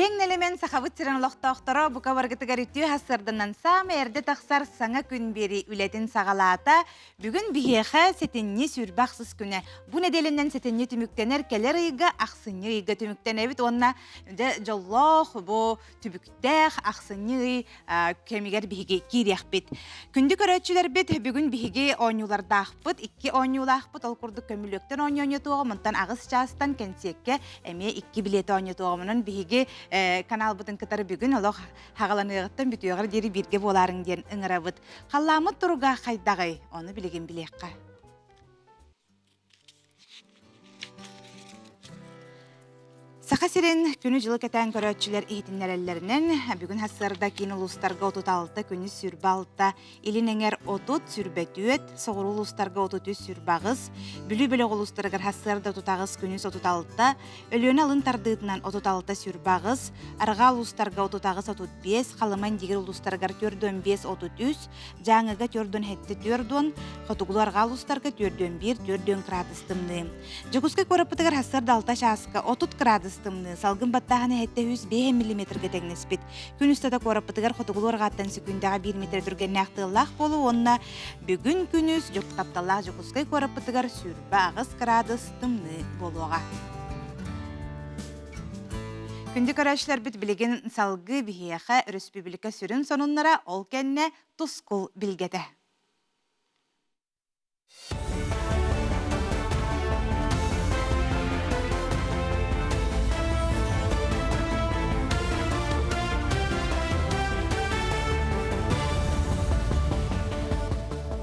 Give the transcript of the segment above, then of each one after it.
Киэҥ нэлэмэн Сахабыт сирин олохтоохторо бука баргытыгар үтүө сарсыарданан саамай эрдэ тахсар саҥа күн биэри үлэтин саҕалаата. Бүгүн биһиэхэ сэтинньи сүүрбэ ахсыс күнэ. Бу нэдиэлэнэн сэтинньи түмүктэнэр кэлэр ыйга ахсынньы ыйга түмүктэнэбит уонна дьэ дьоллоох бу түбүктээх ахсынньы ый кэмигэр биһиги киириэхпит. Күндү көрөөччүлэрбит, бүгүн биһиги оонньуулардаахпыт, икки оонньуулаахпыт, ол курдук көмүлүөктэн оонньоонньотуоҕум, онтон 8 чаастан кэнсиэккэ эмиэ икки билиэти оонньотуоҕум. Онон биһиги каналбытын кытары бүгүн олох хаҕаланыаҕыттан бүтүөҕэр диэри бииргэ буолаарыҥ диэн ыҥырабыт. Халлааммыт туруга хайдаҕый? Ону билигин билиэххэ. Саха сирин күнү-дьылы кэтээн көрөөччүлэр иһитиннэрэллэринэн, бүгүн сарсыарда киин улуустарга 36, күнүс 26, илин эҥэр 30, 24, соҕуруу улуустарга 33, 28, Бүлүү бөлөх улуустарыгар сарсыарда 38, күнүс 36, Өлүөнэ алын тардыытынан 36, 28, арҕаа улуустарга 38, 35, Халыма Индигир улуустарыгар 45, 33, Дьааҥыга 47 40, хотугулуу-арҕаа улуустарга 41 40 кыраадыс тымныы. Дьокуускай куораппытыгар сарсыарда 6 чааска 30 кыраадыс тымныы, салгын баттааһына 705 миллиметргэ тэҥнэспит. Күн устата куораппытыгар хотугулуу-арҕааттан сөкүүндэҕэ 1 метр түргэннээх тыаллаах буолуу уонна бүгүн күнүс тапталлаах Дьокуускай куораппытыгар 28 кыраадыс тымныы буолуоҕа. Күндү көрөөччүлэрбит билигин салгыы биһиэхэ өрөспүүбүлүкэ сүрүн сонуннара, ол кэннэ тускул билгэтэ.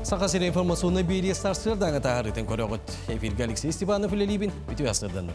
Саха сирэ информационнай биэрии сарсыардааҥы таһаарыытын көрөҕүт. Эфиргэ Алексей Степанов үлэлиибин. Үтүө сарсыарданнын.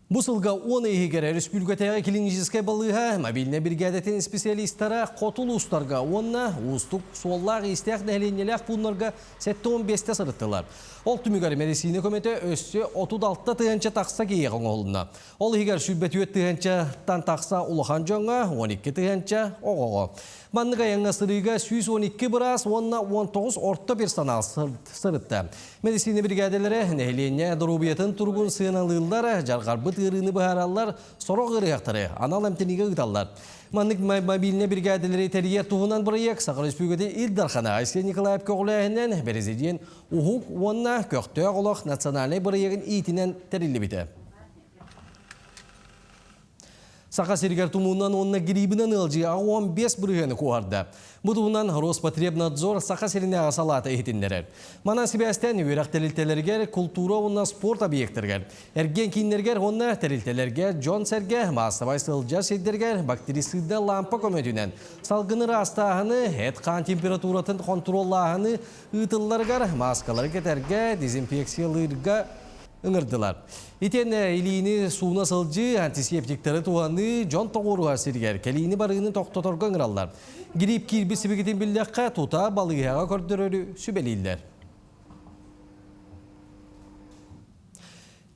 Бу сылга 10 иһигэр өрөспүүбүлүкэтээҕи клиническэй балыыһа мобильнай биригээдэтин специалистара хоту улуустарга уонна уустук суоллаах-иистээх нэһилиэнньэлээх пууннарга 75-тэ сырыттылар. Ол түмүгэр мэдиссиинэ көмөтө өссө 36 тыһыынча тахса киһиэхэ оҥоһулунна. Ол иһигэр 24 тыһыынчаттан тахса улахан дьоҥҥо, 12 тыһыынча оҕоҕо. Маннык айаҥҥа сырыыга 112 быраас уонна 19 орто персонал сырытта. Мэдиссиинэ биригээдэлэрэ нэһилиэнньэ доруобуйатын туругун сыаналыыллар, дьарҕарбыт ыарыыны быһаараллар, сорох ыарыһахтары анал эмтэниигэ ыыталлар. Маннык мобильнай биригээдэлэри тэрийэр туһунан бырайыак Саха Республикатын Ил Дархана Айсен Николаев көҕүлээһинэн Президент Уһук уонна көхтөөх олох национальнай бырайыагын иитинэн тэриллибитэ. Саха сиригэр тумуунан уонна грибинэн ыалдьыы 15 бырыһыаны куоһарда. Бу туһунан Роспотребнадзор Саха сиринээҕи салаата иһитиннэрэр. Манан сибээстээн үөрэх тэрилтэлэригэр, култуура уонна спорт объектарыгар, эргиэн кииннэригэр уонна тэрилтэлэргэ дьон-сэргэ маассабай сылдьар сирдэригэр бактерициднай лампа көмөтүнэн салгыны ыраастааһыны, эт-хаан температуратын хонтуруоллааһыны ыытылларыгар мааскалары кэтэргэ, дезинфекциялыырга ыҥырдылар. Итиэннэ илиини сууна сылдьыы, антисептиктары туһаныы дьон тоҕуоруһар сиригэр кэлиини-барыыны тохтоторго ыҥыраллар. Грипп киирбит сибикитин биллэххэ, тута балыыһаҕа көрдөрөрү сүбэлииллэр.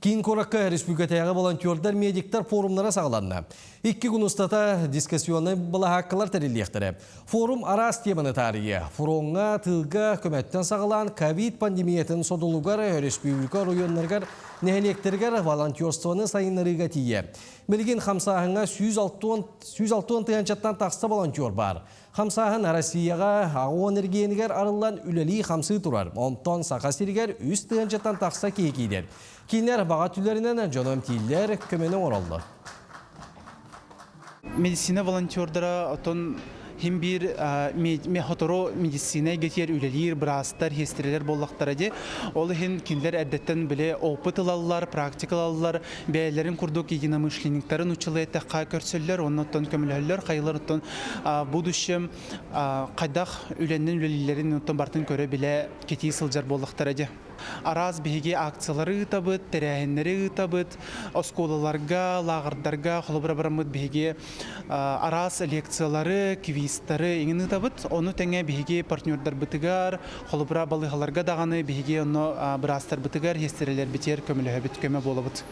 Киин куоракка республикатааҕы волонтердар, медиктар форумнара саҕаланна. Икки күн устата дискуссионнай былаһааккалар тэриллиэхтэрэ. Форум араас теманы таарыйыа. Фроҥҥа, тыылга көмөттөн саҕалаан ковид пандемиятын содулугар өрөспүүбүлүкэ оройуоннарыгар, нэһилиэктэригэр волонтерствоны сайыннарыыга тиийэ. Билигин хамсааһыҥҥа 160 тыһыынчаттан тахса волонтер баар. Хамсааһын Россияҕа АОН эргиэнигэр арыллан үлэлии-хамсыы турар. Онтон Саха сиригэр 3 тыһыынчаттан тахса киһи киирэр. Кинилэр баҕа өттүлэринэн дьону эмтииллэр, көмөнү оҥороллор. Медицина волонтердара отон хим биир хотору медицина эйгэтигэр үлэлиир быраастар, сиэстэрэлэр буоллахтара дии. Ол иһин кинилэр эрдэттэн били опыт ылаллар, практика ылаллар, бэйэлэрин курдук единомышленниктарын училы эттэххэ көрсөллөр, уонна оттон көмөлөһөллөр, хайылар оттон будущем хайдах үлэннэн үлэлииллэрин оттон барытын көрө-билэ кэтии сылдьар буоллахтара дии. Араас биһиги акциялары ыытабыт, тэрээһиннэри ыытабыт, оскуолаларга, лааҕырдарга холобура бараммыт биһиги араас лекциялары, квизтары иҥин ыытабыт. Ону тэҥэ биһиги партнердарбытыгар, холобура балыыһаларга даҕаны биһиги онно быраастарбытыгар, сиэстэрэлэрбитигэр көмөлөһөбүт, көмө буолабыт.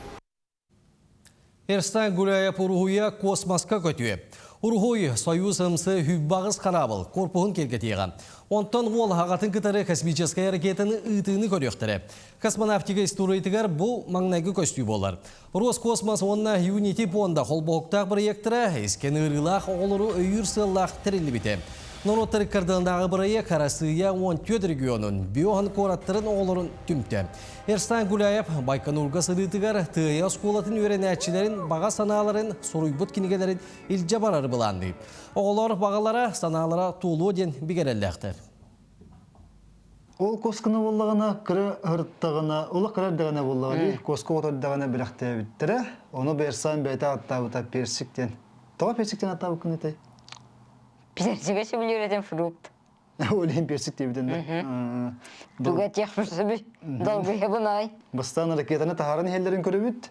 Эрстан Гуляев уруһуйа космоска көтүө. Уруһуй Союз МС хүббаҕыс хараабыл корпуһун киэргэтиэҕэ. Онтон уол аҕатын кытары космическай ракетаны ыытыыны көрүөхтэрэ. Космонавтика историятыгар бу маҥнайгы көстүү буолар. Роскосмос уонна Unity пуонда холбоһуктаах бырайыактара искэн ыарыылаах оҕолору өйүүр сыаллаах тэриллибитэ. Норуоттар ыккардынаҕы бырайыак Арассыыйа 14 регионун, биохан куораттарын оҕолорун түмтэ. Эрстан Гуляев Байконурга сырыытыгар Тыайа оскуолатын үөрэнээччилэрин баҕа санааларын суруйбут кинигэлэрин илдьэ барары былаанныыр. Оҕолор баҕалара, санаалара туолуо диэн бигэрэллээхтэр. Ол куосканы буоллаҕына кыра ыһыртаҕына, олох кыра эрдэҕинэ буоллаҕа дии, куоска оҕото эрдэҕинэ бэлэхтээбиттэрэ. Ону Берсан бэйэтэ ааттаабыта персик диэн. Тоҕо персик диэн ааттаабыккын этэй? Персигэ сөбүлүүр этим фрукт. Ол иһин персик диэбитин да. Туга этиэхпин долгуйабын ай. Бастаан ракетаны таһааран иһэллэрин көрөбүт.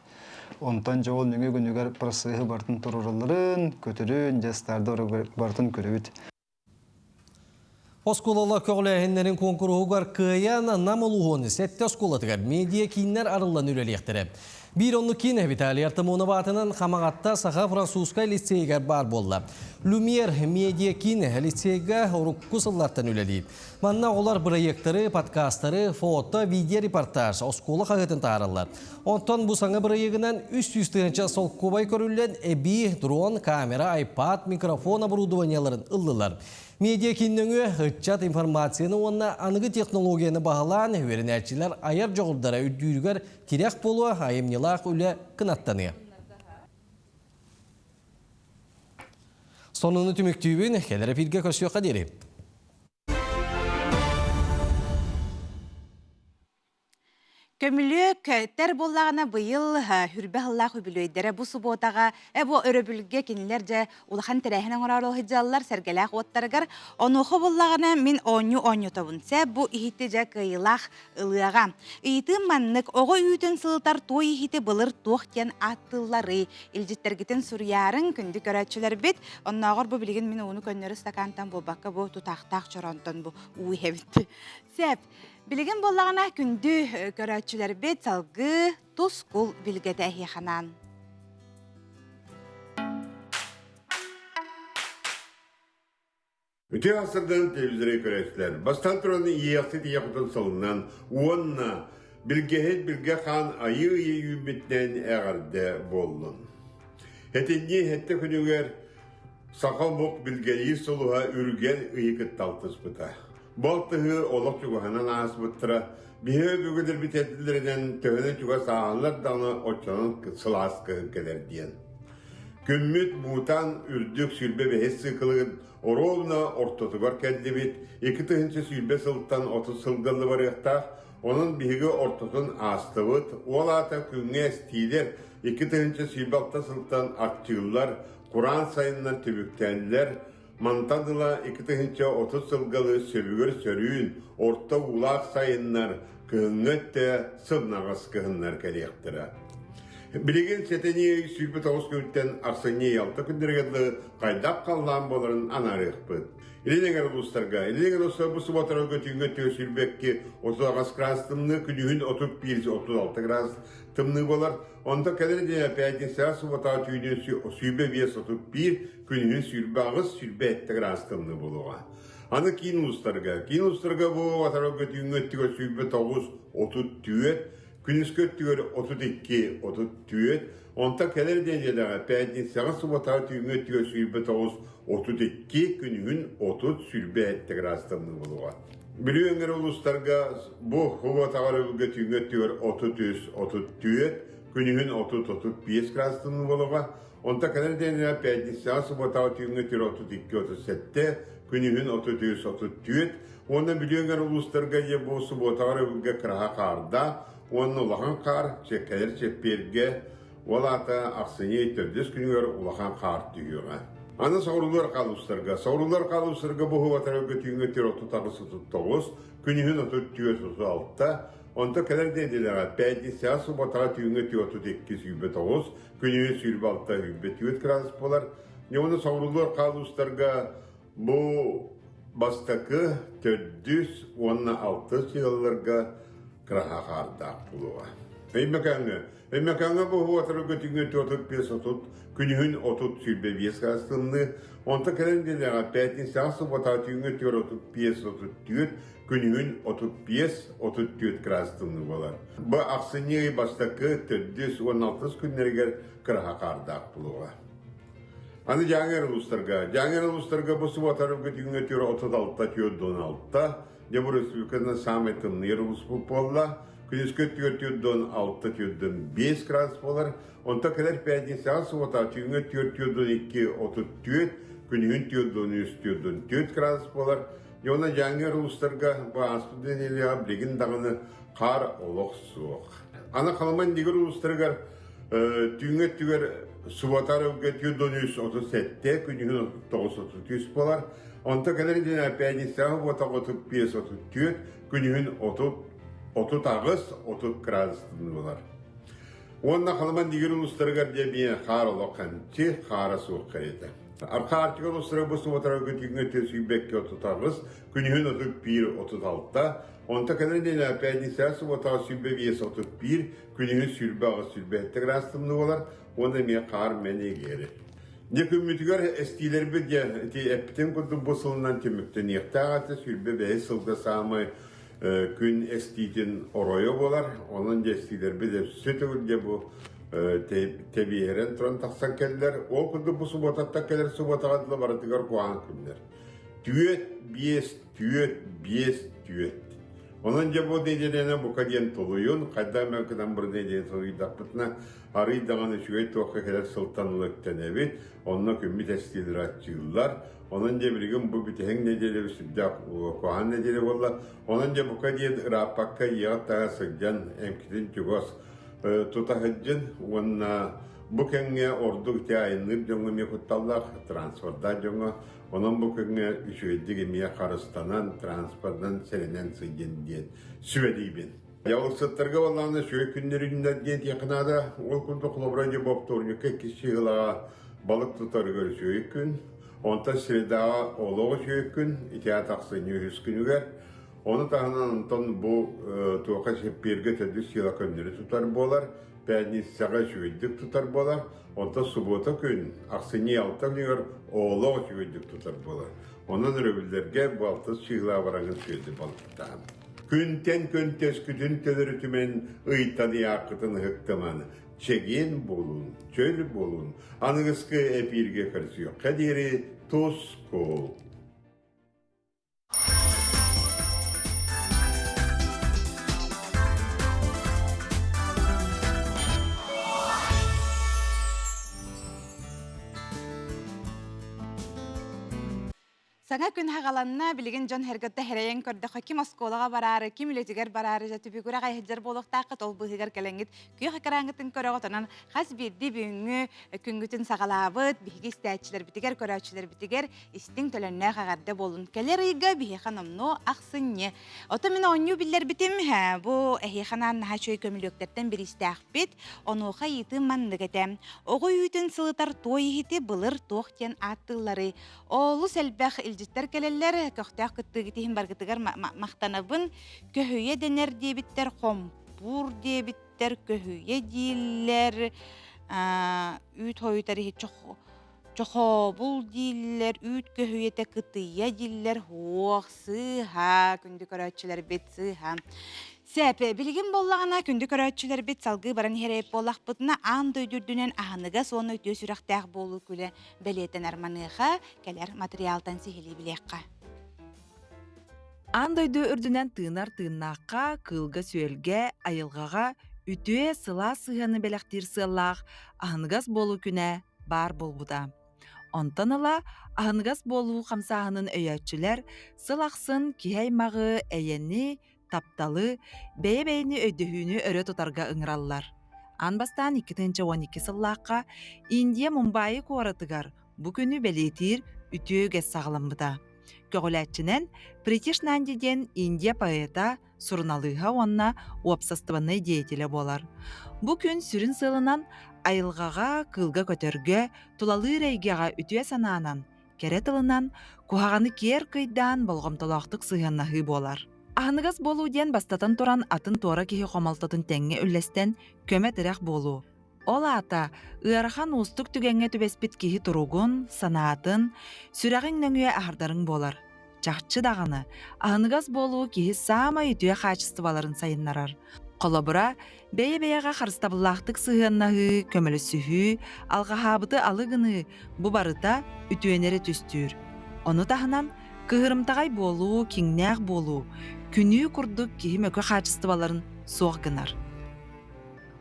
Онтон дьэ ол нөҥүө күнүгэр процеһы барытын туруоралларын, көтөрүн, дьэ старды барытын көрөбүт. Оскуолалар көҕүлээһиннэрин куонкуруһугар кыайан Нам улууһун сэттэ оскуолатыгар медиа-кииннэр арыллан үлэлиэхтэрэ. Биир оннук киин Виталий Артамонов аатынан Хамаҕатта Саха-французскай лицейигэр баар буолла. Люмьер медиа-киин лицейгэ урукку сыллартан үлэлиир. Манна оҕолор бырайыактары, подкастары, фото, видеорепортаж, оскуола хаһыатын таһаараллар. Онтон бу саҥа бырайыагынан 300 тыһыынча солкуобай көрүллэн эбии дрон, камера, iPad, микрофон оборудованиеларын ыллылар. Медиа киин нөҥүө ыччат информацияны уонна аныгы технологияны баһылаан үөрэнээччилэр айар дьоҕурдара үрдүүрүгэр тирэх буолуо, айымньылаах үлэ кынаттаныа. Сонуну түмүктүүбүн, кэлэр эфиргэ көрсүөххэ диэри. Көмүлүөк тэр буоллаҕына быйыл хүрбэ сыллаах үбүлүөйдэрэ бу субуотаҕа бу өрөбүлгэ кинилэр дьэ улахан тэрээһин оҥороору сылдьаллар сэргэлээх уоттарыгар. Онуоха буоллаҕына мин оонньуу оонньотобун. Сэ бу иһити дьэ кыайыылаах ылыаҕа. Ыйытыым маннык оҕо үүтүн сылытар туой иһити былыр туох диэн ааттыылларый? Илдьиттэргитин суруйаарыҥ, күндү көрөөччүлэрбит. Оннооҕор бу билигин мин ууну көннөрү стакантан буолбакка бу тутаахтаах чороонтон бу уу иһэбит. Сөп. Билигин буоллаҕына күндү көрөөччүлэрбит салгыы тускул билгэтэ эһиэхэ анаан. Үтүө сырдыгын телевизоры көрөөччүлэр, бастаан туран иэйэхсит ийэ кутун сылынан уонна билгэһит билгэ хаан айыы ыйы үүммүтүнэн эҕэрдэ буоллун. Этинньи сэттэ күнүгэр саха омук билгэлиир сулуһа Үргэл ыйы кытта алтыспыта. Бу алтыһыы олох чугаһынан ааспыттара. Биһиги өбүгэлэрбит этиллэринэн төһөнөн чугас ааһаллар даҕаны оччонон сылаас кыһын кэлэр диэн. Күммүт Бутан үрдүк 25 циклыгын оруобуна ортотугар кэллибит. 2020 сылтан 30 сылга барыахтаах. Онон биһиги ортотун аастыбыт. Ол аата күҥҥэ эстиилэр 2026 сылтан аччыыллар, кураан сайыннар түбүктээллэр. Мантан ыла 2030 сылгалы сөбүгэр сөрүүн, орто уулаах сайыннар, кыһыҥҥы өттө сымнаҕас кыһыннар кэлиэхтэрэ. Билигин сэтинньи 29 күнтэн ахсынньы алта күннэригэр дылы хайдах халлаан буоларын анаарыахпыт. Илин эҥэр улуустарга Илин эҥэр улуустар бу субуотарга түүҥҥү өттүгэр 22 38 градус тымныы, күнүһүн 31-36 градус тымныы буолар. Онтон кэлэр нэдиэлэ пятницаҕа субуотаҕа түүнүн 25-31, күнүһүн 28-27 градус тымныы буолуоҕа. Аны киин улуустарга. Киин улуустарга бу атарарга түүҥҥү өттүгэр 29-34, күнүскү өттүгэр 32-34, онтон кэлэр нэдиэлэҕэ пятницаҕа субуотаҕа түүҥҥү өттүгэр 29-32, күнүһүн 30-27 градус тымныы буолуоҕа. Бүлүү өҥөр улуустарга бу субуотаҕа өрөбүлгэ түүҥҥү өттүгэр 33-34, күнүһүн 30-35 градус тымныы буолуоҕа. Онто кэлэр диэнигэр пятницаҕа субуотаҕа түүҥҥү түр 32-37, күнүһүн 33-34 уонна Бүлүү эҥэр улуустарга дьэ бу субуотаҕа өрөбүлгэ кыраһа хаардаах уонна улахан хаар чэккэлэр чэппиэргэ ол аата ахсынньы төрдүс күнүгэр улахан хаар түһүөҕэ. Аны соҕуруулар хаалустарга. Соҕуруулар хаалустарга бу субуотарга түүҥҥү түр 38-39, күнүһүн 34-36, онто кэлэр нэдиэлэҕэ пятницаҕа субуотаҕа түүҥҥү түр 32-29, Күнүһүн 26 24 градус буолар. Уонна соҕуруулар хаалуустарга бу бастакы, төрдүс уонна алтыс ыалларга кыраһа хаардаах буолуоҕа. Өймөкөөҥҥө. Өймөкөөҥҥө бу уотары көтүҥҥэ 45 30, күнүһүн 30 25 градус тымныы. Онто кэлэн дэлэҕэ пятницаҕа субботаҕа түүҥҥэ 35 34, күнүһүн 35 34 градус тымныы буолар. Бу ахсынньы ый бастакы, төрдүс уонна алтыс күннэригэр кыраһа хаардаах буолуоҕа. Аны Дьааҥы улуустарга. Дьааҥы улуустарга бу суббота күтүҥҥэ 36 46, Дьэ бу республиканан саамай тымныйар улууспут буолла. Күнүскү 4 6 4 5 градус буолар. Онтон кэлэр пятницаҕа суббота түүҥҥэ 4 2 34, күнүһүн 4 3 4 градус буолар. Дьэ уонна Дьааҥы улуустарга бу ааспыт нэдиэлэҕэ билигин даҕаны хаар олох суох. Аны Халыма иннигэр улуустарыгар түүҥҥэ өттүгэр суббота өрөбүлгэ 4 37, күнүһүн 39 33 буолар. Онто кэлэр дьиҥэ пятницаҕа буотах 35 34, күнүһүн 30 38 30 градус тымныылар. Уонна Халыман дигир улуустарыгар дьэ биэ хаар олох ханчы, хаара суох кэриэтэ. Арха Арктика улуустара бу субботара күтүҥҥэ 422 38, күнүһүн 31 36, онто кэлэр нэдиэлэ пятницаҕа субботаҕа 25 31, күнүһүн 28 27 градус тымныы буолар уонна эмиэ хаар мэнигиэри. Дьэ күммүтүгэр эстиилэрбит дьэ ити эппитим курдук бу сылынан түмүктэниэхтээх этэ 25 сылга саамай күн эстиитин оройо буолар. Онон дьэ эстиилэрбит өссө төгүл дьэ бу тэбиэһирэн туран тахсан кэллэр. Ол курдук бу субуотаттан кэлэр субуотаҕа дылы барытыгар куһаҕан күннэр. Түөт, биэс, түөт, биэс, түөт. Онон дьэ бу нэдиэлэни бука диэн тулуйун, хайдах эмэ гынан бу нэдиэлэни тулуйдахпытына, арыый даҕаны үчүгэй туохха кэлэр сылтан ыла үктэнэбит, онно күммүт эстиилэр аччыыллар. Онон дьэ билигин бу бүтэһик нэдиэлэбит сүрдээх куһаҕан нэдиэлэ буолла. Онон дьэ бука диэн ырааппакка ийэҕит таһа сылдьан эмкитин чугас тута сылдьын уонна бу кэмҥэ ордук ити айанныыр дьоҥҥо эмиэ кутталлаах, транспордаах дьоҥҥо Онон бу күҥҥэ үчүгэйдик эмиэ харыстанан, транспорынан сэрэнэн сылдьын диэн сүбэлиибин. Дьалыксыттарга буоллаҕына үчүгэй күннэр үүннэр диэн этиэххэ наада. Ол курдук холобура дьэ бопторунньукка иккис чыһылаҕа балык тутарыгар үчүгэй күн. Онтон средаҕа олох үчүгэй күн, ити ахсынньы үһүс күнүгэр. Ону таһынан онтон бу туохха сиппиэргэ төрдүс сыала көннөрү тутар буолар. Пятницаҕа үчүгэйдик тутар буолар, онтон субуота күн, ахсынньы алта күнүгэр оҕолоох үчүгэйдик тутар буолар. Онон өрөбүллэргэ бу алтыс чыыһылаа бараҥын сүөдү балыктаан. Күнтэн күн төскүтүн төлөрүтүмэн, ыйтан ыйааххытын ыһыктыман, чэгиэн буолун, чөл буолун, аныгыскы эпииргэ көрсүөххэ диэри тус-кул. Саҥа күн хагаланна, билигин дьон сэргэтэ хэрэйэн көрдөххө, ким оскуолаҕа бараары, ким үлэтигэр бараары, дьэ түбүгүрэ хайыһдьар буолуохтааххыт, ол быыһыгар кэлэҥҥит күөх экраҥҥытын көрөҕүт, онон хас биирдии бүгүҥҥү күҥҥүтүн саҕалаабыт биһиги истээччилэрбитигэр, көрөөччүлэрбитигэр истиҥ төлөннөөх эҕэрдэ буолун. Кэлэр ыйга биһиэхэ номнуо ахсынньы. Ото мин оонньуу биллэрбитим, бу эһиэхэ анаан наһаа үчүгэй көмүлүөктэртэн бириистээхпит. Онуоха ыйытыым маннык этэ. Оҕо үүтүн сылытар туой иһити былыр туох диэн ааттыылларый? Олус элбэх илдьиттэр кэлэллэр, көхтөөх кыттыыгыт иһин баргытыгар махтанабын. Көһүйэ дэнэр диэбиттэр, хомпуур диэбиттэр, көһүйэ дииллэр, үүт хойутар иһит Чохообул дииллэр, үүт көһүйэтэ кытыйа дииллэр, һуох, сыыһа, күндү көрөөччүлэрбит, сыыһа. Сэп, билигин буоллаҕына, күндү көрөөччүлэрбит салгыы баран иһэр буоллахпытына, аан дойду үрдүнэн аһыныгас уонна үтүө сүрэхтээх буолуу күлэ бэлиэтэнэр маныаха кэлэр материалтан сиһилии билиэххэ. Аан дойду үрдүнэн тыынар тыыннаахха, кыылга-сүөлгэ, айылҕаҕа үтүө, сылаас сыһыаны бэлэхтиир сыаллаах аһыныгас буолуу күнэ баар буолбута. Онтон ыла аһыныгас буолуу хамсааһынын өйөөччүлэр сыл ахсын киһи аймаҕы эйэни, тапталы, бэйэ-бэйэни өйдөһүүнү өрө тутарга ыҥыраллар. Аан бастаан 2012 сыллаахха Индия Мумбаи куоратыгар бу күнү бэлиэтиир үтүө үгэс саҕаламмыта. Көҕүлээччинэн Притиш Нанди диэн Индия поэта, суруналыыһа уонна уопсастыбаннай деятелэ буолар. Бу күн сүрүн сыалынан айылҕаҕа, кыылга-көтөргө, тулалыыр эйгэҕэ үтүө санаанан, кэрэ тылынан куһаҕаны киэр кыйдаан болҕомтолоохтук сыһыаннаһыы буолар. Аһыныгас буолуу диэн бастатан туран атын туора киһи хомолтотун тэҥҥэ үллэстэн көмө-тирэх буолуу. Ол аата ыарахан уустук түгэҥҥэ түбэспит киһи туругун, санаатын, сүрэҕиҥ нөҥүө аһардарыҥ буолар. Чахчы даҕаны, аһыныгас буолуу киһи саамай үтүө хаачыстыбаларын сайыннарар. Холобура, бэйэ-бэйэҕэ харыстабыллаахтык сыһыаннаһыы, көмөлөсүһүү, алҕаһаабыты алы гыныы бу барыта үтүөнү эрэ түстүүр. Ону таһынан, кыһырымтаҕай буолуу, киҥнээх буолуу, күнүү курдук киһи мөкү хаачыстыбаларын суох гынар.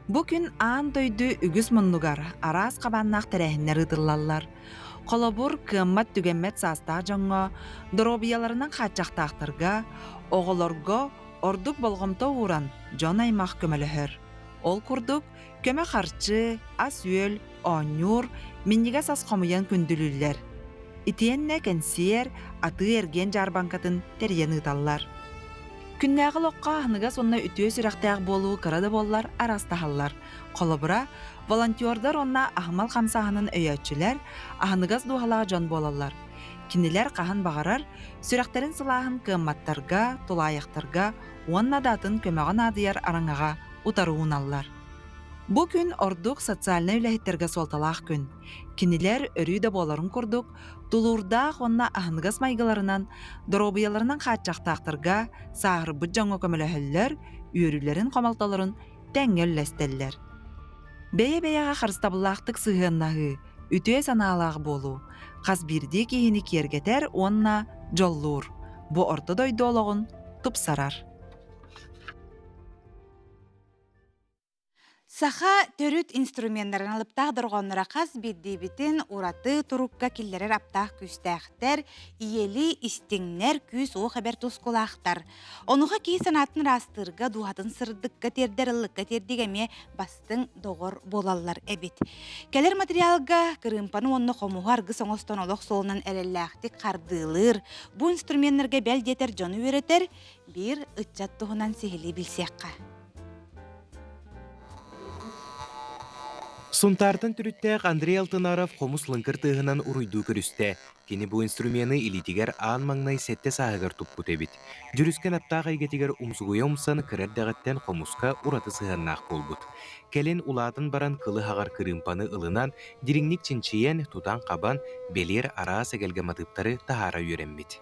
Бу күн аан дойду үгүс муннугар араас хабааннаах тэрээһиннэр ыытыллаллар. Холобур, кыаммат-түгэммэт саастаах дьоҥҥо, доруобуйаларынан хааччахтаахтарга, оҕолорго ордук болҕомто ууран дьон-аймах көмөлөһөр. Ол курдук, көмө харчы, ас-үөл, оонньуур, минньигэс ас хомуйан күндүлүүллэр. Итиэннэ кэнсиэр, атыы-эргиэн дьаарбаҥкатын тэрийэн ыыталлар. Күннээҕи олоххо аһыныгас уонна үтүө сүрэхтээх буолуу кыра да буоллар араастаһаллар. Холобура, волонтердар уонна аһымал хамсааһынын өйөөччүлэр аһыныгас дууһалаах дьон буолаллар. Кинилэр хаһан баҕарар сүрэхтэрин сылааһын кыамматтарга, тулаайахтарга уонна да атын көмөҕө наадыйар араҥаҕа утары ууналлар. Бу күн ордук социальнай үлэһиттэргэ суолталаах күн. Кинилэр өрүү да буоларын курдук, тулуурдаах уонна аһыныгас майгыларынан, доруобуйаларынан хааччахтаахтарга, сааһырбыт дьоҥҥо көмөлөһөллөр, үөрүүлэрин-хомолтолорун тэҥҥэ үллэстэллэр. Бэйэ-бэйэҕэ харыстабыллаахтык сыһыаннаһыы, үтүө санаалаах буолуу хас биирдии киһини киэргэтэр уонна дьоллуур, бу орто дойду олоҕун тупсарар. Саха төрүт инструменнарын алыптаах дорҕоонноро хас биирдиибитин ураты турукка киллэрэр аптаах күүстээхтэр, ийэлии истиҥнэр, күүс-уох эбэр тускулаахтар. Онуоха киһи санаатын ыраастыырга, дууһатын сырдыкка тиэрдэр, ыллыкка тиэрдиигэ эмиэ бастыҥ доҕор буолаллар эбит. Кэлэр материалга кырыымпаны уонна хомуһу аргыс оҥостон олох суолунан эрэллээхтик хардыылыыр, бу инструменнарга бэл диэтэр дьону үөрэтэр биир ыччат туһунан сиһилии билсиэххэ. Сунтаартан төрүттээх Андрей Алтынаров хомус лыҥкыр тыаһынан уруйдуу көрүстэ. Кини бу инструмены илиитигэр аан маҥнай сэттэ сааһыгар туппут эбит. Дьүрүскэн аптаах эйгэтигэр умсугуйа умсан кыра эрдэҕиттэн хомуска ураты сыһыаннаах буолбут. Кэлин улаатан баран кылы хаҕар кырыымпаны ылынан, дириҥник чинчийэн, тутан-хабан, бэлиэр араас эгэлгэ матыыптары таһаара үөрэммит.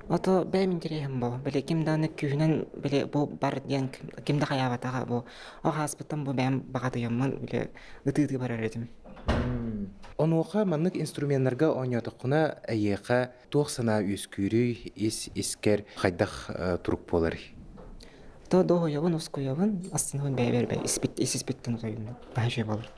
Ото бэйэм интэриэһим бу. Били ким даҕаны күүһүнэн били бу бар диэн ким да хайаабатаҕа бу. Ол ааспыттан бу бэйэм баҕатыйаммын били ытыы-ытыы барар этим. Онуоха маннык инструменнарга оонньоотоххуна эйиэхэ туох санаа үөскүүрүй, ис искэр хайдах турук буоларый? То дуоһуйабын, ускуйабын, астынабын бэйэбэр испит ис испиттэн утуйуннум. Наһаа үчүгэй буолар.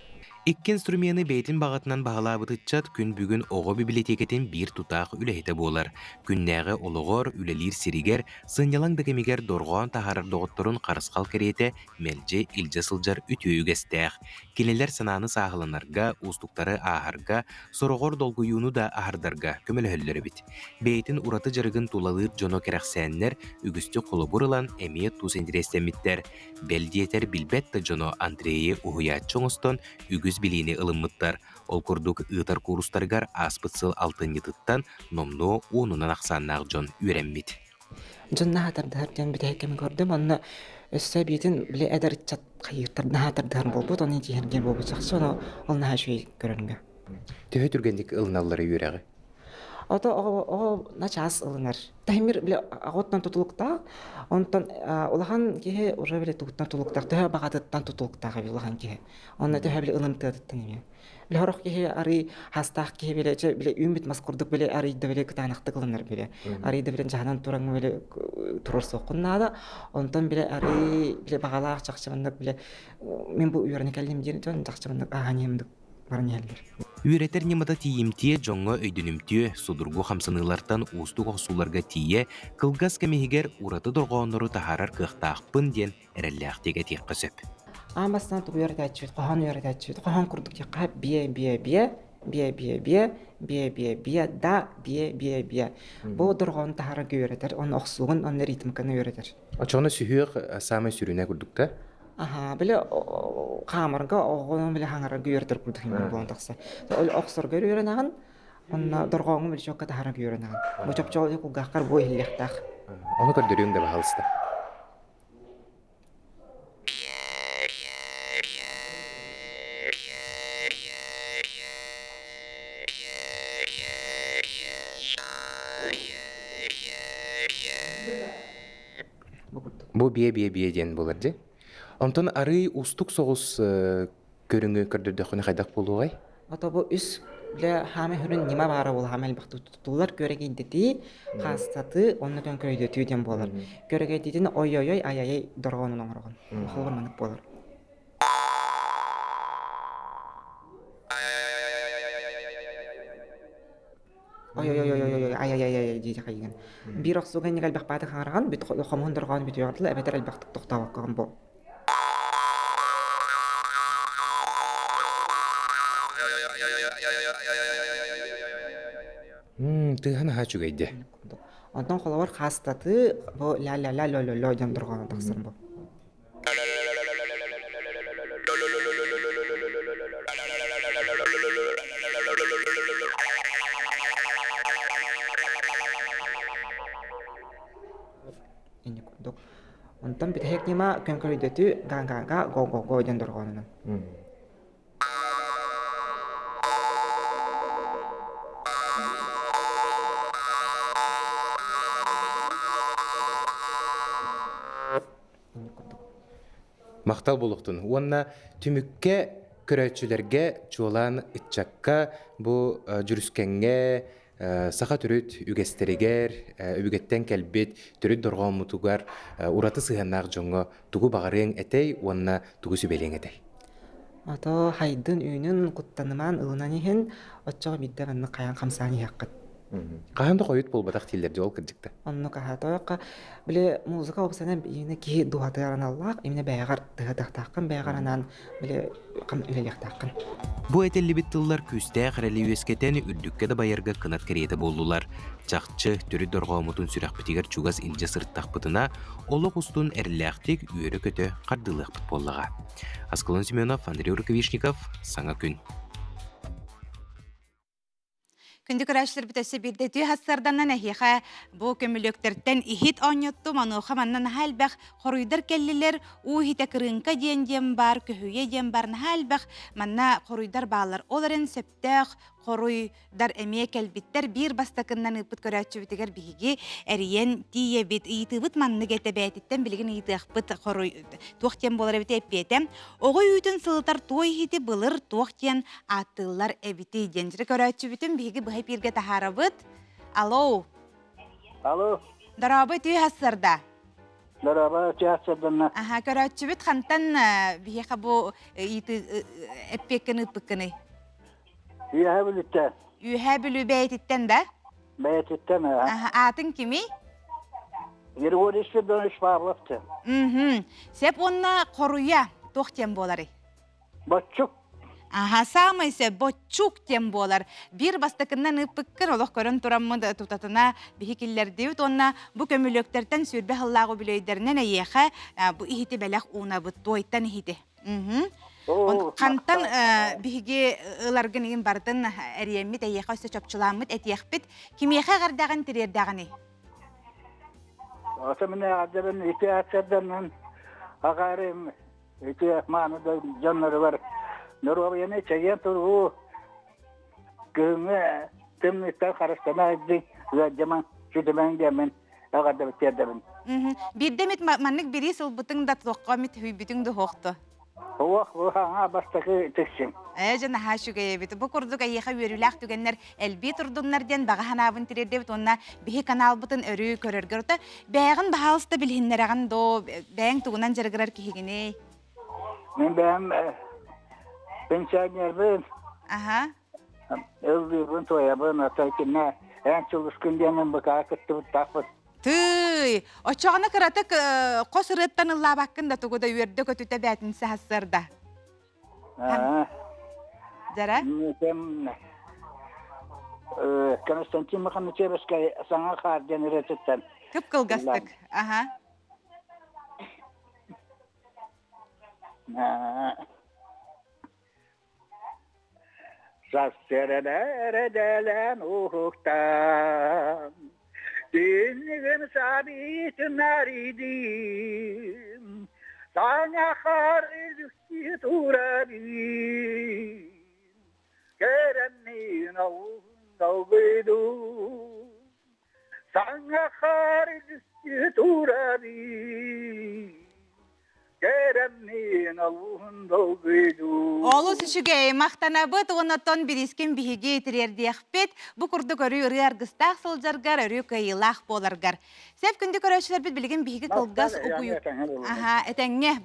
Икки инструмены бэйэтин баҕатынан баһылаабыт ыччат күн бүгүн оҕо бибилэтиэкэтин биир тутаах үлэһитэ буолар. Күннээҕи олоҕор, үлэлиир сиригэр, сынньалаҥ да кэмигэр дорҕоон таһаарар доҕотторун харысхал кэриэтэ мэлдьи илдьэ сылдьар үтүө үгэстээх. Кинилэр санааны сааһыланарга, уустуктары ааһарга, сороҕор долгуйууну да аһардарга көмөлөһөллөр эбит. Бэйэтин ураты дьарыгын тулалыыр дьоно кэрэхсээннэр, үгүстүк холобур ылан, эмиэ тус интэриэстэммиттэр. Бэл диэтэр билбэт да дьоно Андрейы уһуйааччы оҥостон үгүс билиини ылыммыттар. Ол курдук ыытар куурустарыгар ааспыт сыл алтынньытыттан номнуо уонунан ахсааннаах дьон үөрэммит. Дьон наһаа тардыһар диэн бүтэһик кэми көрдүм. Онно өссө эбиитин били эдэр ыччат хайыыртар наһаа тардыһар буолбут, ону интиэһиргиир буолбут чахчы, ону ол наһаа үчүгэй көрөргө. Төһө түргэнник ылыналлара үөрэҕи? Ото оҕо начаас ылынар. Таһимир бile аҕоттан тутулуктаах, онтон улахан киһи уже бile тугуттан тутулуктаах, төһө баҕатыттан тутулуктаах эбит улахан киһи. Онно төһө бile ылымтыатыттан эмиэ. Бile хорох киһи арый хастаах киһи бile чэ бile үүммүт мас курдук бile арыйда бile кытаанахтык ылынар бile. Арыйда бile дьаһанан тураҥ бile туруорсуоххун наада. Онтон бile арый бile баҕалаах чахчы маннык бile мин бу үөрэнэ кэллим диэн дьон чахчы маннык ааһан иһэмдик баран иһэллэр. Үөрэтэр ньымата тиийимтиэ, дьоҥҥо өйдөнүмтүө, судургу хамсаныылартан уустук охсууларга тиийэ, кылгас кэм иһигэр ураты дорҕооннору таһаарар кыахтаахпын диэн эрэллээхтик этиэххэ сөп. Аан бастаан тугу үөрэтээччибит, хоһоон үөрэтээччибит, хоһоон курдук диэххэ биэ биэ биэ, биэ биэ биэ, биэ биэ биэ, да биэ биэ биэ. Бу дорҕоону таһаарарга үөрэтэр, онно охсуугун, онно ритмиканы үөрэтэр. Оччоҕуна сүһүөх саамай сүрүнэ курдук да? Аха, били хаамарга оҕону били хаҥарарга үөрэтэр курдук буолан тахса. Ол охсорго үөрэнэҕин, Онно дорҕооҥҥун били таһааран үөрэнэҕин. Бу чопчу кулгааххар бу иһиллиэхтээх. Ону көрдөрүөҥ да баһаалыста. Бу биэ-биэ-биэ диэн буолар дии. Онтон арыый уустук соҕус көрүҥү көрдөрдөххүнэ хайдах буолуоҕай? Ото бу үс бile хаамай хүрүн ньыма баара буола хаамай элбэхтик туттуллар күөрэгэйдэтии, хаастатыы уонна көҥкөрөйдөтүү диэн буолар. Күөрэгэйдиитин ой-ой-ой ай-ай дорҕоонун оҥороҕун. Холобур маннык буолар. Ой-ой-ой-ой-ой ай-ай-ай дии хайыгын. Биир охсууга инник элбэх бааты хаҥараҕын, бүт хомуһун дорҕоон бүтүөҕэр дылы эбэтэр элбэхтик тохтообоккоҕун бу. Тыаһа наһаа үчүгэйдэ. Онтон холобур хаастатыы бу ля-ля-ля лё-лё-лё диэн дорҕооно тахсар бу. Инник курдук. Онтон бүтэһик ньыма көҥкөлөйдөтүү га-га-га го-го-го диэн дорҕоонунан. Махтал буолуохтун. Уонна түмүккэ көрөөччүлэргэ, чуолаан ыччакка бу дьүрүскэҥҥэ саха төрүт үгэстэригэр, өбүгэттэн кэлбит төрүт дорҕооммутугар ураты сыһыаннаах дьоҥҥо тугу баҕарыаҥ этэй уонна тугу сүбэлиэҥ этэй? Ото хайдын үүнүн куттанымаан ылынан иһин, оччоҕо биирдэ маннык хайаан хамсаан иһиэххит. Хаһан да хойут буолбатах дииллэр дьэ ол кырдьыкта. Оннук аһа тойокко били музыка уопсайынан именно киһи дууһатыгар аналлаах, именно бэйэҕэр тыһытыахтааххын, бэйэҕэр анаан били үлэлиэхтааххын. Бу этиллибит тыллар күүстээх эрэли үөскэтэн үрдүккэ да байарга кынат кэриэтэ буоллулар. Чахчы, төрүт дорҕооммутун сүрэхпитигэр чугас илдьэ сырыттахпытына, олох устун эрэллээхтик үөрэ-көтө хардыылыахпыт буоллаҕа. Аскалон Семенов, Андрей Рукавишников, Саҥа күн. Күндү көрөөччүлэрбит өссө биирдэ үтүө сарданан эһиэхэ бу көмүлүөктэртэн иһит оонньоттум. Онуоха манна наһаа элбэх хоруйдар кэллилэр. Уу иһитэ кырыыҥка диэн диэн бар, көһүйэ диэн бар наһаа элбэх манна хоруйдар бааллар. Ол эрэн сөптөөх хоруйдар эмиэ кэлбиттэр. Биир бастакыннан ыыппыт көрөөччүбүтүгэр биһиги эрийэн тиийэбит. Ыйытыыбыт маннык этэ бэйэтиттэн билигин ыйытыахпыт хоруй туох диэн буолар эбитэ эппиэтэ. Оҕо үүтүн сылытар туой иһити былыр туох диэн ааттыыллар эбитий диэн дьире көрөөччүбүтүн биһиги быһа эпииргэ таһаарабыт. Алло. Алло. Дорообо үтүө сарсыарда. Дорообо үтүө сарсыарданна. Аха көрөөччүбүт хантан биһиэхэ бу ыйыты эппиэккин ыыппыккыный? Үөһээ Бүлүүттэн. Үөһээ Бүлүү бэйэтиттэн да? Бэйэтиттэн. Аха аатын кимий? Григорий Спиридонович Павлов. Мм. Сеп уонна хоруйа туох диэн буоларый? Боччук. Аха, саамай сөп боччук диэн буолар. Биир бастакыннан ыыппыккын олох көрөн тураммын тутатына биһи киллэрдибит уонна бу көмүлүөктэртэн сүүрбэ сыллаах үбүлүөйдэринэн эйиэхэ бу иһити бэлэх уунабыт, туойтан иһити. Хантан биһиги ыларгын иһин барытын эриэммит, эйиэхэ өссө чопчулааммыт этиэхпит. Кимиэхэ эҕэрдэҕин тириэрдэҕиний? Ата мин эҕэрдэбин ити ааттарданан аҕаарым Ити мааны да дьонноругар доруобуйаны чэгиэн туруу күһүҥҥү тымныыттан харыстана сылдьыҥ, ыалдьымаҥ, сүтүмэҥ диэммин эҕэрдэбит тиэрдэбин. Биирдэ эмит маннык бириис ылбытыҥ да туохха эмит үүйбүтүҥ да суохту? Суох, бу саҥа бастакы тиксим. Ээ, дьэ наһаа үчүгэй эбит. Бу курдук эйиэхэ үөрүүлээх түгэннэр элбии турдуннар диэн баҕа санаабын тириэрдэбит уонна биһи каналбытын өрүү көрөргөр ото бэйэҕин баһаалыста билиһиннэрэҕин доо бэйэҥ тугунан дьарыгырар киһигиний? Мин бэйэм пенсионербын. Аха. Ыллыыбын, туойабын, ото кинэ эн сулускун диэн МБК кыттыбыттаахпыт. Тыый, оччоҕуна кыратык хос ырыаттан ыллаабаккын да тугу да үөрдэ-көтүтэ бээтинсэ хассыарда. Дьара? Константин Михайлович саҥа хаар диэн ырыатыттан. Кып-кылгастык. Аха. Сарсыарда уһуктан, Түннүгүм сабыытын арыйдым, Саҥа хаар үлүктүү турабын, Көрөммүн олуһун долгуйдум, Саҥа хаар үлүктүү турабын, Олус үчүгэй, махтанабыт уонна бириискин биһиги тириэрдиэхпит. Бу курдук өрүү ырыа аргыстаах сылдьаргар, өрүү кыайыылаах буоларгар. Сөп күндү көрөөччүлэрбит билигин биһиги кылгас угуйук. Аха, этэҥҥэ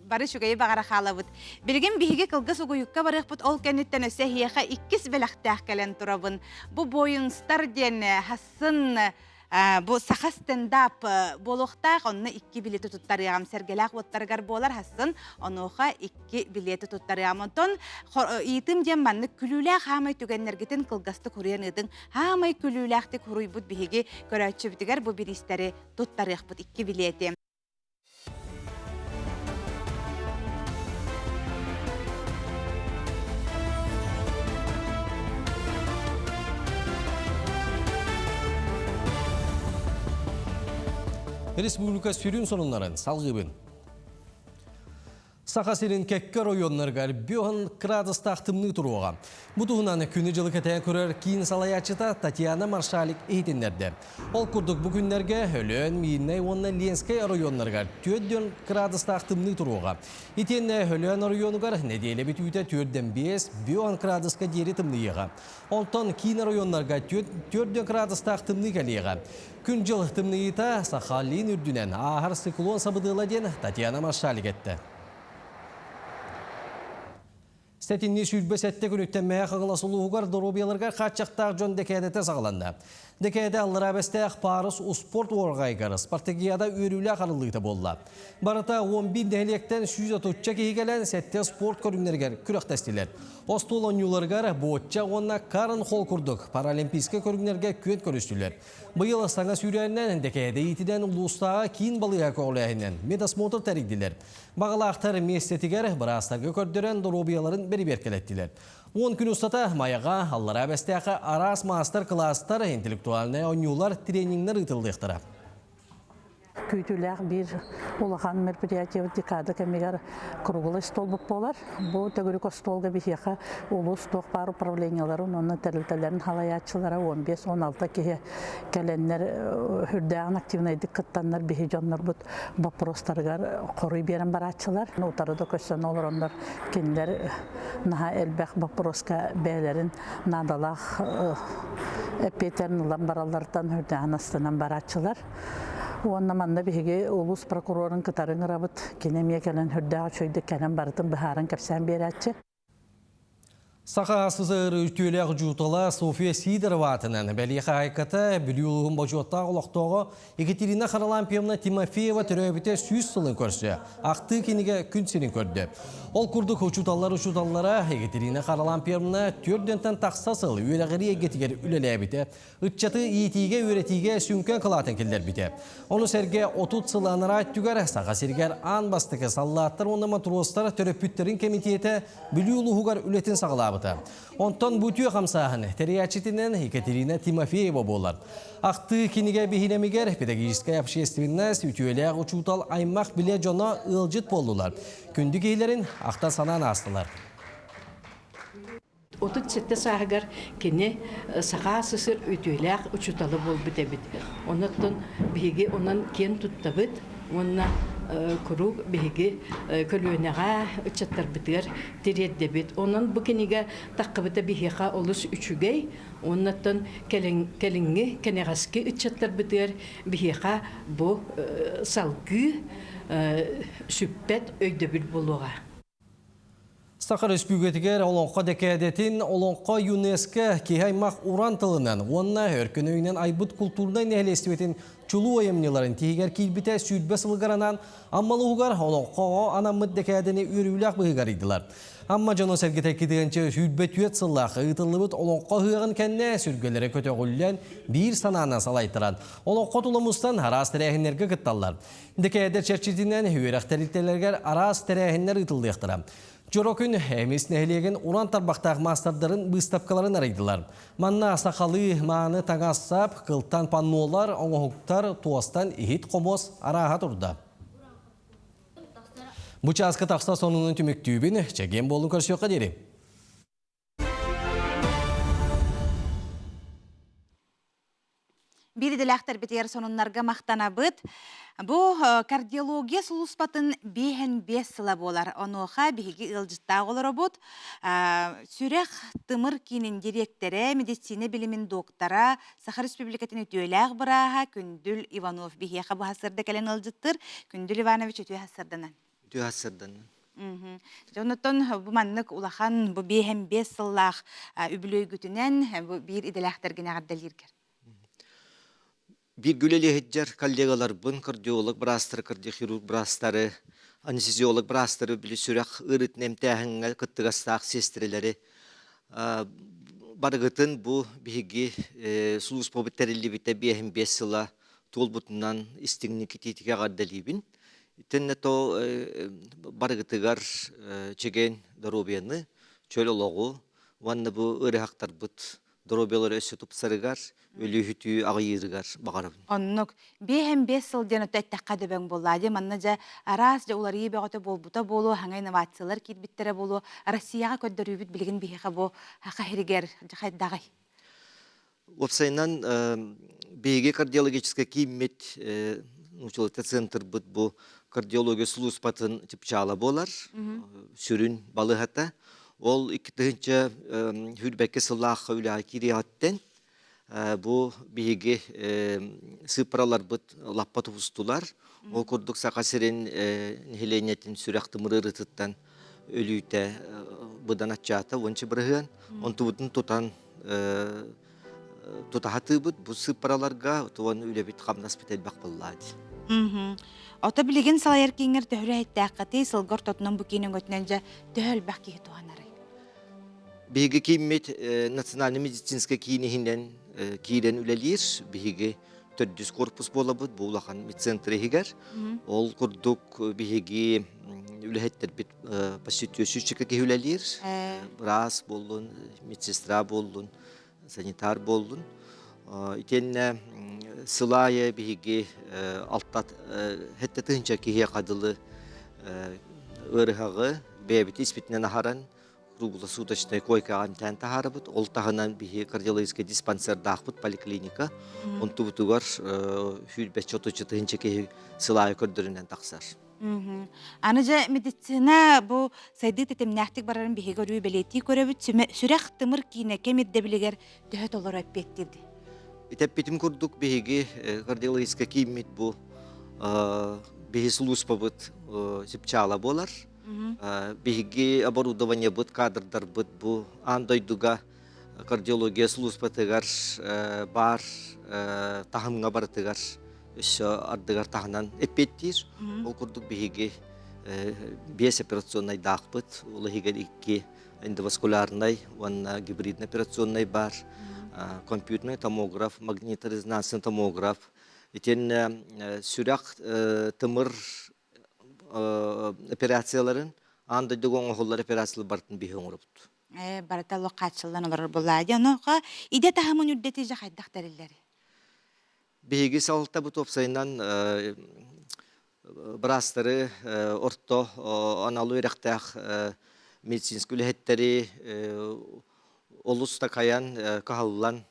бары үчүгэйи баҕара хаалабыт. Билигин биһиги кылгас угуйукка барыахпыт ол кэнниттэн өссө эһиэхэ иккис бэлэхтээх кэлэн турабын. Бу буойунстар диэн хасын Бу саха стендап буолуохтаах, онно икки билети туттарыаҕым. Сэргэлээх уоттарыгар буолар хассын, онуоха икки билети туттарыаҕым. Онтон ыйытым диэн маннык күлүүлээх хаамай түгэннэргитин кылгастык хуруйан ыытыҥ. Хаамай күлүүлээхтик хуруйбут биһиги көрөөччүбүтүгэр бу бириистэри туттарыахпыт икки билети. Республика сүрүн сонуннарын салгыыбын. Саха сирин кэккэ оройуоннарыгар 5 градустаах тымныы туруоҕа. Бу туһунан күнү-дьылы кэтээн көрөр киин салайааччыта Татьяна Маршалик иһитиннэрдэ. Ол курдук бу күннэргэ Өлөөн, Миирнэй уонна Ленскэй оройуоннарыгар 4 градустаах тымныы туруоҕа. Итиэннэ Өлөөн оройуонугар нэдиэлэ бүтүүтэ 4-5 5 градуска диэри тымныйыаҕа. Онтон киин оройуоннарга 4 градустаах тымныы кэлиэҕэ. Күн-дьыл тымныйыыта Сахалин үрдүнэн ааһар циклон сабыдыала диэн Татьяна Маршалик эттэ. Сэтинньи 27 күнүттэн Мэйэ Хаҥалас улууһугар доруобуйаларыгар хааччахтаах дьон дэкээдэтэ саҕаланна. Дэкээдэ Аллараа Бэстээх Парус успуорт уораҕайыгар спартакиада үөрүүлээх арыллыыта буолла. Барыта 11 нэһилиэктэн 130 киһи кэлэн сэттэ спорт көрүҥнэригэр күрэхтэстилэр. Остуол оонньууларыгар бочча уонна карн-холл курдук паралимпийскай көрүҥнэргэ күөн көрүстүлэр. Быйыл саҥа сүүрээнинэн дэкээдэ иитинэн улуустааҕы киин балыыһа көҕүлээһинэн медосмотр тэрийдилэр. Баҕалаахтар миэстэтигэр быраастарга көрдөрөн доруобуйаларын бэрэбиэркэлэттилэр. 10 күн устата Майаҕа, Аллараа Бэстээххэ араас маастар-кылаастар, интеллектуальнай оонньуулар, тренингнэр ыытыллыахтара. Күүтүүлээх биир улахан мероприятиебыт декада кэмигэр круглый столбут буолар. Бу төгүрүк остуолга биһиэхэ улуус туох баар управлениеларын уонна тэрилтэлэрин халайааччылара 15-16 киһи кэлэннэр үрдээҕин активнайдык кыттаннар биһи дьоннорбут боппуруостарыгар хоруй биэрэн барааччылар. Утары да көрсөн олороннор кинилэр наһаа элбэх боппуруоска бэйэлэрин наадалаах эппиэтэрин ылан бараллартан үрдээҕин астынан барааччылар. Уонна манна биһиги улуус прокурорун кытары ыҥырабыт. Кини эмиэ кэлэн үрдээх үчүгэйдик кэлэн барытын быһааран кэпсээн биэрээччи. Саха СССР үтүөлээх дьуутала Софья Сидорова аатынан бэлиэ хаһаайката Бүлүү улууһун бочуоттаах олохтооҕо Екатерина Харлампьевна Тимофеева төрөөбүтэ 100 сылын көрсө ахтыы кинигэ күн сирин көрдө. Ол курдук учууталлар учууталлара Екатерина Харлампьевна төрдөнтөн тахса сыл үөрэҕирии эйгэтигэр үлэлээбитэ. Ыччаты иитиигэ-үөрэтиигэ сүҥкэн кылаатын киллэрбитэ. Ону сэргэ 30 сыл анараа өттүгэр Саха сиригэр аан бастакы саллааттар уонна матростар төрөппүттэрин кэмитиэтэ Бүлүү улууһугар үлэтин саҕалаабыта. Онтон бу үтүө хамсааһын тэрийээччитинэн Екатерина Тимофеева буолар. Ахтыы кинигэ биһирэмигэр педагогическай общественность, үтүөлээх учуутал аймах билэ дьоно ыалдьыт буоллулар. Күндү киһилэрин ахтан санаан аастылар. 37 сааһыгар кини Саха СССР үтүөлээх учуутала буолбут эбит. Онон биһиги онон киэн туттабыт уонна куруук биһиги көлүөнэҕэ ыччаттарбытыгар тириэрдэбит. Онон бу кинигэ таххыбыта биһиэхэ олус үчүгэй. Уоннаттан кэлиҥҥи кэнэҕэски ыччаттарбытыгар биһиэхэ бу салгыы сүппэт өйдөбүл буолуоҕа. Саха Өрөспүүбүлүкэтигэр Олоҥхо дэкээдэтин Олоҥхо ЮНЕСКО киһи аймах уран тылынан уонна өркөн өйүнэн айбыт култуурунай нэһилиэстибэтин чулуу айымньыларын тиһигэр киирбитэ 20 сылыгар анаан Амма улууһугар Олоҥхоҕо анаммыт дэкээдэни үөрүүлээх быһыыга арыйдылар. Амма дьоно-сэргэтэ 224 сыллаах ыытыллыбыт Олоҥхо ыһыаҕын кэннэ сүргэлэрэ көтөҕүллэн, биир санаанан салайтаран, олоҥхо тула мустан араас тэрээһиннэргэ кытталлар. Дэкээдэ чэрчитинэн үөрэх тэрилтэлэригэр араас тэрээһиннэр ыытыллыахтара. Дьоро күн Эмис нэһилиэгин уран тарбахтаах маастардарын быыстапкаларын арыйдылар. Манна сахалыы мааны таҥас-сап, кылтан паннолар, оҥоһуктар, туостан иһит-хомуос арааһа турда. Бу чааска тахса сонунун түмүктүүбүн, чэгиэн буолун көрсүөххэ диэри. Биир идэлээхтэрбитигэр сонуннарга махтанабыт. Бу кардиология сулууспатын биэһэн биэс сыла буолар. Онуоха биһиги ыалдьыттаах олоробут. Сүрэх тымыр киинин дириэктэрэ, медицина билимин доктора, Саха Республикатын үтүөлээх бырааһа Күндүл Иванов биһиэхэ бу сырда кэлэн ыалдьыттыр. Күндүл Иванович үтүө сырданан. Үтүө сырданан. Дьонуттан бу маннык улахан бу биэһэн биэс сыллаах үбүлүөйгүтүнэн бу биир идэлээхтэргин эҕэрдэлииргэр. Биир үлэлиэһитдьэр коллегаларбын, кардиолог быраастары, кардиохирург быраастары, анестезиолог быраастары били сүрэх ыарыытын эмтээһиҥҥэ кыттыгастаах сиэстэрэлэри барыгытын бу биһиги сулууспабыт тэриллибитэ биэһин биэс сыла туолбутунан истиҥник итиитик эҕэрдэлиибин. Итиннэ то барыгытыгар чэгиэн доруобуйаны, чөл олоҕу уонна бу ыарыһахтарбыт доруобуйалара өссө тупсарыгар, өлүү-сүтүү аҕыйыырыгар баҕарабын. Оннук. Биэһэн биэс сыл диэн отто эттэххэ дөбөҥ буоллаа дии. Манна дьэ араас дьэ уларыйыы бөҕөтө буолбута буолуо, хаҥа инновациялар киирбиттэрэ буолуо. Россияҕа көрдөрүүбүт билигин биһиэхэ бу саха сиригэр хайдаҕый? Уопсайынан, биһиги кардиологическай кииммит, нууччалыыта центрбыт бу кардиология сулууспатын чыпчаала буолар, сүрүн балыыһата. Ол 2000 сүүрбэккэ сыллаахха үлэҕэ киириэҕиттэн бу биһиги сыыппараларбыт лаппа тубустулар. Ол курдук Саха сирин нэһилиэнньэтин сүрэх тымыр ыарыытыттан өлүүтэ быдан аччаата уонча бырыһыан. Онтубутун тутан тутаһатыыбыт бу сыыппараларга туон үлэбит хамнаспыт элбэх буоллаа дии. Ото билигин салайар кииҥҥэр төһө үлэһиттээххитий, сылга ортотунан бу киин өҥөтүнэн дьэ төһө элбэх киһи туһанарый? Биһиги кииммит национальный медицинскэй киин иһинэн киирэн үлэлиир. Биһиги төрдүс корпус буолабыт бу улахан медцентр иһигэр. Ол курдук биһиги үлэһиттэрбит почти түөсүүччүкэ киһи үлэлиир. Быраас буоллун, медсестра буоллун, санитар буоллун. Итиэннэ сыл аайы биһиги алта сэттэ тыһыынча киһиэхэ дылы ыарыһаҕы бэйэбит испитинэн аһаран круглосуточнай койкаҕа эмтээн таһаарабыт. Ол таһынан биһи кардиологическай диспансердаахпыт поликлиника. Онтубутугар сүүрбэччэ отучча тыһыынча киһи сыл аайы көрдөрүнэн тахсар. Аны дьэ медицина бу сайдыы тэтимнээхтик барарын биһиги өрүү бэлиэтии көрөбүт. Сүрэх тымыр киинэ кэм ирдэбилигэр төһө толору эппиэттиир Итеппитим курдук биһиги кардиологическай кииммит бу биһи сулууспабыт чыпчаала буолар. Биһиги оборудованиебыт, кадрдарбыт бу аан дойдуга кардиология сулууспатыгар баар таһымҥа барытыгар өссө ардыгар таһынан эппиэттиир. Ол курдук биһиги биэс операционнайдаахпыт, ол иһигэр икки эндоваскулярнай уонна гибридный операционнай баар, компьютерный томограф, магниторезонансный томограф, итиэннэ сүрэх тымыр операцияларын аан дойдуга оҥоһуллар операциялар барытын биһи оҥоробут. Барыта олох хааччыллан олорор буоллаа дии. Онуоха идэ таһымын үрдэтии дьэ хайдах тэриллэр? Биһиги салалтабыт уопсайынан быраастары орто анал үөрэхтээх медицинскэй үлэһиттэри олус такайан, кыһаллан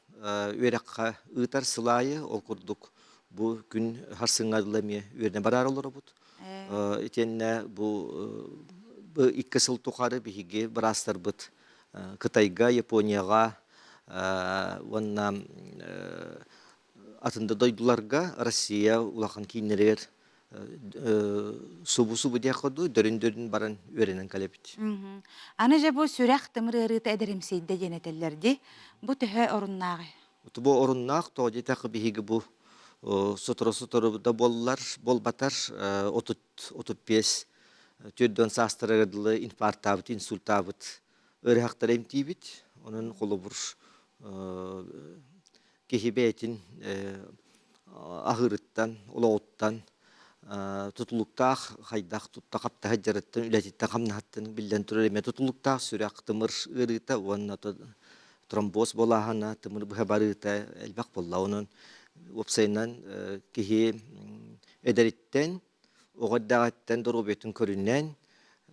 үөрэххэ ыытар сыл аайы ол курдук бу күн харсыҥҥа дылы эмиэ үөрэнэ бараар олоробут. Итиэннэ бу икки сыл тухары биһиги быраастарбыт Кытайга, Японияҕа уонна атын да дойдуларга Россия улахан кииннэригэр субу-субу диэххэ дуу, дөрүн-дөрүн баран үөрэнэн кэлэбит. Аны дьэ бу сүрэх тымыр ыарыыта эдэримсийдэ диэн этэллэр дии. Бу төһө оруннааҕый? Бу оруннаах, тоҕо диэтэххэ биһиги бу сотору-сотору да буоллар, буолбатар 30-35 төрдүөн саастарыгар дылы инфарктаабыт, инсультаабыт ыарыһахтары эмтиибит. Онон холобур киһи бэйэтин аһыырыттан, олоҕуттан Тутулуктаах хайдах тутта хаптаһа дьарыттан үлэтиттэн хамнаһыттан биллэн турар эмэ тутулуктаах сүрэх тымыр ыарыыта уонна тромбоз буолааһына тымыр быһа барыыта элбэх буолла. Онон уопсайынан киһи эдэриттэн оҕо эрдэҕиттэн доруобуйатын көрүнэн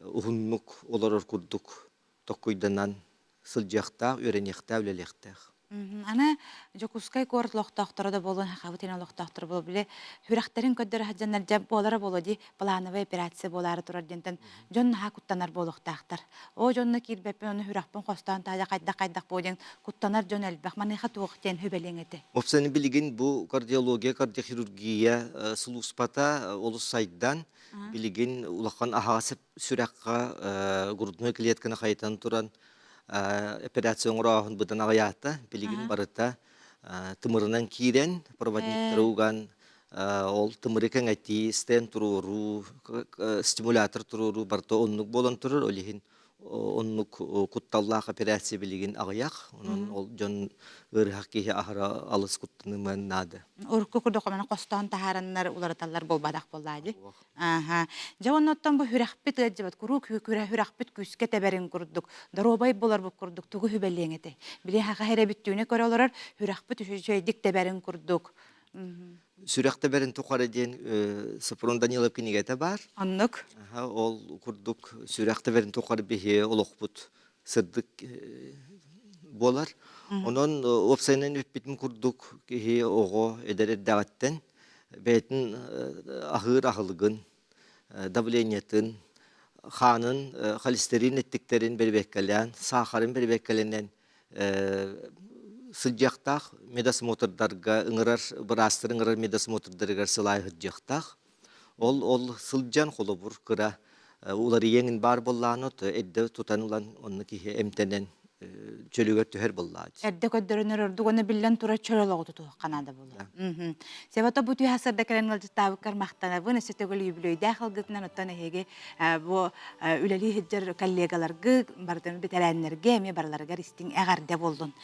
уһуннук олорор курдук токкуйданан сылдьыахтаах, үөрэниэхтээх, үлэлиэхтээх. Аны Дьокуускай куорат олохтоохторо да буолуон, Сахабыт сирин олохтоохторо буолуо, били сүрэхтэрин көрдөрө сылдьаннар дьэ буолара буолуо дии, плановай операция буолаары турар диэнтэн дьон наһаа куттанар буолуохтаахтар. Оо, дьонно киирбэппин, ону сүрэхпин хостоон таһа хайдах-хайдах буо диэн куттанар дьон элбэх. Маныаха туох диэн сүбэлиэҥ этэй? Опсаны билигин бу кардиология, кардиохирургия сулууспата олус сайдан, билигин улахан аһаҕас сүрэххэ грудной клетканы хайытан туран операция оҥорооһун быдан аҕыйаата. Билигин барыта тымырынан киирэн, проводниктары уган, ол тымыры кэҥэтии, стенд туруоруу, стимулятор туруоруу барыта оннук буолан турар. Ол иһин оннук кутталлаах операция билигин аҕыйах. Онон ол дьон ыарыһах киһи аһара алыс куттанымыан наада. Урукку курдук оманы хостоон таһаараннар уларыталлар буолбатах буоллаа дии. Ааһа. Дьэ оннуттан бу сүрэхпит ыалдьыбат, куруук сүрэхпит күүскэ тэбэрин курдук, доруобай буоларбыт курдук тугу сүбэлиэҥ этэй? Били хаха эрэ бүттүүнэ көрө олорор сүрэхпит үчүгэйдик тэбэрин курдук. Сүрэх тэбэрин тухары диэн Сопрун Данилов кинигэтэ баар. Оннук. Ол курдук сүрэх тэбэрин тухары биһи олохпут сырдык буолар. Онон уопсайынан эппитим курдук киһи оҕо эдэр эрдэҕиттэн бэйэтин аһыыр аһылыгын, давлениетын, хаанын холестерин эттиктэрин бэрэбиэркэлээн, саахарын бэрэбиэркэлэнэн сылдьыахтаах, медосмотрдарга ыҥырар, быраастар ыҥырар медосмотрдарыгар сылаай сылдьыахтаах. Ол ол сылдьан холобур кыра уларыйыаҥын баар буоллаҕына эрдэ тутан ылан онно киһи эмтэнэн чөлүгэр түһэр буоллаҕа. Эрдэ көрдөрөнөр ордук уонна биллэн турар чөл олоҕу тутуһуохха наада буолуо. Себото бу түһэ сырда кэлэн ыалдьыттаабыккар махтанабын. Өссө төгүл үбүлүөйдээх алгытынан оттон эһиги бу үлэлии сылдьар коллегаларгы барытын бэтэрээннэргэ эмиэ барыларыгар истиҥ эҕэрдэ буоллун.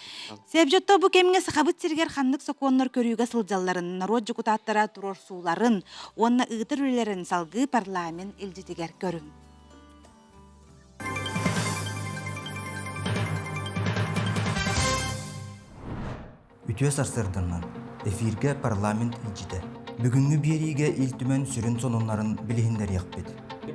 Сэбдьотто бу кэмҥэ Сахабыт сиригэр ханнык сокуоннар көрүүгэ сылдьалларын, норуот дьокутааттара туруорсууларын уонна ыытар үлэлэрин салгыы парламент илдьитигэр көрүҥ. Үтүө сарсыарданнан эфиргэ парламент илдьитэ. Бүгүҥҥү биэриигэ Ил Түмэн сүрүн сонуннарын билиһиннэриэхпит.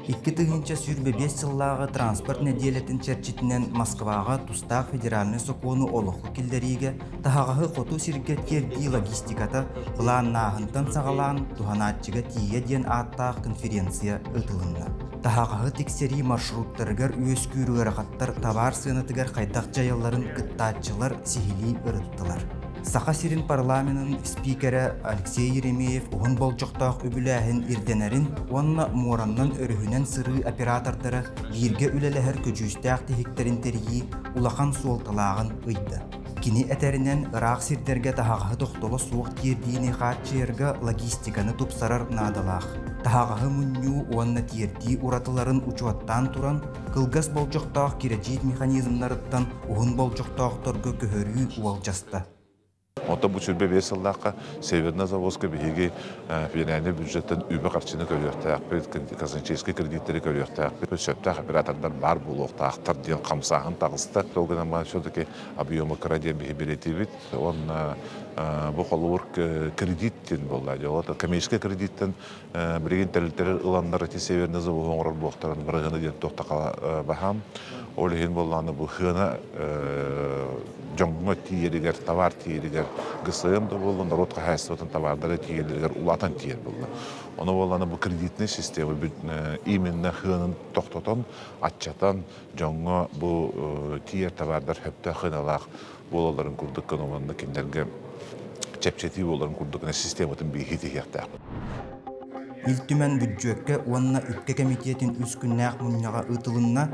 2025 сыллааҕы транспорт нэдиэлэтин чэрчитинэн Москваҕа тустаах федеральнай сокуону олоххо киллэриигэ таһаҕаһы хоту сиргэ тиэрдии логистиката былааннааһынтан саҕалаан туһанааччыга тиийэ диэн ааттаах конференция ыытылынна. Таһаҕаһы тиксэрии маршруттарыгар үөскүүр ыарахаттар табаар сыанатыгар хайдах дьайалларын кыттааччылар сиһилии ырыттылар. Саха сирин парламенын спикерэ Алексей Еремеев уһун болдьохтоох үбүлээһин ирдэнэрин уонна муораннан өрүһүнэн сырыы оператордара бииргэ үлэлэһэр көдьүүстээх тиһиктэрин тэрийии улахан суолталааҕын ыйда. Кини этэринэн, ыраах сирдэргэ таһаҕаһы тохтоло суох тиэрдиини хааччыйарга логистиканы тупсарар наадалаах. Таһаҕаһы мунньуу уонна тиэрдии уратыларын учуоттаан туран, кылгас болдьохтоох кирэдьиит механизмнарыттан уһун болдьохтоохторго көһөрүү уолдьаста. Оттон бу 25 сыллаахха Северная завозка биһиги федеральнай бюджеттан үбү-харчыны көрүөхтээхпит, казначейскай кредиттэри көрүөхтээхпит, сөптөөх оператордар баар буолуохтаахтар диэн хамсааһын таҕыста. Ол гынан баран все-таки объема кыра диэн биһи бэлиэтиибит. Уонна бу холобур кредит диэн буолла. Ол коммерческий кредиттэн билигин тэрилтэлэр ыланнар ити Северный завоһу оҥорор буолтарын бырыһыана диэн туохта баһаам. Ол иһин буоллаҕына бу хыана дьоҥҥо тиийэригэр, табаар тиийэригэр ГСМ да буолла, норуот хаһаайыстыбатын табаардара тиийэллэригэр улаатан тиийэр буолла. Ону буоллаҕына бу кредитнэй система именно хыанын тохтотон, аччатан дьоҥҥо бу тиийэр табаардар сөптөөх хыаналаах буолалларын курдук гына уонна кинилэргэ чэпчэтии буоларын курдук гына систематын бииһи тиһиэхтээхпит. Ил Түмэн бүддьүөккэ уонна үпкэ кэмитиэтин үс күннээх мунньаҕа ыытылынна.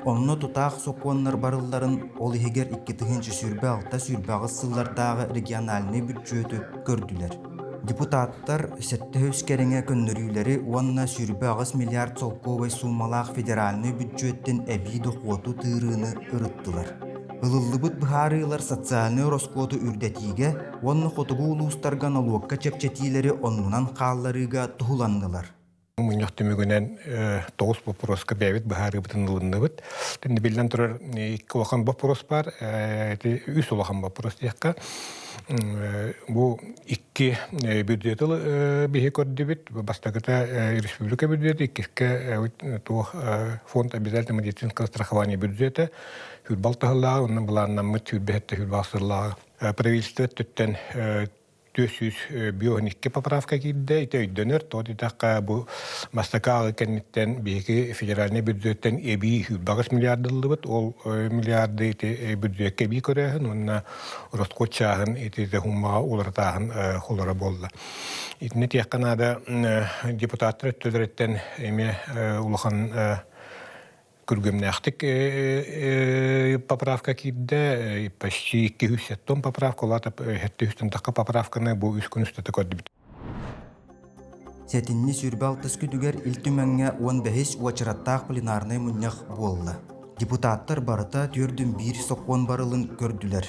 Онно тутаах сокуоннар барылларын, ол иһигэр 2026-28 сыллардааҕы региональнай бүддьүөтү көрдүлэр. Депутаттар 700 кэриҥэ көннөрүүлэри уонна 28 миллиард солкуобай суумалаах федеральнай бүддьүөттэн эбии дохуоту тыырыыны ырыттылар. Ылыллыбыт быһаарыылар социальнай ороскуоту үрдэтиигэ уонна хотугу улуустарга нолуокка чэпчэтиилэри оннунан хаалларыыга туһуланнылар. Мунньах түмүгүнэн тоҕус боппуруоска бэйэбит быһаарыыбытын ылынныбыт. Биллэн турар, икки улахан боппуруос баар, ити үс улахан боппуруос диэххэ. Бу икки бюджеты биһи көрдүбүт. Бастакыта республика бюджеты, иккискэ туох фонд обязательного медицинского страхования бюджета хүрбал таһыллааҕы, онно былааннаммыт сүүрбэһэттэ хүрбал сыллааҕы правительство өттүттэн 452 поправка киирдэ. Ити өйдөнөр. Тоҕо диэтэххэ, бу бастакы ааҕыы кэнниттэн биһиги федеральнай бюджеттэн эбии 28 миллиард ыллыбыт. Ол миллиарды ити бюджекка эбии көрөөһүн уонна расход чааһын ити суммаҕа уларытааһын холоро буолла. Итини этиэххэ наада, депутаттар өттүлэриттэн эмиэ улахан күргүмнээхтик поправка киирдэ, почти 200 поправка, улаата 700 тахха поправканы бу үс күн устата көрдүбүт. Сэтинньи 26 күнүгэр Ил Түмэҥҥэ 15 уочараттаах пленарнай мунньах буолла. Депутаттар барыта түөрдүн биир сокуон барылын көрдүлэр.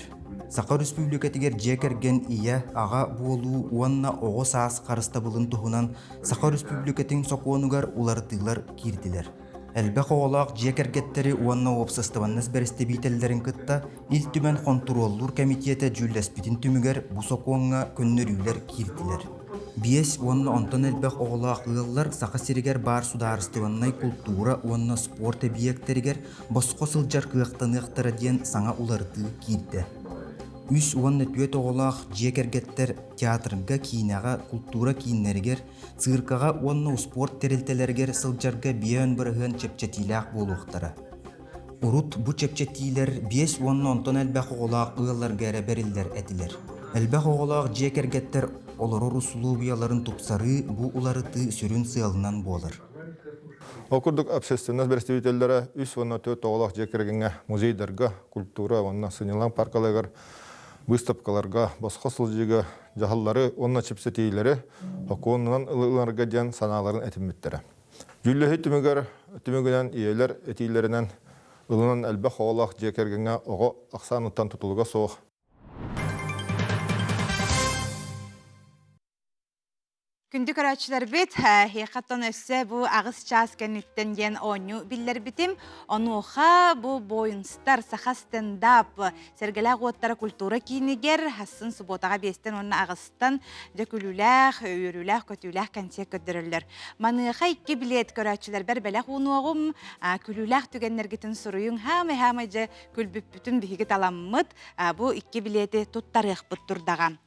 Саха Өрөспүүбүлүкэтигэр дьиэ кэргэн ийэ, аҕа буолуу уонна оҕо саас харыстабылын туһунан Саха Өрөспүүбүлүкэтин сокуонугар уларытыылар киирдилэр. Элбэх оҕолоох дьиэ кэргэттэри уонна уопсастыбаннас бэрэстэбиитэллэрин кытта Ил Түмэн хонтуруоллуур кэмитиэтэ дьүүллэспитин түмүгэр бу сокуоҥҥа көннөрүүлэр киирдилэр. Биэс уонна онтон элбэх оҕолоох ыаллар Саха сиригэр баар судаарыстыбаннай култуура уонна спорт эбийиэктэригэр босхо сылдьар кыахтаныахтара диэн саҥа уларытыы киирдэ. Үс уонна түөрт оҕолоох дьиэ кэргэттэр театрга, киинэҕэ, култуура кииннэригэр Циркаҕа уонна успуорт тэрилтэлэригэр сылдьарга 50% чэпчэтиилээх буолуохтара. Урут бу чэпчэтиилэр биэс уонна онтон элбэх оҕолоох ыалларга эрэ бэриллэр этилэр. Элбэх оҕолоох дьиэ кэргэттэр олорор усулуобуйаларын тупсарыы бу уларытыы сүрүн сыалынан буолар. Ол курдук общественность бэрэстэбиитэллэрэ үс уонна түөрт оҕолоох дьиэ кэргэҥҥэ музейдарга, культура уонна сынньалаҥ паркаларыгар быыстапкаларга, босхо сылдьыыга дьаһаллары уонна чэпчэтиилэри сокуонунан ылынарга диэн санааларын этиммиттэрэ. Дьүүллэһии түмүгэр түмүгүнэн ийэлэр этиилэринэн ылынан элбэх оҕолоох дьиэ кэргэҥҥэ оҕо ахсааныттан тутулуга суох Күндү көрөөччүлэрбит, эһиэхэттэн өссө бу аҕыс чаас кэнниттэн диэн оонньуу биллэрбитим. Онуоха бу Боинстар саха стендап Сэргэлээх уоттара культура киинигэр хассын субуотаҕа биэстэн уонна аҕыстан дьэ күлүүлээх, үөрүүлээх, көтүүлээх кэнсиэр көрдөрөллөр. Маныаха икки билиэт көрөөччүлэрбэр бэлэх уунуоҕум, күлүүлээх түгэннэргитин суруйуҥ, хаамай-хаамай дьэ күлбүппүтүн биһиги таламмыт, бу икки билиэти туттарыахпыт турдаҕа.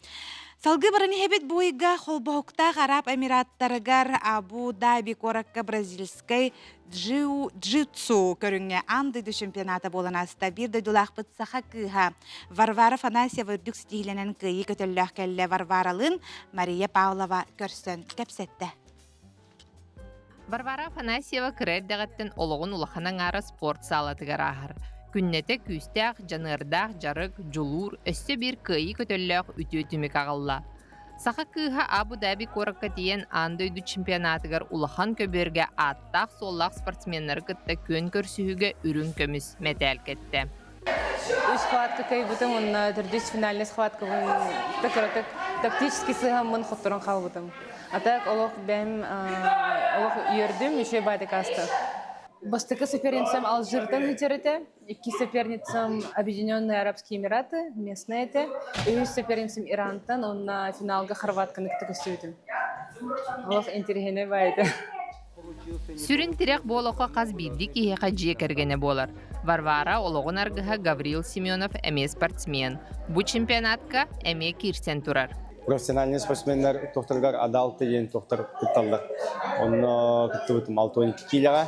Салгыы баран иһэбит бу ыйга Холбоһуктаах Араб Эмираттарыгар Абу-Даби куоракка бразильскай джиу-джитсу көрүҥҥэ аан дойду чемпионата буолан ааста. Биир дойдулаахпыт саха кыыһа Варвара Афанасьева үрдүк ситиһиилэнэн кыайыы көтөллөөх кэллэ. Варваралыын Мария Павлова көрсөн кэпсэттэ. Варвара Афанасьева кыра эрдэҕиттэн олоҕун улахан аҥаара спорт саалатыгар ааһар. Күннэтэ күүстээх, дьаныардаах дьарык, дьулуур, өссө биир кыайыы көтөллөөх үтүө түмүк аҕалла. Саха кыыһа Абу-Даби куоракка тиийэн аан дойду чемпионатыгар улахан көбүөргэ ааттаах-суоллаах спортсменнары кытта күөн көрсүһүүгэ үрүҥ көмүс мэтээл кэттэ. Үс схватка кыайбытым уонна төрдүс финальный схваткабын кыратык тактически сыһаммын хотторон хаалбытым. А так олох бэйэм олох үөрдүм, үчүгэй баайдык ааста. Бастакы соперницам Алжиртан сылдьар этэ, иккис соперницам Объединенные Арабские Эмираты, местная этэ, үһүс соперницам Ирантан уонна финалга Хорватканы кытта көрсүбүтүм. Олох интэриэһинэй баай этэ. Сүрүн тирэх бу олоххо хас биирдии киһиэхэ дьиэ кэргэнэ буолар. Варвара олоҕун аргыһа Гаврил Семенов эмиэ спортсмен. Бу чемпионатка эмиэ киирсэн турар. Профессиональный спортсменнар тохторугар Адалты диэн тохтор кытталлар. Онно кыттыбытым 62 киилэҕэ.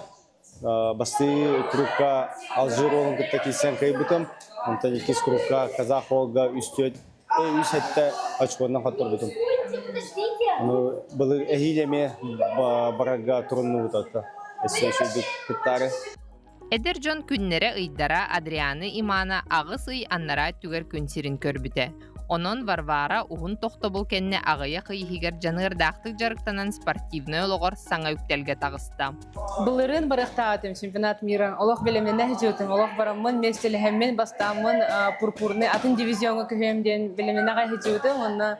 Бастыы курукка Алжир уолун кытта киирсэн кыайбытым. Онтон иккис курукка казах уолга үс үс сэттэ очконнан хотторбутум. Ну, былыр эһиил эмиэ барарга туруннубут отто. Өссө үчүгдүк кыттаары. Эдэр дьон күннэрэ-ыйдара Адрианы Имана аҕыс ый аннараа өттүгэр күн сирин көрбүтэ. Онон Варвара уһун тохтобул кэннэ аҕыйах ый иһигэр дьаныардаахтык дьарыктанан спортивнай олоҕор саҥа үктэлгэ таҕыста. Былырыын барыахтаатым чемпионат мира. Олох бэлэмнэнэ сылдьыбытым. Олох бараммын, миэстэлэһэммин, бастааммын пурпурный атын дивизиоҥҥа көһүөм диэн бэлэмнэнэ аҕай сылдьыбытым. Уонна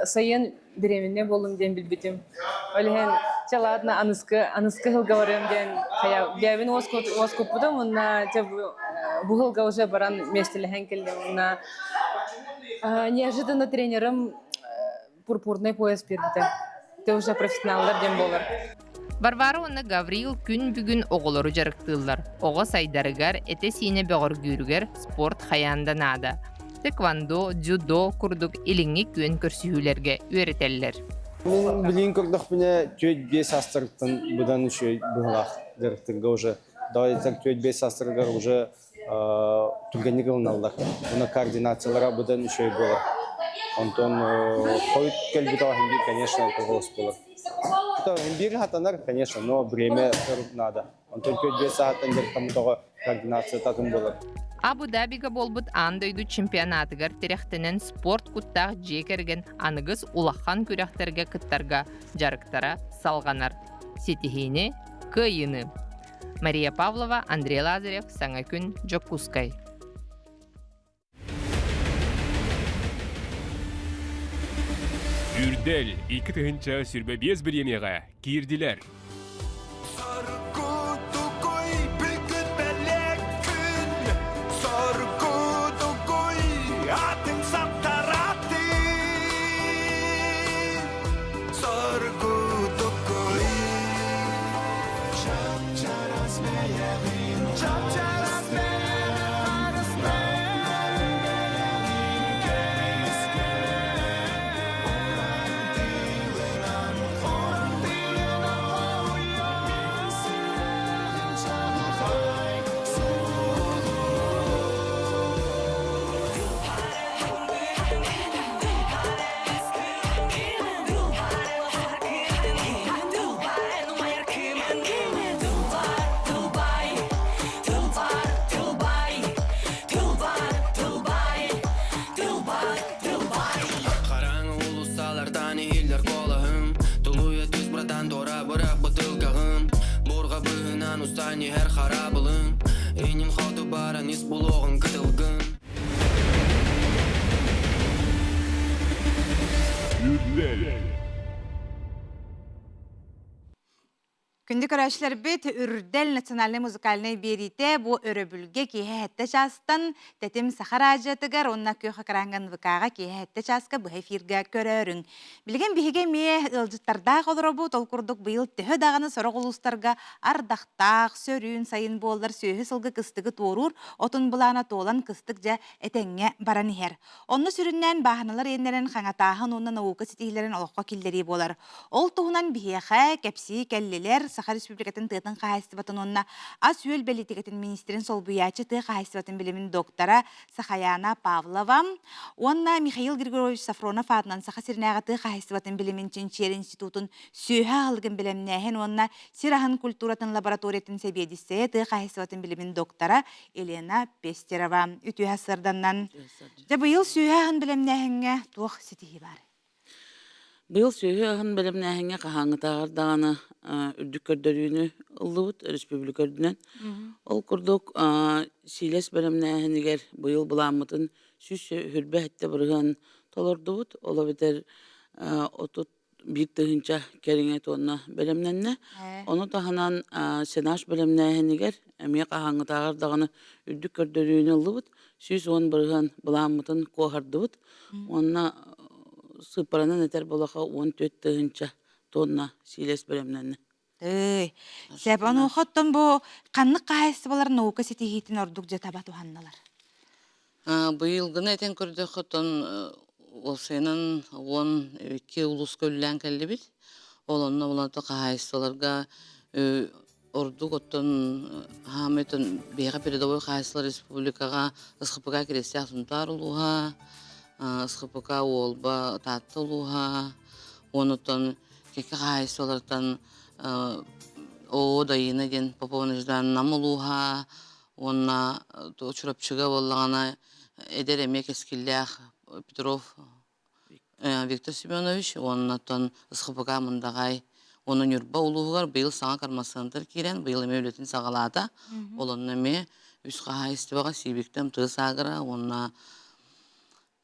сайын беременная буоллум диэн билбитим. Ол иһин Чэ ладно, аныскы аныскы сылга барыам диэн хайа бэйэбин уоскуппутум уонна чэ бу сылга уже баран миэстэлэһэн кэллим уонна неожиданно тренерым пурпурный пояс биэрбитэ. Ты уже профессионаллар диэн буолар. Варвара уонна Гаврил күн бүгүн оҕолору дьарыктыыллар. Оҕо сайдарыгар, этэ-сиинэ бөҕөргүүрүгэр спорт хайаан да наада. Тэквондо, дзюдо курдук илиҥҥи күөн көрсүһүүлэргэ үөрэтэллэр. Мин билигин көрдөхпүнэ, түөрт биэс саастарыттан быдан үчүгэй быһыылаах дьарыктарга уже. Давай түөрт биэс саастарыгар уже түргэнник ылыналлар. Уонна координациялара быдан үчүгэй буолар. Онтон хойут кэлбит оҕо биир, конечно, тоҕус буолар. Биир хатанар, конечно, но время надо. Онтон 4-5 сааттан дьарыктаммыт оҕо координацията атын буолар. Абу-Дабига буолбут аан дойду чемпионатыгар тирэхтэнэн спорт куттаах дьиэ кэргэн аныгыс улахан күрэхтэргэ кыттарга дьарыктара салҕанар. Ситиһиини, кыайыыны! Мария Павлова, Андрей Лазарев, Саҥа күн, Дьокуускай. Үрдэл 2025 бириэмийэҕэ киирдилэр. Хараҥа уулуссалартан иһиллэр куолаһым Тулуйа түс, братан, туора бырах бытыылкаҕын Буурҕа быыһынан устан иһэр хараабылыҥ Иннин хоту баран ис булуоҕуҥ кытылгын Күндү көрөөччүлэрбит, Үрдэл национальнай музыкальнай биэриитэ бу өрөбүлгэ киэһэ сэттэ чаастан Тэтим Саха радиотыгар уонна Күөх экраҥҥа НВК-ҕа киэһэ сэттэ чааска быһа эфиргэ көрөөрүҥ. Билигин биһиги эмиэ ыалдьыттардаах олоробут, ол курдук быйыл төһө даҕаны сорох улуустарга ардахтаах, сөрүүн сайын буоллар сүөһү-сылгы кыстыгы туоруур отун былаана туолан кыстык дьэ этэҥҥэ баран иһэр. Онно сүрүннээн бааһыналар иэннэрин хаҥатааһын уонна наука ситиһиилэрин олоххо киллэрии буолар. Ол туһунан биһиэхэ кэпсии кэллилэр Саха Республикатын тыатын хаһаайыстыбатын уонна ас-үөл бэлиитикэтин министрин солбуйааччы тыа хаһаайыстыбатын билимин доктора Сахаяна Павлова уонна Михаил Григорьевич Сафронов аатынан Саха сиринээҕи тыа хаһаайыстыбатын билимин чинчийэр институтун сүөһү аһылыгын бэлэмнээһин уонна сир аһын культуратын лабораториятын сэбиэдиссэйэ тыа хаһаайыстыбатын билимин доктора Елена Пестерова үтүө сарданнан. Дьэ быйыл сүөһү аһын бэлэмнээһиҥҥэ туох ситиһии бар? Быйыл сүөһү аһын бэлэмнээһиҥҥэ хаһааҥҥытааҕар даҕаны үрдүк көрдөрүүнү ыллыбыт өрөспүүбүлүкэ үрдүнэн. Ол курдук сиилэс бэлэмнээһинигэр быйыл былааммытын 127% толордубут. Ол эбэтэр 31 тыһыынча кэриҥэ туонна бэлэмнэннэ. Ону таһынан сенаж бэлэмнээһинигэр эмиэ хаһааҥҥытааҕар даҕаны үрдүк көрдөрүүнү ыллыбыт. 110% былааммытын куоһардыбыт. Уонна сыыппаранан этэр буоллахха 14 тыһыынча тонна сиилэс бэлэмнэннэ. Тыый. Сөп, онуоха оттон бу ханнык хаһаайыстыбалар наука ситиһиитин ордук дьэ таба туһанналар? Быйылгыны этэн көрдөххө, оттон уопсайынан 12 улууска үлэлээн кэллибит. Ол онно булата хаһаайыстыбаларга ордук оттон хаамай биһиэхэ передовой хаһаайыстыбалар республикаҕа СХПК Кириэстээх Сунтаар улууһа, СХПК Уолба Таатта улууһа, уонуттан кэккэ хаһаайыстыбалартан ООО Дайыына диэн Попова Неждан Нам улууһа уонна Чурапчыга буоллаҕына эдэр эмиэ кэскиллээх Петров Виктор Семенович уонна оттон СХПК Мындаҕай уонна Ньурба улууһугар быйыл саҥа кармасцентр киирэн быйыл эмиэ үлэтин саҕалаата. Ол онно эмиэ үс хаһаайыстыбаҕа Сиибиктэн тыа саагара уонна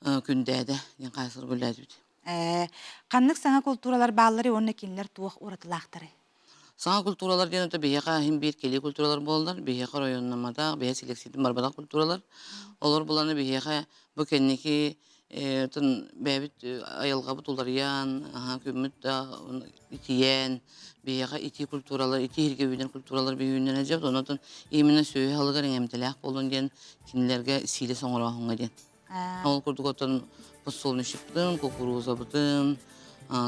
Күндээдэ диэн хаһаайыстыбалар үлэлээбит. Ханнык саҥа култууралар баалларый уонна кинилэр туох уратылаахтарый? Саҥа культуралар диэн это биһиэхэ иһин биир кэлии культуралар буолаллар. Биһиэхэ оройуоннамматах, биһиэхэ селекциятын барбатах культуралар. Олор буланы биһиэхэ бу кэнники тын бэйэбит айылҕабыт уларыйан, күммүт да итийэн, биһиэхэ итии культуралар, итии иһиргэ үүнэр культуралар үүннэрэ дьэбит. Онон именно сүөһү аһылыгар иҥэмтэлээх буолун диэн кинилэргэ сиилэс оҥорооһуҥҥа диэн. Ол курдук оттон подсолнечникпытын, кукурузабытын,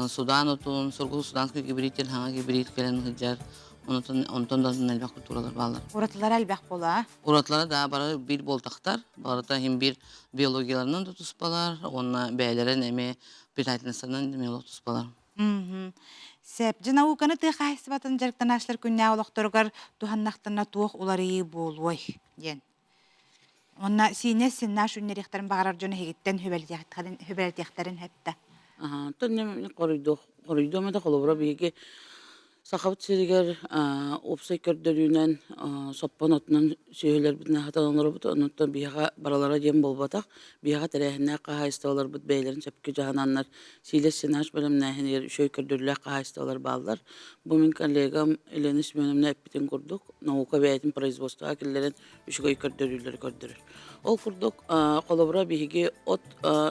судан отун, сургу суданский гибрид диэн хаҥа гибрид кэлэн сылдьар. Онтон онтон да элбэх культуралар бааллар. Уратылара элбэх буолаа. Уратылара да бары биир буолтахтар. Барыта иһин биир биологияларынан да туспалар, уонна бэйэлэрин эмиэ питательностарынан эмиэ туспалар. Сөп. Дьэ науканы тыа хаһаайыстыбатын дьарыктанааччылар күннээҕи олохторугар туһаннахтарына туох уларыйыы буолуой диэн. Уонна сиинэ синнаш үүннэриэхтэрин баҕарар дьон эһигиттэн сүбэлэтиэхтэрин сөптө. Оттон хоруйдуом этэ холобура биһиги Сахабыт сиригэр уопсай көрдөрүүнэн соппон отунан сүөһүлэрбитин аһатан олоробут. Онуттан биһиэхэ баралара диэн буолбатах. Биһиэхэ тэрээһиннээх хаһаайыстыбаларбыт бэйэлэрин сөпкө дьаһананнар сиилэс сенаж бэлэмнээһинигэр үчүгэй көрдөрүүлээх хаһаайыстыбалар бааллар. Бу мин коллегам Елена Семеновна эппитин курдук, наука бэйэтин производствоҕа киллэрэн үчүгэй көрдөрүүлэри көрдөрөр. Ол курдук, холобура, биһиги от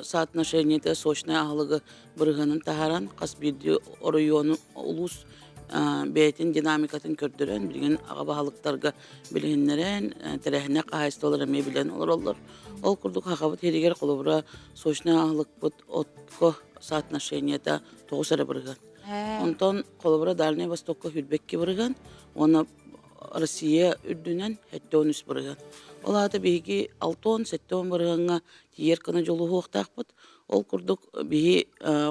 соотношениета сочнай аһылыгы бырыһыанын таһааран, хас биирдии оройуону, улуус бэйэтин динамикатын көрдөрөн, билигин аҕа баһылыктарга билиһиннэрэн, тэрээһиннээх хаһаайыстыбалар эмиэ билэн олороллор. Ол курдук, Сахабыт сиригэр холобура сочнай аһылыкпыт отко соотношениета 9 эрэ бырыһыан. Онтон холобура Дальнай Востокка 22 бырыһыан уонна Россия үрдүнэн 73 бырыһыан. Ол аата биһиги 60-70 бырыһыаҥҥа тиийэр гына дьулуһуохтаахпыт. Ол курдук биһи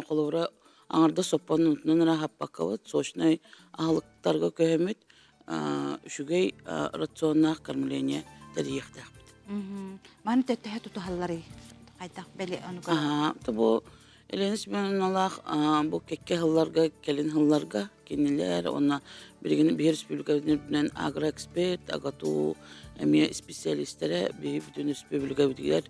холобура аҥардас соппоннутунан эрэ аһаппаккабыт, сочнай аһылыктарга көһөммүт үчүгэй рационнаах кормление тэрийиэхтээхпит. Маны төһө тутуһалларый? Хайдах били ону Бу Елена Семеновналаах бу кэккэ сылларга, кэлин сылларга кинилэр уонна билигин биһи республикабытын үрдүнэн агроэксперт, АГАТУ эмиэ специалистэрэ биһи бүтүн республикабытыгар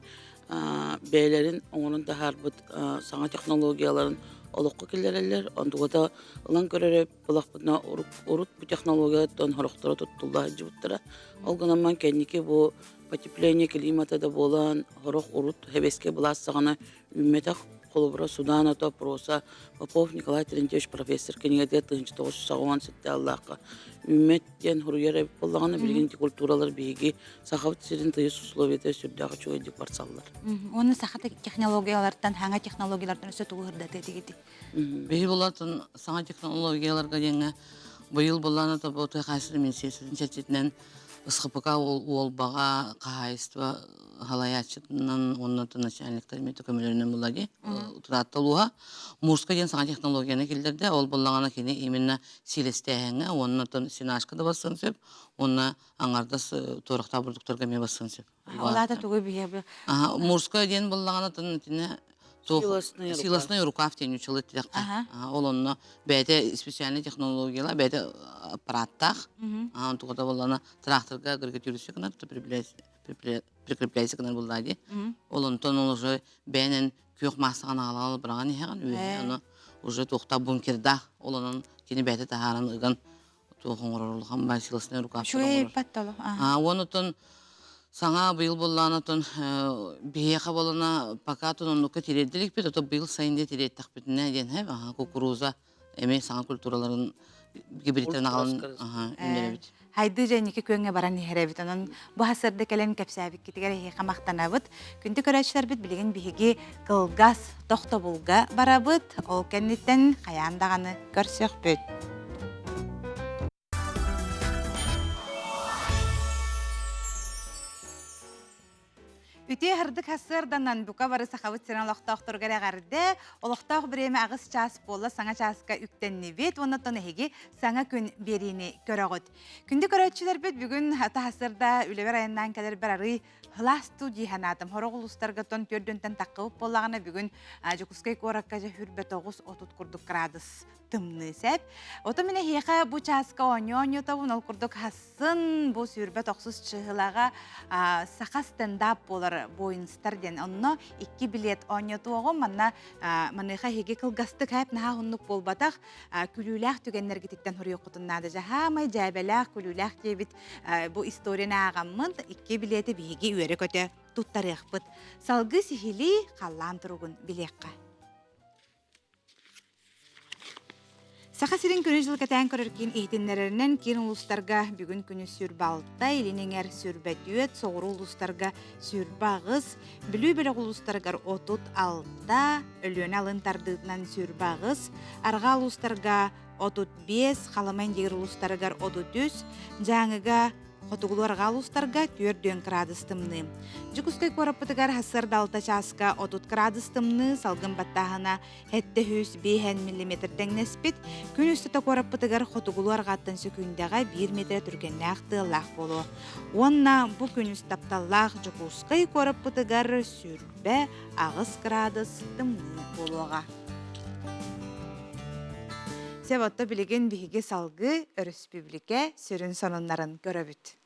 бэйэлэрин оҥорон таһаарбыт саҥа технологияларын олоххо киллэрэллэр. Онтугата ылан көрөрө булахпытына урут бу технологияттан сорохторо туттулла сылдьыбыттара. Ол гынан кэнники бу потепление климата да буолан сорох урут сэбиэскэй былаас саҕана Үүммэтэх холобура Судан ото Проса Попов Николай Терентьевич профессор кинигэтигэр 1987 аллаахха үүммэт диэн суруйар эбит буоллаҕына, билигин ити культуралар биһиги Сахабыт сирин тыйыс условията сүрдээх үчүгэйдик барсаллар. Уонна саха технологиялартан, саҥа технологиялартан өссө тугу ырдатыы этигити? Биһи булатын саҥа технологияларга диэҥҥэ быйыл буллаана тобу хаһаайыстыба министерствотын чэрчитинэн СХПК Уолбаҕа хаһаайыстыба салайааччытынан уонна начальниктар эмиэ көмөлөрүнэн буолла дии. Утураатта улууһа Мурска диэн саҥа технологияны киллэрдэ. Ол буоллаҕына кини именно сиилэстээһиҥҥэ уонна сенажка да барсан сөп уонна аҥардас туорахтаах бурдуктарга эмиэ барсан сөп. Ол аата тугу биһиэбэ? Мурская диэн буоллаҕына итинэ силосной рукав диэн училы тирэххэ. Ол онно бэйэтэ специальный технологияла бэйэтэ аппараттаах. Онтугата буоллаҕына тракторга агрегатирующий гынар, прикрепляйся гынар буоллаа дии. Ол онтон ол уже бэйэнэн күөх маассаҕын аҕалаҕал быраҕан иһэҕин үөһэ ону уже туохта бункердаах ол онон кини бэйэтэ таһааран ыган туох оҥорор улахан бай силосной рукав Үчүгэй паттало. Уон отон саҥа быйыл буоллаан отон биһиэхэ буолана пока тон оннукка тириэрдиликпит ото быйыл сайын дии тириэттэхпитинэ диэн һэ кукуруза эмиэ саҥа культураларын гибридтэрин аҕалан үүннэрэбит. Хайдыы дьэнники күөҥҥэ баран иһэрэбит. Онон бу хасырда кэлэн кэпсээбиккитигэр эһиэхэ махтанабыт. Күндү көрөөччүлэрбит билигин биһиги кылгас тохтобулга барабыт. Ол кэнниттэн хайаан даҕаны көрсөхпүт. Үтүө һырдык сарсыарданан бука бары Сахабыт сирин олохтоохторугар эҕэрдэ. Олохтоох бириэмэ аҕыс чаас буолла саҥа чааска үктэннибит уонна оттон эһиги саҥа күн биэриини көрөҕүт. Күндү көрөөччүлэрбит бүгүн таһасырда үлэбэр айаннаан кэлэрбэр арый Сылаас туу дии санаатым. Сорох улуустарга тон төрдүнтэн таххыбыт буоллаҕына бүгүн Дьокуускай куоракка дьэ 29-30 курдук градус тымныы сэп. Ото мин эһиэхэ бу чааска оонньуу оонньотобун, ол курдук хасын бу 29 чыһылаҕа саха стендап буолар воинстар диэн онно икки билет оонньотуоҕум. Манна маныаха эһиги кылгастык хэп наһаа уһуннук буолбатах күлүүлээх түгэннэргититтэн хоруйуоххутун наада. Дьаһаамай дьээбэлээх күлүүлээх диэбит бу историяны ааҕаммын икки билети биһиги үөрэ-көтө туттарыахпыт. Салгыы сиһилии халлаан туругун билиэххэ. Саха сирин күнү-дьыл кэтээн көрөр киин иһитиннэрэринэн киин улуустарга бүгүн күнүс 26, илин эҥэр 24, соҕуруу улуустарга 28, Бүлүү бөлөх улуустарыгар 36, Өлүөнэ алын тардыытынан 28, арҕаа улуустарга 35, Халыма Индигир улуустарыгар 33, Дьааҥыга Хотугулуу-арҕаа улуустарга 4 градус тымныы. Дьокуускай куораппытыгар сарсыарда 6 чааска 30 градус тымныы, салгын баттааһына 705 миллиметр тэҥнэспит. Күн устата куораппытыгар хотугулуу-арҕааттан сөкүүндэҕэ 1 метр түргэннээх тыаллаах буолуо. Уонна бу күнүс тапталлаах Дьокуускай куораппытыгар 28 градус тымныы буолуоҕа. Севотто билигин биһиги салгыы өрөспүүбүлүкэ сүрүн сонуннарын көрөбүт.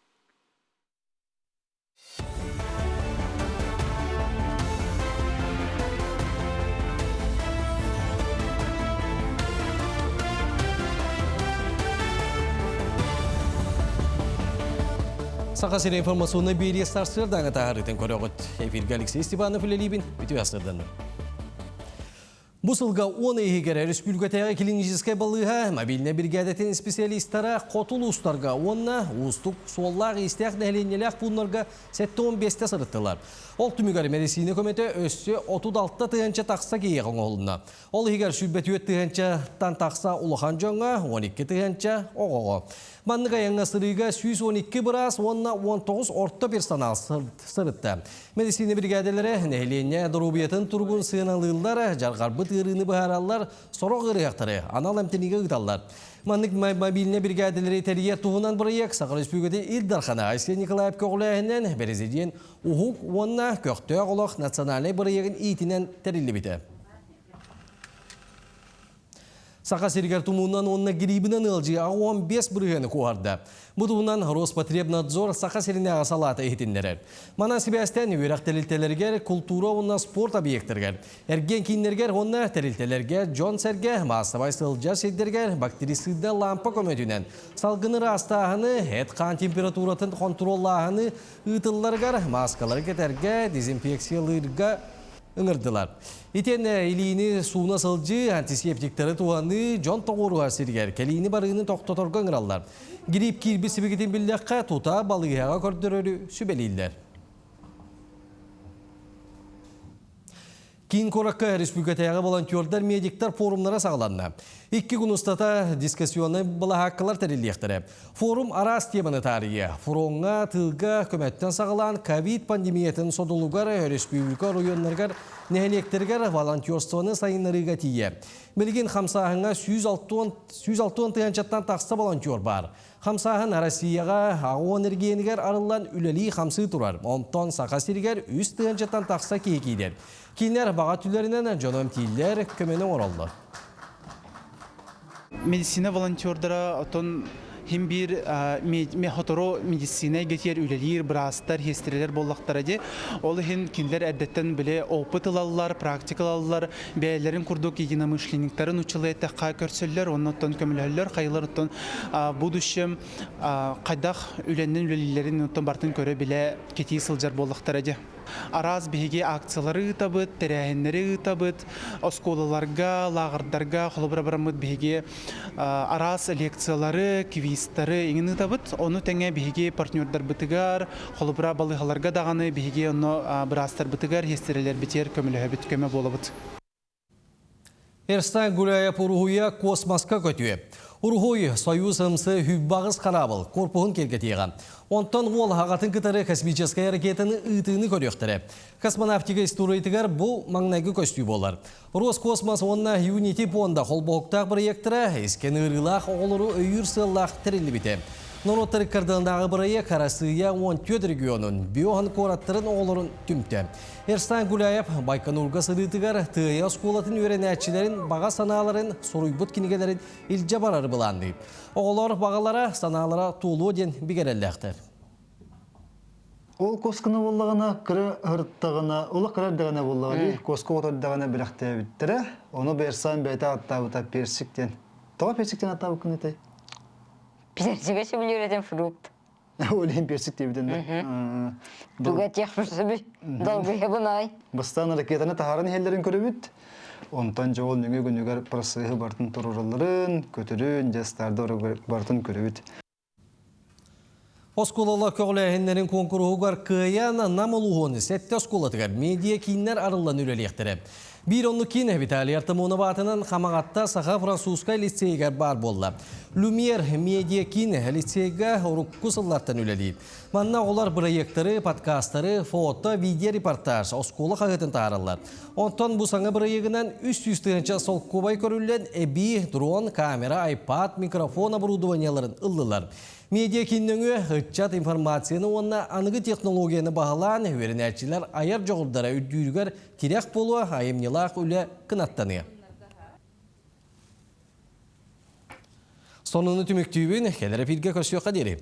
Саха сирэ информационнай биэрии сарсыардааҥы таһаарыытын көрөҕүт. Эфиргэ Алексей Степанов үлэлиибин. Үтүө сарсыарданнын. Бу сылга 10 иһигэр республикатааҕы клиническэй балыыһа мобильнай биригээдэтин специалистара хоту улуустарга уонна уустук суоллаах-иистээх нэһилиэнньэлээх пууннарга 75-те сырыттылар. Ол түмүгэр мэдиссиинэ көмөтө өссө 36 тыһыынча тахса киһиэхэ оҥоһулунна. Ол иһигэр 24 тыһыынчаттан тахса улахан дьоҥҥо, 12 тыһыынча оҕоҕо. Маннык айаҥҥа сырыыга 112 быраас уонна 19 орто персонал сырытта. Мэдиссиинэ биригээдэлэрэ нэһилиэнньэ доруобуйатын туругун сыаналыыллар, дьарҕарбыт ыарыыны быһаараллар, сорох ыарыһахтары анал эмтэниигэ ыыталлар. Маннык мобильнай биригээдэлэри тэрийэр туһунан бырайыак Саха Республикатын Ил Дархана Айсен Николаев көҕүлээһинэн Президент Уһук уонна көхтөөх олох национальнай бырайыагын иитинэн тэриллибитэ. Саха сиригэр тумуунан уонна грибинэн ыалдьыы 15 бырыһыаны куоһарда. Бу туһунан Роспотребнадзор Саха сиринээҕи салаата иһитиннэрэр. Манан сибээстээн үөрэх тэрилтэлэригэр, култуура уонна спорт объектарыгар, эргиэн кииннэригэр уонна тэрилтэлэргэ дьон-сэргэ маассабай сылдьар сирдэригэр бактерициднай лампа көмөтүнэн салгыны ыраастааһыны, эт-хаан температуратын хонтуруоллааһыны ыытылларыгар мааскалары кэтэргэ, дезинфекциялыырга ыҥырдылар. Итиэннэ илиини сууна сылдьыы, антисептиктары туһаныы дьон тоҕуоруһар сиригэр кэлиини-барыыны тохтоторго ыҥыраллар. Грипп киирбит сибикитин биллэххэ, тута балыыһаҕа көрдөрөрү сүбэлииллэр. Киин куоракка республикатааҕы волонтердар, медиктар форумнара саҕаланна. Икки күн устата дискуссионнай былаһааккалар тэриллиэхтэрэ. Форум араас теманы таарыйыа. Фроҥҥа, тыылга көмөттөн саҕалаан ковид пандемиятын содулугар өрөспүүбүлүкэ оройуоннарыгар, нэһилиэктэригэр волонтерствоны сайыннарыыга тиийэ. Билигин хамсааһыҥҥа 160 тыһыынчаттан тахса волонтер баар. Хамсааһын Россияҕа АОН эргиэнигэр арыллан үлэлии-хамсыы турар. Онтон Саха сиригэр 3 тыһыынчаттан тахса киһи киирэр. Кинилэр баҕа өттүлэринэн дьону эмтииллэр, көмөнү оҥороллор. Медицина волонтердара отон хим биир хотору медицина эйгэтигэр үлэлиир быраастар, сиэстэрэлэр буоллахтара дии. Ол иһин кинилэр эрдэттэн били опыт ылаллар, практика ылаллар, бэйэлэрин курдук единомышленниктарын училы эттэххэ көрсөллөр, уонна оттон көмөлөһөллөр, хайылар оттон будущем хайдах үлэннэн үлэлииллэрин оттон бартын көрө-билэ кэтии сылдьар буоллахтара дии. Араас биһиги акциялары ыытабыт, тэрээһиннэри ыытабыт, оскуолаларга, лааҕырдарга холобура бараммыт биһиги араас лекциялары, квизтары иҥин ыытабыт. Ону тэҥэ биһиги партнердарбытыгар, холобура балыыһаларга даҕаны биһиги онно быраастарбытыгар, сиэстэрэлэрбитигэр көмөлөһөбүт, көмө буолабыт. Эрстан Гуляев уруһуйа космоска көтүө. Уруһуй Союз МС хүббаҕыс хараабыл корпуһун киэргэтиэҕэ. Онтон уол аҕатын кытары космическай ракетаны ыытыыны көрүөхтэрэ. Космонавтика историятыгар бу маҥнайгы көстүү буолар. Роскосмос уонна Unity пуонда холбоһуктаах проектара искэн ыарыылаах оҕолору өйүүр сыаллаах тэриллибитэ. Норуоттар ыккардыларынааҕы бырайыак Арассыыйа 14 регионун, биохан куораттарын оҕолорун түмтэ. Эрстан Гуляев Байконурга сырыытыгар Тыайа оскуолатын үөрэнээччилэрин баҕа санааларын суруйбут кинигэлэрин илдьэ барары былаанныыр. Оҕолор баҕалара, санаалара туолуо диэн бигэрэллээхтэр. Ол куосканы буоллаҕына кыра ырыттаҕына, олох кыра эрдэҕинэ буоллаҕа дии, куоска оҕото эрдэҕинэ бэлэхтээбиттэрэ. Ону Берсан бэйэтэ ааттаабыта персик диэн. Тоҕо персик диэн ааттаабыккын этэй? Персигэ сөбүлүүр этим фрукт. Ол иһин персик диэбитин да. Туга этиэх долгуйабын ай. Бастаан ракетаны таһааран иһэллэрин көрөбүт. Онтон дьэ ол нөҥүө күнүгэр процеһы барытын туруоралларын, көтөрүн, дьэ старды барытын көрөбүт. Оскуолалар көҕүлээһиннэрин куонкуруһугар кыайан Нам улууһун сэттэ оскуолатыгар медиа-кииннэр арыллан үлэлиэхтэрэ. Биир оннук киин Виталий Артамонов аатынан Хамаҕатта саха-французскай лицейигэр баар буолла. Люмьер медиа-киин лицейгэ урукку сыллартан үлэлиир. Манна оҕолор бырайыактары, подкастары, фото, видеорепортаж, оскуола хаһыатын таһаараллар. Онтон бу саҥа бырайыагынан 300 тыһыынча солкуобай көрүллэн эбии дрон, камера, iPad, микрофон оборудованиеларын ыллылар. Медиа киин нөҥүө ыччат информацияны уонна аныгы технологияны баһылаан, үөрэнээччилэр айар дьоҕурдара үрдүүрүгэр тирэх буолуо, айымньылаах үлэ кынаттаныа. Сонуну түмүктүүбүн, кэлэр эфиргэ көрсүөххэ диэри.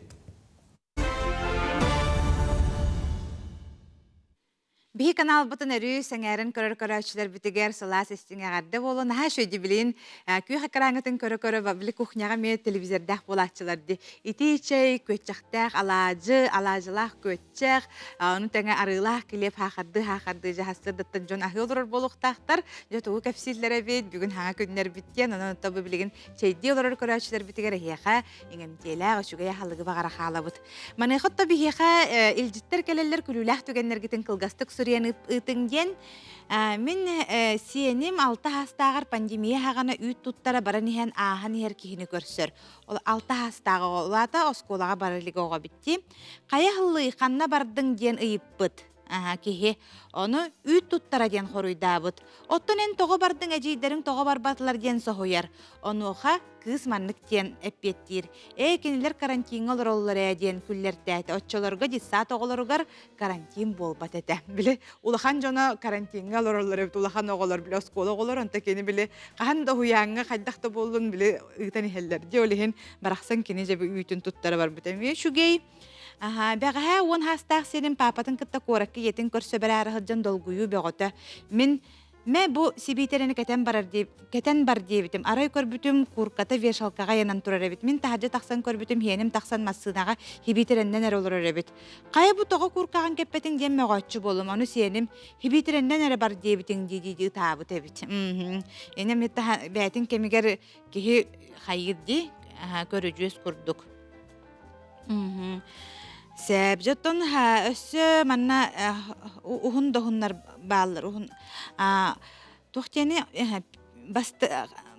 Биһи каналбытын өрүү сэҥээрэн көрөр көрөөччүлэрбитигэр сылаас истиҥ эҕэрдэ буолуо. Наһаа үчүгэй күөх экраҥҥытын көрө-көрө били кухняҕа эмиэ телевизордаах буолааччылар дии. Итии чэй, күөччэхтээх алаадьы, алаадьылаах күөччэх, ону тэҥэ арыылаах килиэп хаахардыы-хаахардыы дьаһастырдаттан дьон аһыы олорор буолуохтаахтар. Дьэ тугу кэпсииллэр эбит, бүгүн хаҥа күннэрбит диэн, онон оттон бу билигин чэйдии олорор көрөөччүлэрбитигэр эһиэхэ иҥэмтиэлээх үчүгэй аһылыгы баҕара хаалабыт. Маныаха отто биһиэхэ илдьиттэр кэлэллэр күлүүлээх түгэннэргитин кылгастык суруйан ыытыҥ диэн. Мин сиэним алта саастааҕар пандемия хаҕана үүт туттара баран иһэн ааһан иһэр киһини көрсөр. Ол алта саастаах оҕо улаата оскуолаҕа бара илик оҕо битти. Хайа һыллый ханна бардыҥ диэн ыйыппыт. киһи ону үүт туттара диэн хоруйдаабыт. Оттон эн тоҕо бардыҥ эдьиийдэриҥ тоҕо барбатылар диэн соһуйар. Онуоха кыыс маннык диэн эппиэттиир. Ээ кинилэр карантиҥҥа олороллор ээ диэн күллэртээтэ. Оччолорго детсад оҕолоругар карантин буолбат этэ. Били улахан дьоно карантиҥҥа олороллор эбит улахан оҕолор били оскуола оҕолор онто кини били хаһан да уһуйааҥҥа хайдах да буоллун били ыытан иһэллэр. Дьэ ол иһин барахсан кини дьэ үүтүн туттара барбыт эмиэ үчүгэй. Аһаа, бэҕэһээ уон саастаах сиэним паапатын кытта куоракка ийэтин көрсө бараары сылдьан долгуйуу бөҕөтө. Мин мэ бу сибиитэрэни кэтэн барар дии кэтэн бар диэбитим. Арай көрбүтүм куурката вешалкаҕа ыйанан турар эбит. Мин таһырдьа тахсан көрбүтүм иһиэним тахсан массыынаҕа хибиитэрэннэн эрэ олорор эбит. Хайа бу тоҕо кууркаҕын кэппэтиҥ диэн мөҕөөччү буоллум. Ону сиэним хибиитэрэннэн эрэ бар диэбитиҥ дии-дии ытаабыт эбит. Инем бээтин кэмигэр киһи хайыыр дии көрүдьүөс курдук. Сөп. Дьоттон өссө манна уһун доһуннар бааллар. Уһун туох диэни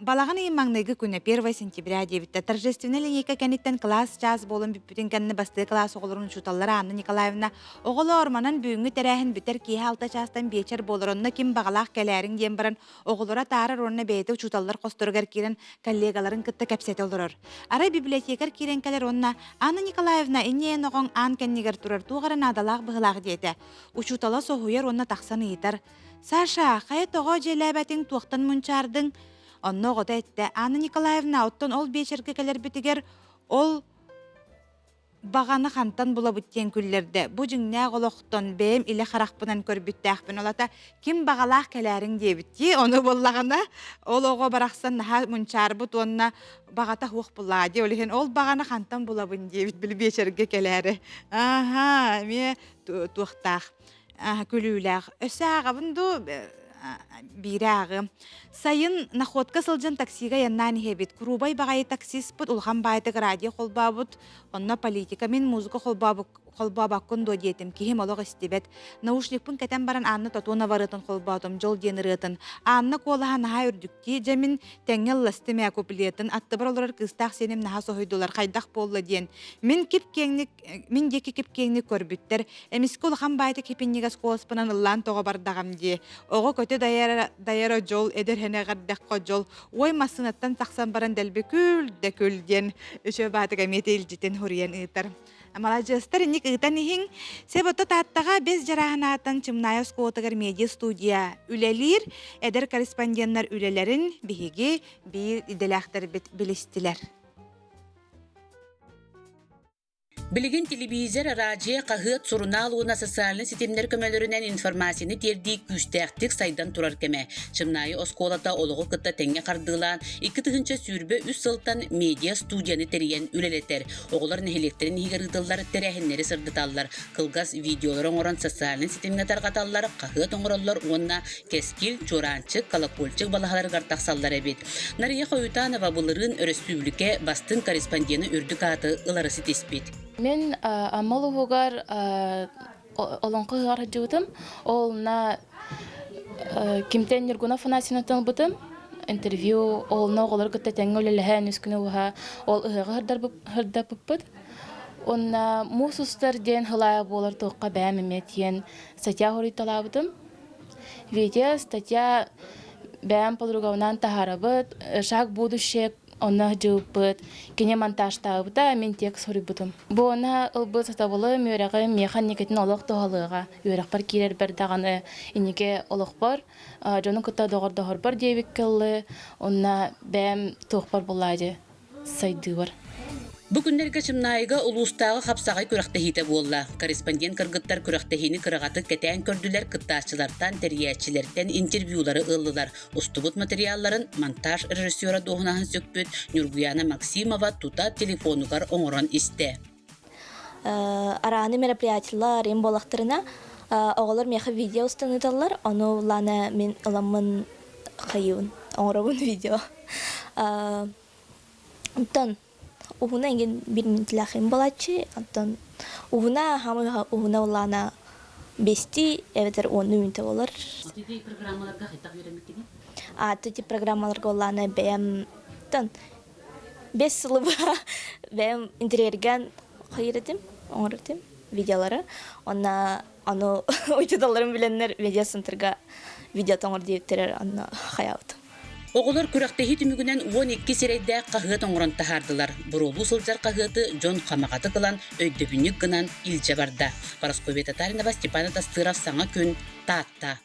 балаҕан ыйын маҥнайгы күнэ 1 сентября диэбиттэр. Торжественнай линейка кэнниттэн кылаас чаас буолан бүппүтүн кэннэ бастакы кылаас оҕолорун учууталлара Анна Николаевна оҕолоор манан бүгүҥҥү тэрээһин бүтэр киэһэ алта чаастан биэчэр буолар онно ким баҕалаах кэлээриҥ диэн баран оҕолоро атаарар уонна бэйэтэ учууталлар хосторугар киирэн коллегаларын кытта кэпсэтэ олорор. Арай библиотекарь киирэн кэлэр уонна «Анна Николаевна, инньэ эн оҕоҥ аан кэннигэр турар туох эрэ наадалаах быһыылаах» диэтэ. Учуутала соһуйар уонна тахсан ыйытар. «Саша, хайа тоҕо дьиэлээбэтиҥ, туохтан мунчаардыҥ?» Онно оҕото эттэ «Анна Николаевна, оттон ол биэчэргэ кэлэрбитигэр ол Баҕаны хантан булабыт диэн күллэрдэ. Бу дьиҥнээх олохтон бэйэм илэ харахпынан көрбүттээхпин. Ол ата ким баҕалаах кэлээриҥ диэбиттии. Ону буоллаҕына ол оҕо барахсан наһаа мунчаарбыт уонна баҕата суох буллаҕа дии. Ол иһин ол баҕаны хантан булабын диэбит били биэчэргэ кэлээри. Аһаа, эмиэ туохтаах күлүүлээх. Өссө ааҕабын дуу биирэ ааҕыам. Сайын находка сылдьан таксига айаннаан иһэбит. Куруубай баҕайы таксиспыт улахан баайтык радио холбообут. Онно политика мин музыка холбообут. холбообоккун дуо диэтим, киһим олох истибэт. Наушникпын кэтэн баран Анна Тотонова ырыатын холбоотум, дьол диэн ырыатын. Анна куолаһа наһаа үрдүктии, дьэ мин тэҥҥэ ылластым ээ куплетын, аттыбар олорор кыыстаах сиэним наһаа соһуйдулар, хайдах буолла диэн. Мин кип-киэҥник, мин диэки кип-киэҥник көрбүттэр. Эмискэ улахан баайдык хипинньигэс куоласпынан ыллаан тоҕо бардаҕым дии. Оҕо көтө дайара, дайара дьол, эдэр һэнэҕэрдэххэ дьол. Ой массыынаттан тахсан баран дэлби күл да күл диэн үчүгэй баатык эмиэ илдьитин хуруйан ыытар. Маладьыастар инник ыытан иһиҥ. Себото Тааттаҕа бэс дьарааһын аатан Чымнаайа оскуолатыгар медиа-студия үлэлиир. Эдэр корреспонденнар үлэлэрин биһиги биир идэлээхтэрбит билистилэр. Билигин телевизор, араадьыйа, хаһыат, сурунаал уонна социальнай ситимнэр көмөлөрүнэн информацияны тиэрдии күүстээхтик сайдан турар кэмэ. Чымнаайы оскуолата олоҕу кытта тэҥҥэ хардыылаан, 2023 сылтан медиа-студияны тэрийэн үлэлэтэр. Оҕолор нэһилиэктэрин иһигэр ыытыллар тэрээһиннэри сырдаталлар, кылгас видеолары оҥорон социальнай ситимҥэ тарҕаталлар, хаһыат оҥороллор уонна Кэскил, Чуораанчык, Колокольчик балаһаларыгар тахсаллар эбит. Нария Хоютанова былырыын өрөспүүбүлүкэ бастыҥ корреспондена үрдүк ааты ылары ситиспит. Мин Амма улууһугар олоҥхо ыһыаҕар сылдьыбытым. Ол на кимтэн Ньургун Афанасьевнаттан ылбытым. Интервью олно оҕолору кытта тэҥҥэ үлэлэһэн үс күнү уһа ол ыһыаҕы сырдаппыппыт. Уонна муус устар диэн хылаайа буолар туохха бэйэм эмиэ тиийэн статья хоруйталаабытым. Видео, статья бэйэм подругабынаан таһаарабыт, шаг будущее онно сылдьыбыппыт, кини монтажтаабыта, мин текст суруйбутум. Бу онно ылбыт сатабылым, үөрэҕим миэхэ инникитин олох туһалыаҕа. Үөрэхпэр киирэрбэр даҕаны инники олохпор дьону кытта доҕордоһорбор диэбиккэ ыллы, онно бэйэм туохпар буллаа дии сайдыыбар. Бу күннэргэ Чымнаайыга улуустааҕы хапсаҕай күрэхтэһиитэ буолла. Корреспондент кыргыттар күрэхтэһиини кыраҕатык кэтээн көрдүлэр, кыттааччылартан, тэрийээччилэртэн интервьюлары ыллылар. Устубут материалларын монтаж режиссера дуоһунаһын сүкпүт Ньургуяна Максимова тута телефонугар оҥорон истэ. Арааны мероприятиелар им буоллахтарына оҕолор миэхэ видео устан ыыталлар, ону лана мин ыламмын хайыыбын, оҥоробун видео. Онтон уһуна эҥин биир минуталаах буолааччы, оттон уһуна хаамыы уһуна улаана бэстии эбэтэр уонну мүнүүтэ буолар. Ити программаларга хайдах үөрэммиккиний? А ити программаларга улаана бэйэм тон бэс сылы быһа бэйэм интерьерген хайыр этим, оҥорор этим видеолары. Онно аны учууталларым билэннэр медиа-центрга видео оҥор диэбиттэрэр онно хайаабытым. Оҕолор күрэхтэһии түмүгүнэн 12 сирэйдээх хаһыат оҥорон таһаардылар. Буруолуу сылдьар хаһыаты дьон хамаҕатык ылан, өйдөбүнньүк гынан илдьэ барда. Парасковья Татаринова, Степан Атастыров «Саҥа күн», Таатта.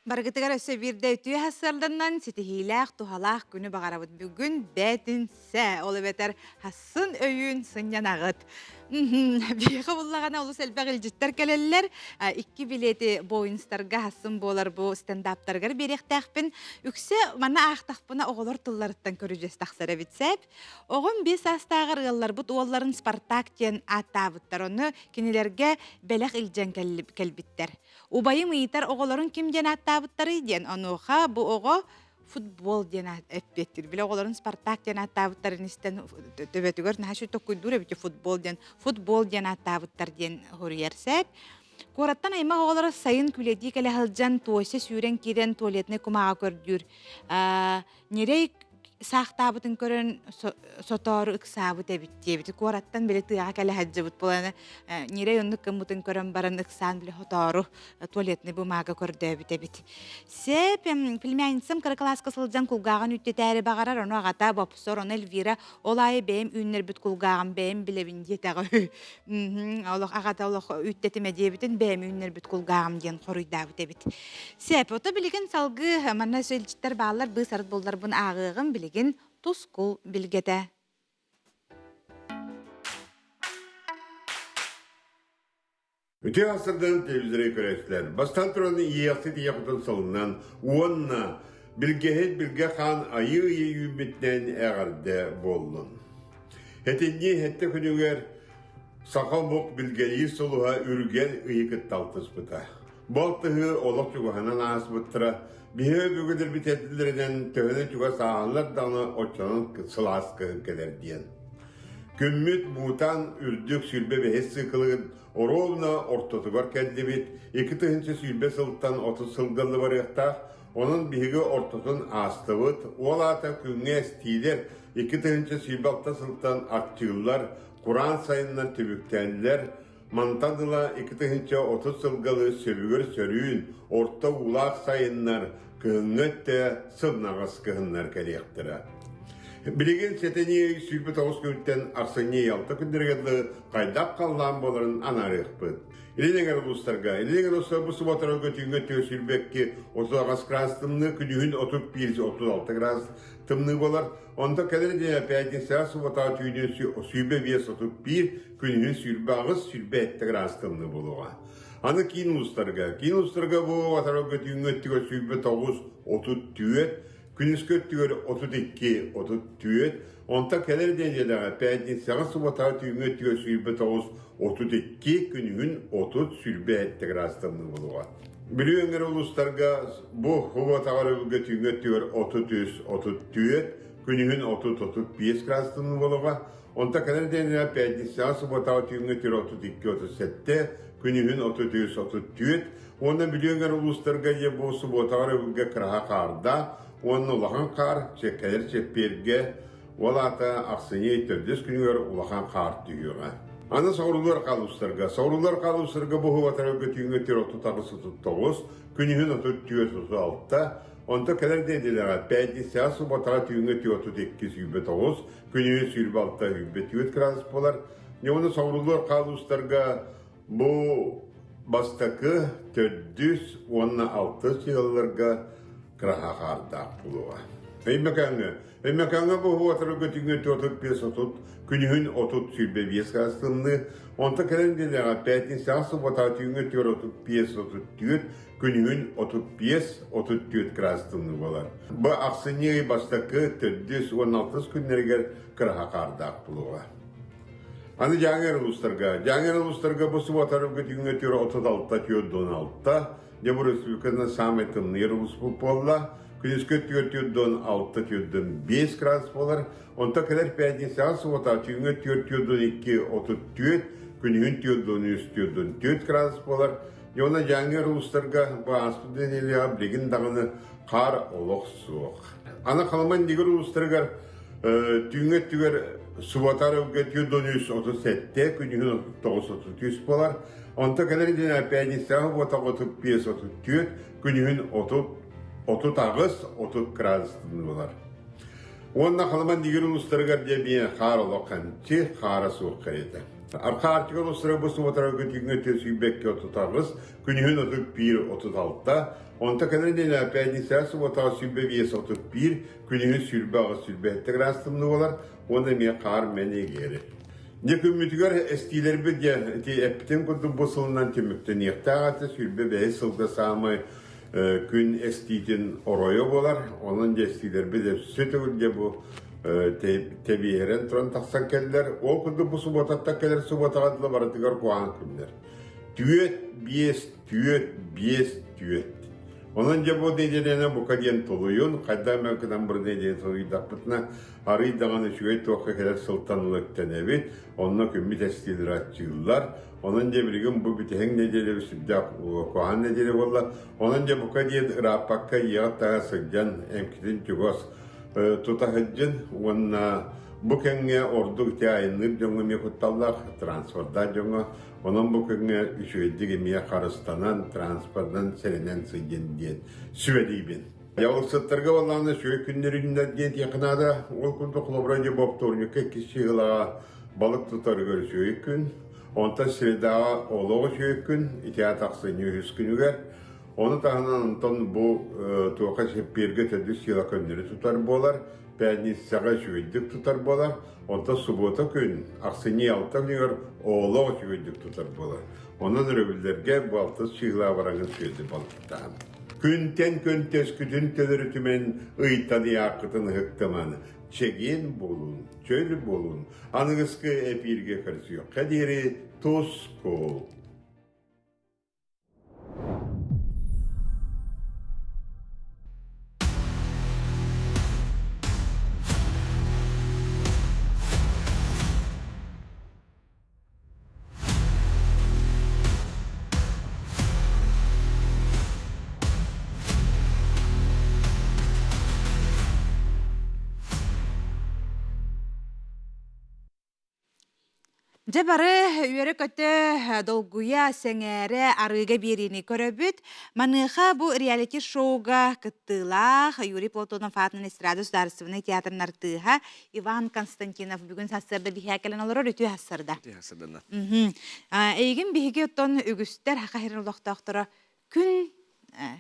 Барыгытыгар өссө биирдэ үтүө сарсыарданан ситиһиилээх, туһалаах күнү баҕарабыт. Бүгүн бээтинсэ, ол эбэтэр хассын өйүүн сынньанаҕыт. Биһиэхэ буллаҕына олус элбэх илдьиттэр кэлэллэр. Икки билиэти воинстарга хассын буолар бу стендаптарыгар биэриэхтээхпин. Үксэ манна аахтахпына оҕолор тылларыттан көрүдьүөс тахсар эбит сэп. Оҕом 5 саастааҕар ыалларбыт уолларын Спартак диэн ааттаабыттар. Ону кинилэргэ бэлэх илдьэн кэлбиттэр. Убайым ыйытар оҕолорун ким диэн ааттаабыттарый диэн. Онуоха бу оҕо футбол диэн эппиэттиир. Били оҕолорун Спартак диэн ааттаабыттарын истэн төбөтүгэр наһаа үчүгэй токкуйдуур эбит футбол диэн. Футбол диэн ааттаабыттар диэн хоруйар сэп. Куораттан аймах оҕолоро сайын күлэдии кэлэ сылдьан Тося сүүрэн киирэн туалетнай кумааҕы көрдүүр. Ньирэй саахтаабытын көрөн сотоору ыксаабыт эбит диэбити куораттан били тыаҕа кэлэ сылдьыбыт буолан ньирэй оннук гыммытын көрөн баран ыксаан били хотоору туалетный бумага көрдөөбүт эбит сеп племянницам кыра кылааска сылдьан кулгааҕын үүттэтээри баҕарар ону аҕата бопсор ону Эльвира ол аайы бэйэм үүннэрбит кулгааҕым бэйэм билэбин диэтэҕэ үһү олох аҕата олох үүттэтимэ диэбитин бэйэм үүннэрбит кулгааҕым диэн хоруйдаабыт эбит Сөп, ото билигин салгыы манна сөлдьүттэр бааллар быыс-арыт булларбын ааҕыаҕым билигин тускул билгэтэ. Үтүө сарсыарданан телевизоры көрөөччүлэр, бастаан туран иэйэхсит ийэ хотун сылынан уонна билгэһит билгэ хаан айыы ыйы үүммүтүнэн эҕэрдэ буоллун. Этинньи сэттэ күнүгэр саха омук билгэлиир сулуһа Үргэл ыйы кытта алтыспыта. Бу алтыһыы олох чугаһынан ааспыттара. Биһиги өбүгэлэрбит этиллэринэн төһөнөн чугас ааһаллар даҕаны оччонон сылаас кыһын кэлэр диэн. Күммүт Бутан үрдүк 25 циклыгын оруобуна ортотугар кэллибит. 2020 сылтан 30 сылга барыахтаах. Онон биһиги ортотун аастыбыт. Ол аата күҥҥэ эстиилэр 2026 сылтан аччыыллар, кураан сайыннар түбүктээллэр. Мантан ыла 2030 сылгалы сөбүгэр сөрүүн, орто уулаах сайыннар, кыһыҥҥы өттө сымнаҕас кыһыннар кэлиэхтэрэ. Билигин сэтинньи 29 күнтэн ахсынньы алта күннэригэр дылы хайдах халлаан буоларын анаарыахпыт. Илин эҥэр улуустарга Илин эҥэр улуустар бу субботарга түүҥҥэ 422 38 градус тымныы, күнүһүн 31-36 градус тымныы буолар. Онто кэлэр дьиэ пятницаҕа субботаҕа түүнүн 25-31, күнүһүн 28-27 градус тымныы буолуоҕа. Аны киин улуустарга. Киин улуустарга бу атарарга түүҥҥү өттүгэр 29-34, күнүскү өттүгэр 32-34, онтон кэлэр нэдиэлэҕэ пятницаҕа субботаҕа түүҥҥү өттүгэр 29-32, күнүһүн 30-27 градус тымныы буолуоҕа. Бүлүү өҥөр улуустарга бу субботаҕа өрөбүлгэ түүҥҥү өттүгэр 33-34, күнүһүн 30-35 градус тымныы буолуоҕа. Онтон кэлэр нэдиэлэҕэ пятницаҕа субботаҕа түүҥҥү өттүгэр 32-37, күнүһүн 33-34 уонна Бүлүү өҥөр улуустарга дьэ бу субуотаҕа өрөбүлгэ кыраһа хаардаах уонна улахан хаар чэккэлэр чэппиэргэ ол аата ахсынньы төрдүс күнүгэр улахан хаар түһүөҕэ. Аны соҕуруулар хаалустарга. Соҕуруулар хаалустарга бу уһугатарга түүҥҥү 38-39, күнүһүн 34-36, онто кэлэр нэдиэлэҕэ пятницаҕа субботаҕа түүҥҥү 32-29, күнүһүн 26-24 градус буолар. Уонна соҕуруулар хаалустарга Бу бастакы, төрдүс уонна алтыс ыалларга кыраһа хаардаах буолуоҕа. Өймөкөөҥҥө Өймөкөөҥҥө бу уотарга түҥҥэ 45 30, күнүһүн 30 25 градус тымныы, онтон кэлэн нэдиэлэҕэ пятницаҕа субботаҕа түүҥҥэ 35 34, күнүһүн 35 34 градус тымныы буолар. Бу ахсынньы ый бастакы, төрдүс уонна алтыс күннэригэр кыраһа хаардаах буолуоҕа. Аны Дьааҥы улуустарга. Дьааҥы улуустарга бу субуотарга түүҥҥэ түөрэ 36 46, дьэ бу республиканан саамай тымныйар улууспут буолла. Күнүскү өттүгэр 46 45 градус буолар. Онтон кэлэр пятницаҕа субуота түүҥҥэ 4 42 34, күнүһүн 4 3 4 градус буолар. Дьэ уонна Дьааҥы улуустарга бу ааспыт нэдиэлэҕэ билигин даҕаны хаар олох суох. Аны Халыма иннигэр улуустарыгар Түүҥҥү өттүгэр Субатаровга 437, күнүһүн 39 буолар. Онто кэлэр дьиҥэ пятницаҕа буотах 35 34, күнүһүн 30 38 30 градус буолар. Уонна Халыман дигир улуустарыгар дьэ биэ хаар олох ханчы, хаара суох кэриэтэ. Арха Арктика улуустарыгар бу Субатарга түүҥҥү өттүгэр 22 38, күнүһүн 31 36, онто кэлэр нэдиэлэ пятницаҕа субботаҕа 25 31, Күнүһүн 28-27 градус тымныы буолар уонна эмиэ хаар мэнигиэри. Дьэ күммүтүгэр эстиилэрбит дьэ ити эппитим курдук бу сылынан түмүктэниэхтээх этэ 25 сылга саамай күн эстиитин оройо буолар. Онон дьэ эстиилэрбит өссө төгүл дьэ бу тэбиэһирэн туран тахсан кэллэр. Ол курдук бу субуотаттан кэлэр субуотаҕа дылы барытыгар куһаҕан күннэр. Түөт, биэс, түөт, биэс, түөт. Онон дьэ бу нэдиэлэни бука диэн тулуйун, хайдах эмэ гынан бу нэдиэлэни тулуйдахпытына, арыый даҕаны үчүгэй туохха кэлэр сылтан ыла үктэнэбит, онно күммүт эстиилэр аччыыллар. Онон дьэ билигин бу бүтэһик нэдиэлэбит сүрдээх куһаҕан нэдиэлэ буолла. Онон дьэ бука диэн ырааппакка ийэҕит таһа сылдьан эмкитин чугас тута сылдьын уонна бу кэмҥэ ордук ити айанныыр дьоҥҥо эмиэ кутталлаах, транспордаах дьоҥҥо Онон бу күҥҥэ үчүгэйдик эмиэ харыстанан, транспорынан сэрэнэн сылдьын диэн сүбэлиибин. Дьалыксыттарга буоллаҕына үчүгэй күннэр үүннэр диэн этиэххэ наада. Ол курдук холобура дьэ бопторунньукка иккис чыһылаҕа балык тутарыгар үчүгэй күн. Онтон средаҕа олох үчүгэй күн, ити ахсынньы үһүс күнүгэр. Ону таһынан онтон бу туохха сиппиэргэ төрдүс сыала көннөрү тутар буолар. Пятницаҕа үчүгэйдик тутар буолар, онтон субуота күн, ахсынньы алта күнүгэр оҕолоох үчүгэйдик тутар буолар. Онон өрөбүллэргэ бу алтыс чыыһылаа бараҥын сүөдү балыктаан. Күнтэн күн төскүтүн төлөрүтүмэн, ыйтан ыйааххытын ыһыктыман, чэгиэн буолун, чөл буолун, аныгыскы эпииргэ көрсүөххэ диэри тус кул. Дьэ бары үөрэ-көтө, долгуйа, сэҥээрэ арыыга биэриини көрөбүт. Маныаха бу реалити-шоуга кыттыылаах Юрий Платонов аатынан эстрада судаарыстыбаннай театрын артыыһа Иван Константинов бүгүн сарсыарда биһиэхэ кэлэн олорор үтүө сарсыарда. Үтүө сарсыарданнан. Эйигин биһиги оттон үгүстэр Саха сирин олохтоохторо күн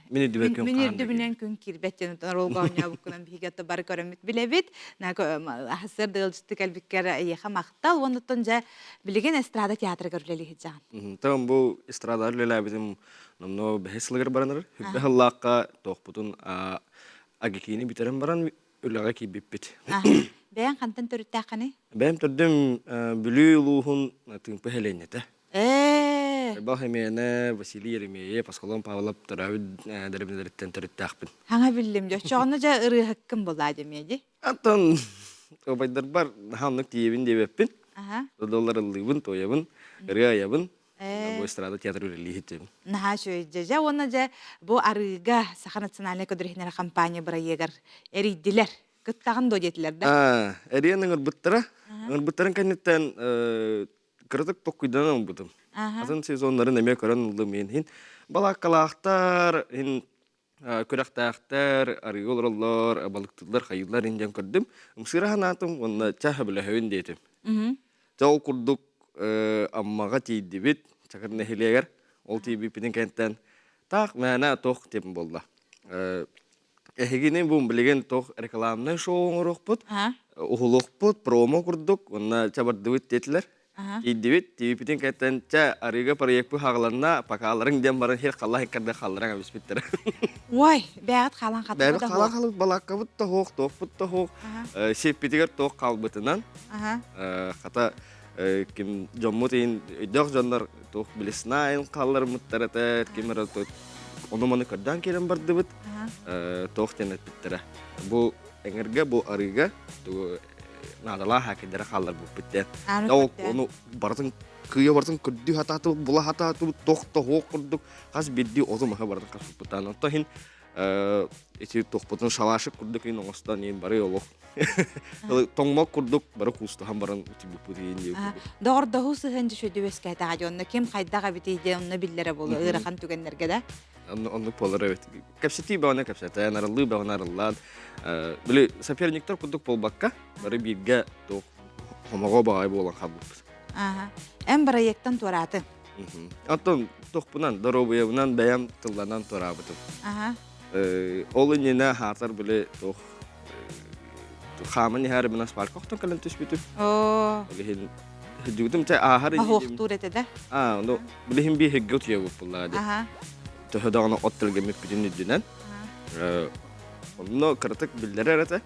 Мин үрдүбэр күн Мин үрдүбүнэн күн киирбэт диэн оруолга оонньообуккунан биһиги ото бары көрөммүт билэбит. Аһасыр ыалдьытты кэлбиккэр эйиэхэ махтал. Уоннуттан дьэ билигин эстрада театрыгар үлэлии сылдьаҕын. Тон бу эстрада үлэлээбитим номно бэһис сылыгар баранар. Хүббэ сыллаахха туохпутун агикини бүтэрэн баран үлэҕэ киирбиппит. Бэйэҥ хантан төрүттээххиний? Бэйэм төрдүм Бүлүү улууһун Тыымпы сэлиэнньэтэ. Ээ. Элбэх Эмиэнэ, Василий Еремеев, Аскалон Павлов төрөөбүт дэриэбинэлэриттэн төрүттээхпин. Хаҥа биллим дьэ. Оччоҕуна дьэ ырыаһыккын булаа дэмиэ дии. Антон убайдарбар наһаа оннук тиийэбин диэбэппин. Аха. Доллар ыллыыбын, туойабын, ырыа айабын. Ээ. Бу эстрада театр үлэлииһит диэбин. Наһаа үчүгэй дьэ. Дьэ уонна дьэ бу арыыга Саха национальнай көдүрүһүнэр компания бырайыагар эрийдилэр. Кыттаҕын дуо диэтилэр да? Аа, эрийэн ыҥырбыттара. Ыҥырбыттарын кэнниттэн кыратык токкуйданан ылбытым. Атын сезоннарын эмиэ көрөн ыллым иһин. Балааккалаахтар, иһин күрэхтээхтэр, арыыга олороллор, балыктыыллар, хайыыллар иһин диэн көрдүм. Ымсыыра санаатым уонна чэ сөбүлэһэбин диэтим. Дьэ ол курдук Аммаҕа тиийдибит, Чакыр нэһилиэгэр. Ол тиийбиппитин кэнниттэн таах мээнэ туох диэн буолла. Эһигини бу билигин туох рекламнай шоу оҥоруохпут, уһулуохпут, промо курдук, уонна чабардыбыт диэтилэр. Тиийдибит, тиийбитин кэттэн, чэ, арыыга проекпы хааланна, покаларыҥ диэн баран хир халла хиккарда халларан эбиспиттэрэ. Ой, бэҕит хаалан хатыга Бэҕит да хаалан халбыт, балааккабыт да суох, туохпут да суох, сиэппитигэр туох хаалбытынан, хата ким дьоммут иин өйдөөх дьоннор туох билеснаайын хаалларыммыттар этэ, ким эрэ ону-маны көрдөөн киирэн бардыбыт, туох диэн эппиттэрэ. Бу эҥэргэ, бу арыыга тугу наадалаах хакердары хаалларбыппыт диэн. Ол ону барытын кыйа барытын көрдүү хатаатыбыт, була хатаатыбыт, тох тоһуох курдук хас биирдии оту маһы барытын хаспыттаан. Онтон иһин ити тохпутун шалашик курдук иин оҥостон иин бары олох тоҥмок курдук бары куустаһан баран утуйбуппут иин диye курдук. Доҕордоһуу сыһыан дьүшөдү үөскээтэҕэ дьонно ким хайдах эбитий диэн онно биллэрэ буолуо ыарахан түгэннэргэ да. Оннук буолар эбит. Кэпсэтии бөҕөнө кэпсэтэн, арыллыы бөҕөнө арыллаан, били соперниктар курдук буолбакка, бары бииргэ туох хомоҕо баҕайы буолан хаалбыппыт. Ага. Эн бырайыактан туораатын. Оттон тохпунан, доруобуйабынан бэйэм тылланан туораабытым. Ага. Ол иннинэ хаатар били туох хааман иһэр мин асфальтка охтон кэлэн түспүтүм. Оо. Ол иһин Дьугутум чэ ааһар Оһуохтуур этэ да? Аа, ну билиһин би хегге утуйа буллаа ди. Төһө даҕаны от тэлгэммиппитин үрдүнэн. Онно кыратык биллэрэр этэ.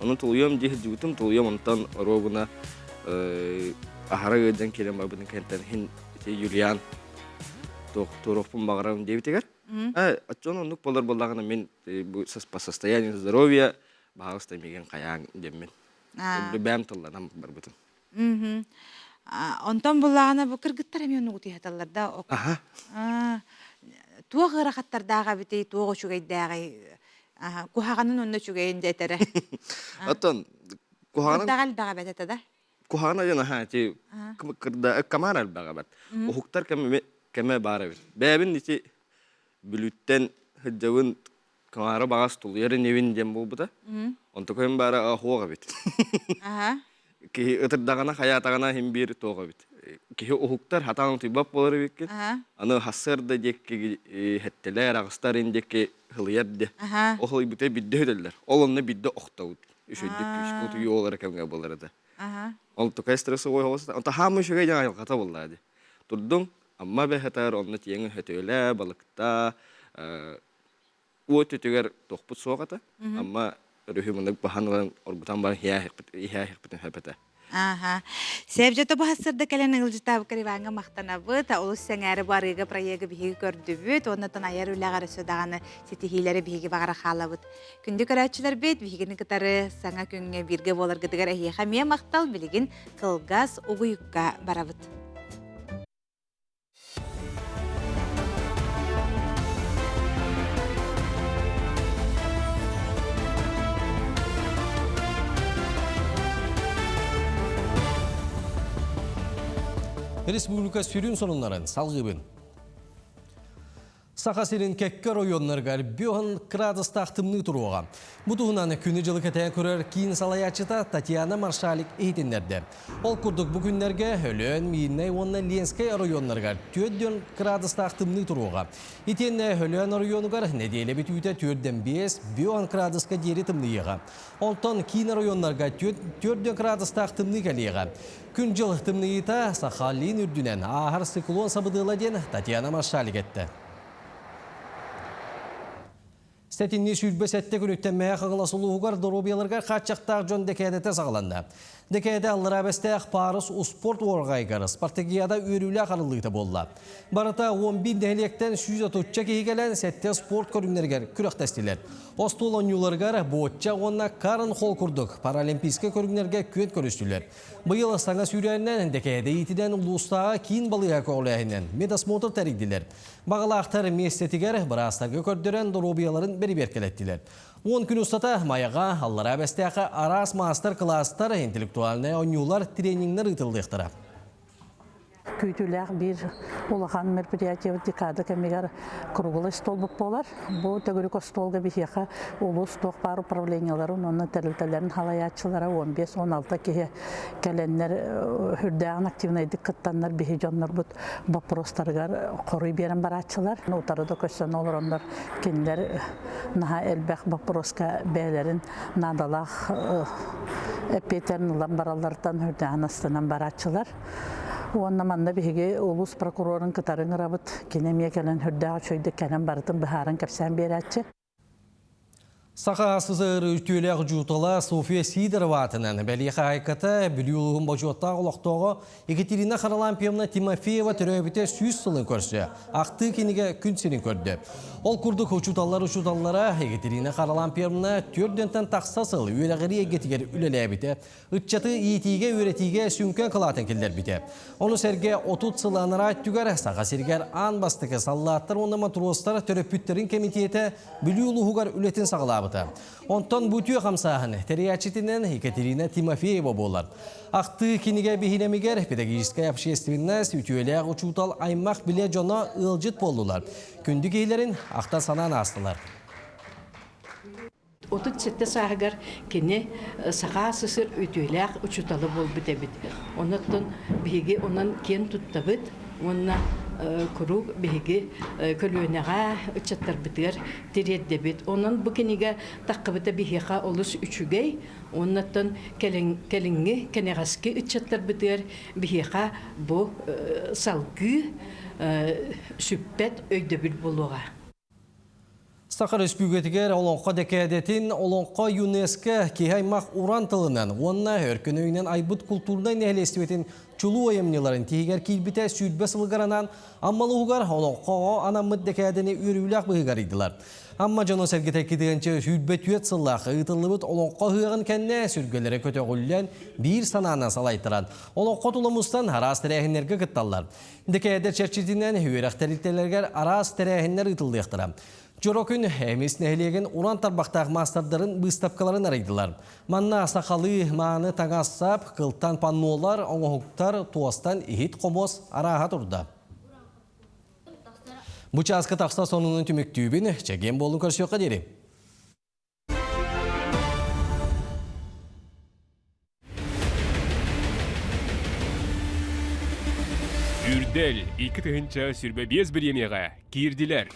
Ону тулуйуом дии дьугутум тулуйуом онтон оруобуна аһара ыалдьан киирэн барбытын кэнтэн хин ити Юлиан туруохпун баҕарабын диэбитигэр. Оччон оннук болар буоллаҕына мин по состоянию здоровья баһаалыста миигин хайаан диэммин. Бэйэм тылланан барбытым. Онтон буллаҕына бу кыргыттар эмиэ оннук утуйаталлар да. Туох ыарахаттардаах эбитий, туох үчүгэйдээҕий? Куһаҕанын онно үчүгэйин дьэ этэрэ. Оттон куһаҕанын Кырдаҕа элбэҕэ эбэт этэ да? Куһаҕана диэн аһаа ити кырда камара элбэҕэ эбэт. Уһуктар кэмэ кэмэ баар эбит. Бэйэбин ити Бүлүүттэн сылдьабын Камара баҕас тулуйар инибин диэн буолбута. Онтукайым баара суох эбит. Киһи ытырдаҕына хайаатаҕына иһин биир туох эбит. Киһи уһуктар, хатаан утуйбат буолар эбиккин. Аны хассыарда диэки хэттэлэр, аҕыстар ин диэки хылыйар де. Ол хылыйбыта бидде өтөллөр. Ол онно бидде охтобут. Үчүгдүк күүскэ утуйуу олар кэмҥэ буолар этэ. Ол тукай стрессовой холоста. Онто хаамы үчүгэй дьаҥ айылҕата буоллаа ди. Турдуҥ, Амма бэһэтэр, онно тиэҥи хөтүөлэ, балыкта, уот үтүгэр туохпут суох этэ. Амма өрүһү мынык баһан ылан оргутан баран иһээһихпитин сөп этэ. Ааха. Сээбдьэ бу сырда кэлэн ыалдьытаабыккар Иваҥҥа махтанабыт. Олус сэҥээрэ бу арыыга проегы биһиги көрдүбүт. Уоннатан айар үлэҕэр өссө даҕаны ситиһиилэри биһиги баҕара хаалабыт. Күндү көрөөччүлэрбит, биһигини кытары саҥа күҥҥэ бииргэ буоларгытыгар эһиэхэ эмиэ махтал. Билигин кылгас угуйукка барабыт. Республика сүрүн сонуннарын салгыыбын. Саха сирин кэккэ оройуоннарыгар 5 градустаах тымныы туруоҕа. Бу туһунан күнү-дьылы кэтээн көрөр киин салайааччыта Татьяна Маршалик иһитиннэрдэ. Ол курдук бу күннэргэ Өлөөн, Миирнэй уонна Ленскэй оройуоннарыгар 4 градустаах тымныы туруоҕа. Итиэннэ Өлөөн оройуонугар нэдиэлэ бүтүүтэ 4-5 5 градуска диэри тымныйыаҕа. Онтон киин оройуоннарга 4 градустаах тымныы кэлиэҕэ. Күн-дьыл тымныйыыта Сахалин үрдүнэн ааһар циклон сабыдыала диэн Татьяна Маршалик эттэ. Сэтинньи 27 күнүттэн Мэйэ Хаҥалас улууһугар доруобуйаларыгар хааччахтаах дьон дэкээдэтэ саҕаланна. Дэкээдэ Аллараа Бэстээх Парус успуорт уораҕайыгар спартакиада үөрүүлээх арыллыыта буолла. Барыта 11 нэһилиэктэн 130 киһи кэлэн сэттэ спорт көрүҥнэригэр күрэхтэстилэр. Остуол оонньууларыгар бочча уонна карн-холл курдук паралимпийскай көрүҥнэргэ күөн көрүстүлэр. Быйыл саҥа сүүрээнинэн дэкээдэ иитинэн улуустааҕы киин балыыһа көҕүлээһинэн медосмотр тэрийдилэр. Баҕалаахтар миэстэтигэр быраастарга көрдөрөн доруобуйаларын бэрэбиэркэлэттилэр. 10 күн устата Майаҕа, Аллараа Бэстээххэ араас маастар-кылаастар, интеллектуальнай оонньуулар, тренингнэр ыытыллыахтара. Күүтүүлээх биир улахан мероприятиебыт декада кэмигэр круглый столбут буолар. Бу төгүрүк остуолга биһиэхэ улуус туох баар управлениеларын уонна тэрилтэлэрин халайааччылара 15-16 киһи кэлэннэр үрдээҕин активнайдык кыттаннар биһи дьоннорбут боппуруостарыгар хоруй биэрэн барааччылар. Утары да көрсөн олороннор кинилэр наһаа элбэх боппуруоска бэйэлэрин наадалаах эппиэтэрин ылан бараллартан үрдээҕин астынан барааччылар. Уонна манна биһиги улуус прокурорун кытары ыҥырабыт. Кини эмиэ кэлэн үрдээх үчүгэйдик кэлэн барытын быһааран кэпсээн биэрээччи. Саха СССР үтүөлээх дьуутала Софья Сидорова аатынан бэлиэ хаһаайката Бүлүү улууһун бочуоттаах олохтооҕо Екатерина Харлампьевна Тимофеева төрөөбүтэ 100 сылын көрсө ахтыы кинигэ күн сирин көрдө. Ол курдук учууталлар учууталлара Екатерина Харлампьевна төрдөнтөн тахса сыл үөрэҕирии эйгэтигэр үлэлээбитэ, ыччаты иитиигэ-үөрэтиигэ сүҥкэн кылаатын киллэрбитэ. Ону сэргэ 30 сыл анараа өттүгэр Саха сиригэр аан бастакы саллааттар уонна матростар төрөппүттэрин кэмитиэтэ Бүлүү улууһугар үлэтин саҕалаабыта. Онтон бу үтүө хамсааһын тэрийээччитинэн Екатерина Тимофеева буолар. Ахтыы кинигэ биһирэмигэр педагогическай общественность, үтүөлээх учуутал аймах билэ дьоно ыалдьыт буоллулар. Күндү киһилэрин ахтан санаан аастылар. 37 сааһыгар кини Саха СССР үтүөлээх учуутала буолбут эбит. Онон биһиги онон киэн туттабыт уонна куруук биһиги көлүөнэҕэ ыччаттарбытыгар тириэрдэбит. Онон бу кинигэ таххыбыта биһиэхэ олус үчүгэй. Уоннаттан кэлиҥҥи кэнэҕэски ыччаттарбытыгар биһиэхэ бу салгыы сүппэт өйдөбүл буолуоҕа. Саха Өрөспүүбүлүкэтигэр Олоҥхо дэкээдэтин Олоҥхо ЮНЕСКО киһи аймах уран тылынан уонна өркөн өйүнэн айбыт култуурунай нэһилиэстибэтин чулуу айымньыларын тиһигэр киирбитэ 20 сылыгар анаан Амма улууһугар Олоҥхоҕо анаммыт дэкээдэни үөрүүлээх быһыыга арыйдылар. Амма дьоно-сэргэтэ 224 сыллаах ыытыллыбыт Олоҥхо ыһыаҕын кэннэ сүргэлэрэ көтөҕүллэн, биир санаанан салайтаран, олоҥхо тула мустан араас тэрээһиннэргэ кытталлар. Дэкээдэ чэрчитинэн үөрэх тэрилтэлэригэр араас тэрээһиннэр ыытыллыахтара. Дьоро күн Эмис нэһилиэгин уран тарбахтаах маастардарын быыстапкаларын арыйдылар. Манна сахалыы мааны таҥас-сап, кылтан паннолар, оҥоһуктар, туостан иһит-хомуос арааһа турда. Бу чааска тахса сонунун түмүктүүбүн, чэгиэн буолун көрсүөххэ диэри. Үрдэл 2025 бириэмийэҕэ киирдилэр.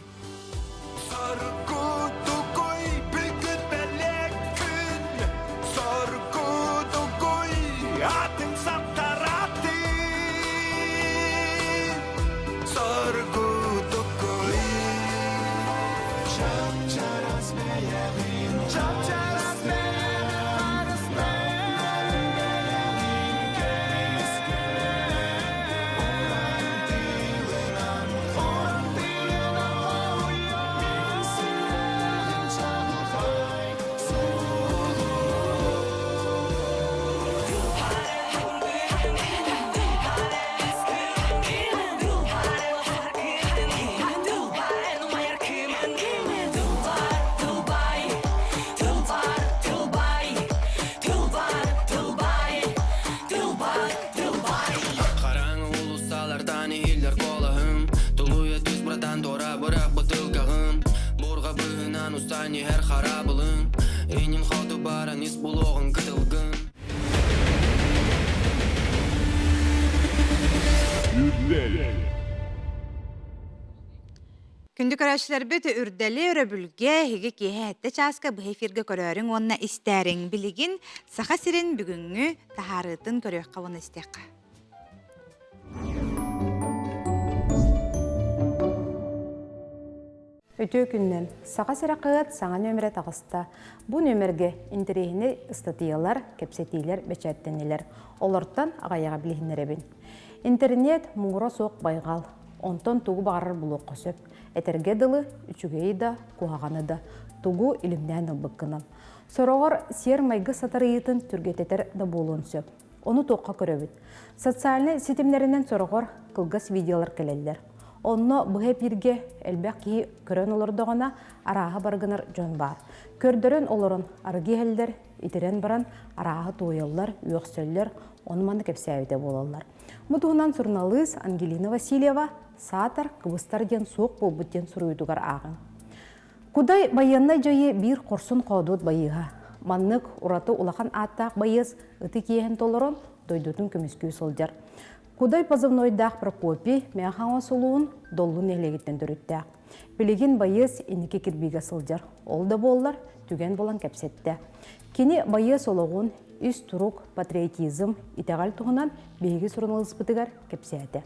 Үрдэл. Күндү көрөөччүлэрбит үрдэли өрөбүлгэ эһиги киэһэ сэттэ чааска быһа эфиргэ көрөөрүҥ уонна истээриҥ. Билигин Саха сирин бүгүҥҥү таһаарыытын көрүөххэ уонна истиэххэ. Үтүө күннэн! Саха сирэ хаһыат саҥа нүөмэрэ таҕыста. Бу нүөмэргэ интэриэһинэй ыстатыйалар, кэпсэтиилэр бэчээттэннилэр. Олортон аҕыйаҕы билиһиннэрэбин. Интэриниэт муҥура суох байҕал. Онтон тугу баҕарар булуохха сөп. Этэргэ дылы, үчүгэйи да, куһаҕаны да, тугу илимнээн ылбыккынан. Сороҕор сиэр-майгы сатарыйыытын түргэтэтэр да буолуон сөп. Ону туохха көрөбүт? Социальнай ситимнэринэн сороҕор кылгас видеолар кэлэллэр. Онно быһа эпииргэ элбэх киһи көрөн олордоҕуна, арааһа баргынар дьон баар. Көрдөрөн олорон арыгы иһэллэр, итирэн баран арааһы туойаллар, үөхсөллөр, ону-маны кэпсээбитэ буолаллар. Бу туһунан суруналыыс Ангелина Васильева «Саатар, кыбыстар диэн суох буолбут» диэн суруйуутугар ааҕыҥ. Кудай байыаннай дьайыы биир хорсун-хоодуот байыыһа. Маннык ураты улахан ааттаах байыас ытык иэһин толорон дойдутун көмүскүү сылдьар. Кудай позывнойдаах Прокопий Мэҥэ Хаҥалас улууһун Доллу нэһилиэгиттэн төрүттээх. Билигин байыас инники кирбиигэ сылдьар. Ол да буоллар, түгэн булан кэпсэттэ. Кини байыас олоҕун, ис турук, патриотизм, итэҕэл туһунан биһиги суруналыыспытыгар кэпсээтэ.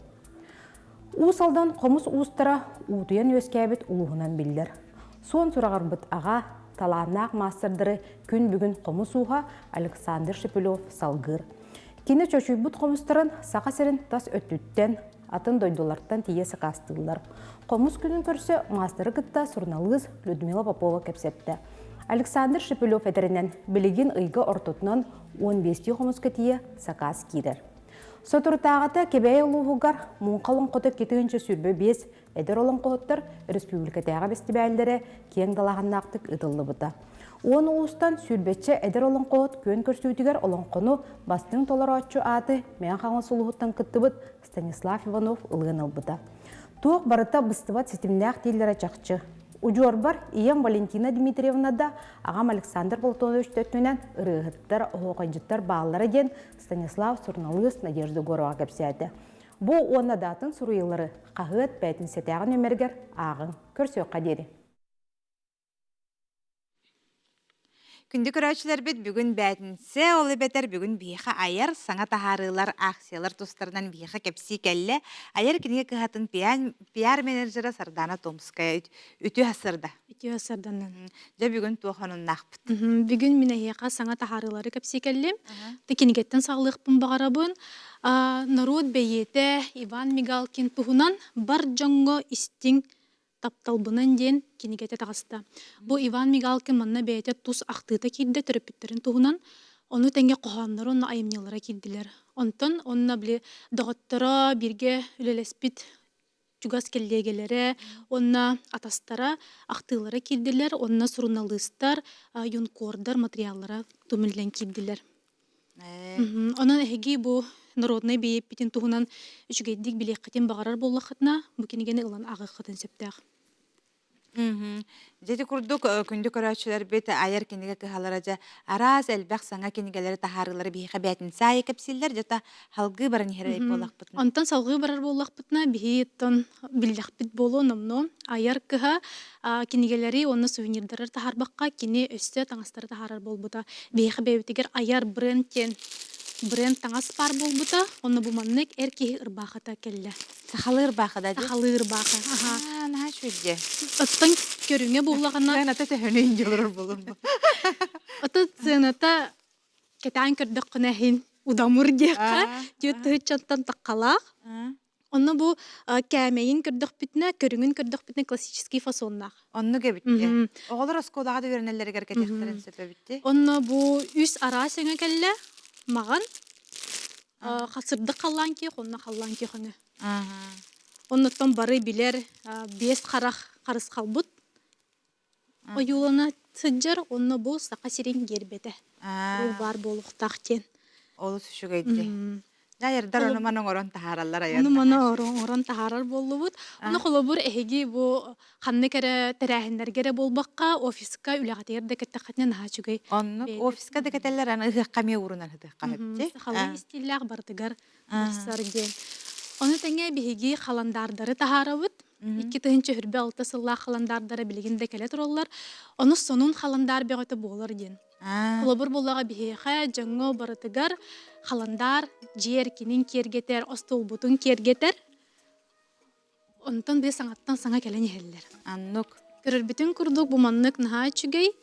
Уус Алдан хомус уустара уутуйан үөскээбит улууһунан биллэр. Суон сураҕырбыт аҕа, талааннаах маастардары күн бүгүн хомус ууһа Александр Шепелев салгыыр. Кини чочуйбут хомустарын Саха сирин тас өттүттэн, атын дойдулартан тиийэ сакаастыыллар. Хомус күнүн көрсө маастары кытта суруналыыс Людмила Попова кэпсэттэ. Александр Шепелев этэринэн, билигин ыйга ортотунан 15 хомуска тиийэ сакаас киирэр. Соторутааҕыта Кэбээйи улууһугар Муҥха олоҥхото 225 эдэр олоҥхоһуттар республикатааҕы бэстибээллэрэ киэҥ далааһыннаахтык ыытыллыбыта. Уон улуустан сүүрбэччэ эдэр олоҥхоһут күөн көрсүүтүгэр олоҥхону бастыҥ толорооччу ааты Мэҥэ Хаҥалас улууһуттан кыттыбыт Станислав Иванов ылыан ылбыта. Туох барыта быстыбат ситимнээх дииллэрэ чахчы. Удьуорбар ийэм Валентина Дмитриевна да, аҕам Александр Платонович өттүнэн ырыаһыттар, оһуохайдьыттар бааллара диэн Станислав суруналыыс Надежда Егорова кэпсээтэ. Бу уонна даатын суруйуулары хаһыат бээтинсэтээҕи нүөмэригэр ааҕыҥ. Көрсүөххэ диэри. Күндү көрөөччүлэрбит бүгүн бээтинсэ, ол эбэтэр бүгүн биһиэхэ айар саҥа таһаарыылар, акциялар тустарынан биһиэхэ кэпсии кэллэ. Айар кинигэ кыһатын пиар-менеджера Сардана Томская үтүө сарда. Үтүө сарданан. Дьэ бүгүн туох онуннаахпыт? Бүгүн мин эһиэхэ саҥа таһаарыылары кэпсии кэллим. Кинигэттэн саҕалыахпын баҕарабын. Норуот бэйиэтэ Иван Мигалкин туһунан бар дьоҥҥо истиҥ Тапталбынан диэн кинигэтэ таҕыста. Бу Иван Мигалкин манна бэйэтэ тус ахтыыта киирдэ төрөппүттэрин туһунан. Ону тэҥэ хоһоонноро уонна айымньылара киирдилэр. Онтон онно били доҕотторо бииргэ үлэлэспит чугас кэллиэгэлэрэ уонна атастара ахтыылара киирдилэр уонна суруналыыстар, юнкордар материаллара тумүллэн киирдилэр. Онон эһиги бу народнай бэйиэппитин туһунан үчүгэйдик билиэххитин баҕарар буоллаххытына, бу кинигэни ылан ааҕыаххытын сөптөөх. Дьэ ити курдук күндү көрөөччүлэрбит айар кинигэ кыһалара дьэ араас элбэх саҥа кинигэлэри таһаарыылары биһиэхэ бээтинсэ аайы кэпсииллэр дьэ та халгыы баран иһэр буоллахпытына. Онтон салгыы барар буоллахпытына биһиги биллэхпит буолуо номнуо айар кыһа кинигэлэри уонна сувенирдары таһаарбакка кини өссө таҥастары таһаарар буолбута. Биһиэхэ бэйэбитигэр айар бренд диэн бренд таҥас баар буолбута. Онно бу маннык эр киһи ырбаахыта кэллэ. Сахалыы ырбаахы да Сахалыы ырбаахы. Аха. Наһаа үчүгэй. Оттон көрүҥэ буоллаҕына Сыаната төһөнү инжелер булум. Ото сыаната кэтээн көрдөххүнэ иһин удамыр диэххэ түөрт тыһыынчаттан таххалаах. Онно бу кээмэйин көрдөхпүтүнэ, көрүҥүн көрдөхпүтүнэ классический фасоннаах. Оннук эбит дии. Оҕолор оскуолаҕа да үөрэнэллэригэр кэтиэхтэрин сөп эбит дии. Онно бу үс араас өҥө кэллэ. Маҕан, сырдык халлаан киэх, онно халлаан киэх өҥө. Оннуттан бары билэр биэс харах харысхалбыт ойуулана сылдьар, онно бу Саха сирин гиэрбэтэ. Ол баар буолуохтаах диэн. Олус үчүгэй дии. Дайардар ону маны оҥорон таһаараллар айан. Ону маны оҥорон таһаарар буоллубут. Ону холобур эһиги бу ханнык эрэ тэрээһиннэргэ эрэ буолбакка, офиска үлэҕитигэр да кэттэххитинэ наһаа үчүгэй. Оннук офиска да кэтэллэр аны ыһыахха эмиэ уурунан ыһыахха сөп Сахалыы истииллээх барытыгар барсар диэн. Ону тэҥэ биһиги халандаардары таһаарабыт. 2026 сыллаах халандаардара билигин да кэлэ тураллар. Ону сонун халандаар бөҕөтө буолар диэн. Холобур буоллаҕа биһиэхэ дьоҥҥо барытыгар халандаар дьиэ эркинин киэргэтэр, остуолбутун киэргэтэр. Онтон били саҥаттан саҥа кэлэн иһэллэр. Аннук. Көрөрбүтүн курдук бу маннык наһаа үчүгэй.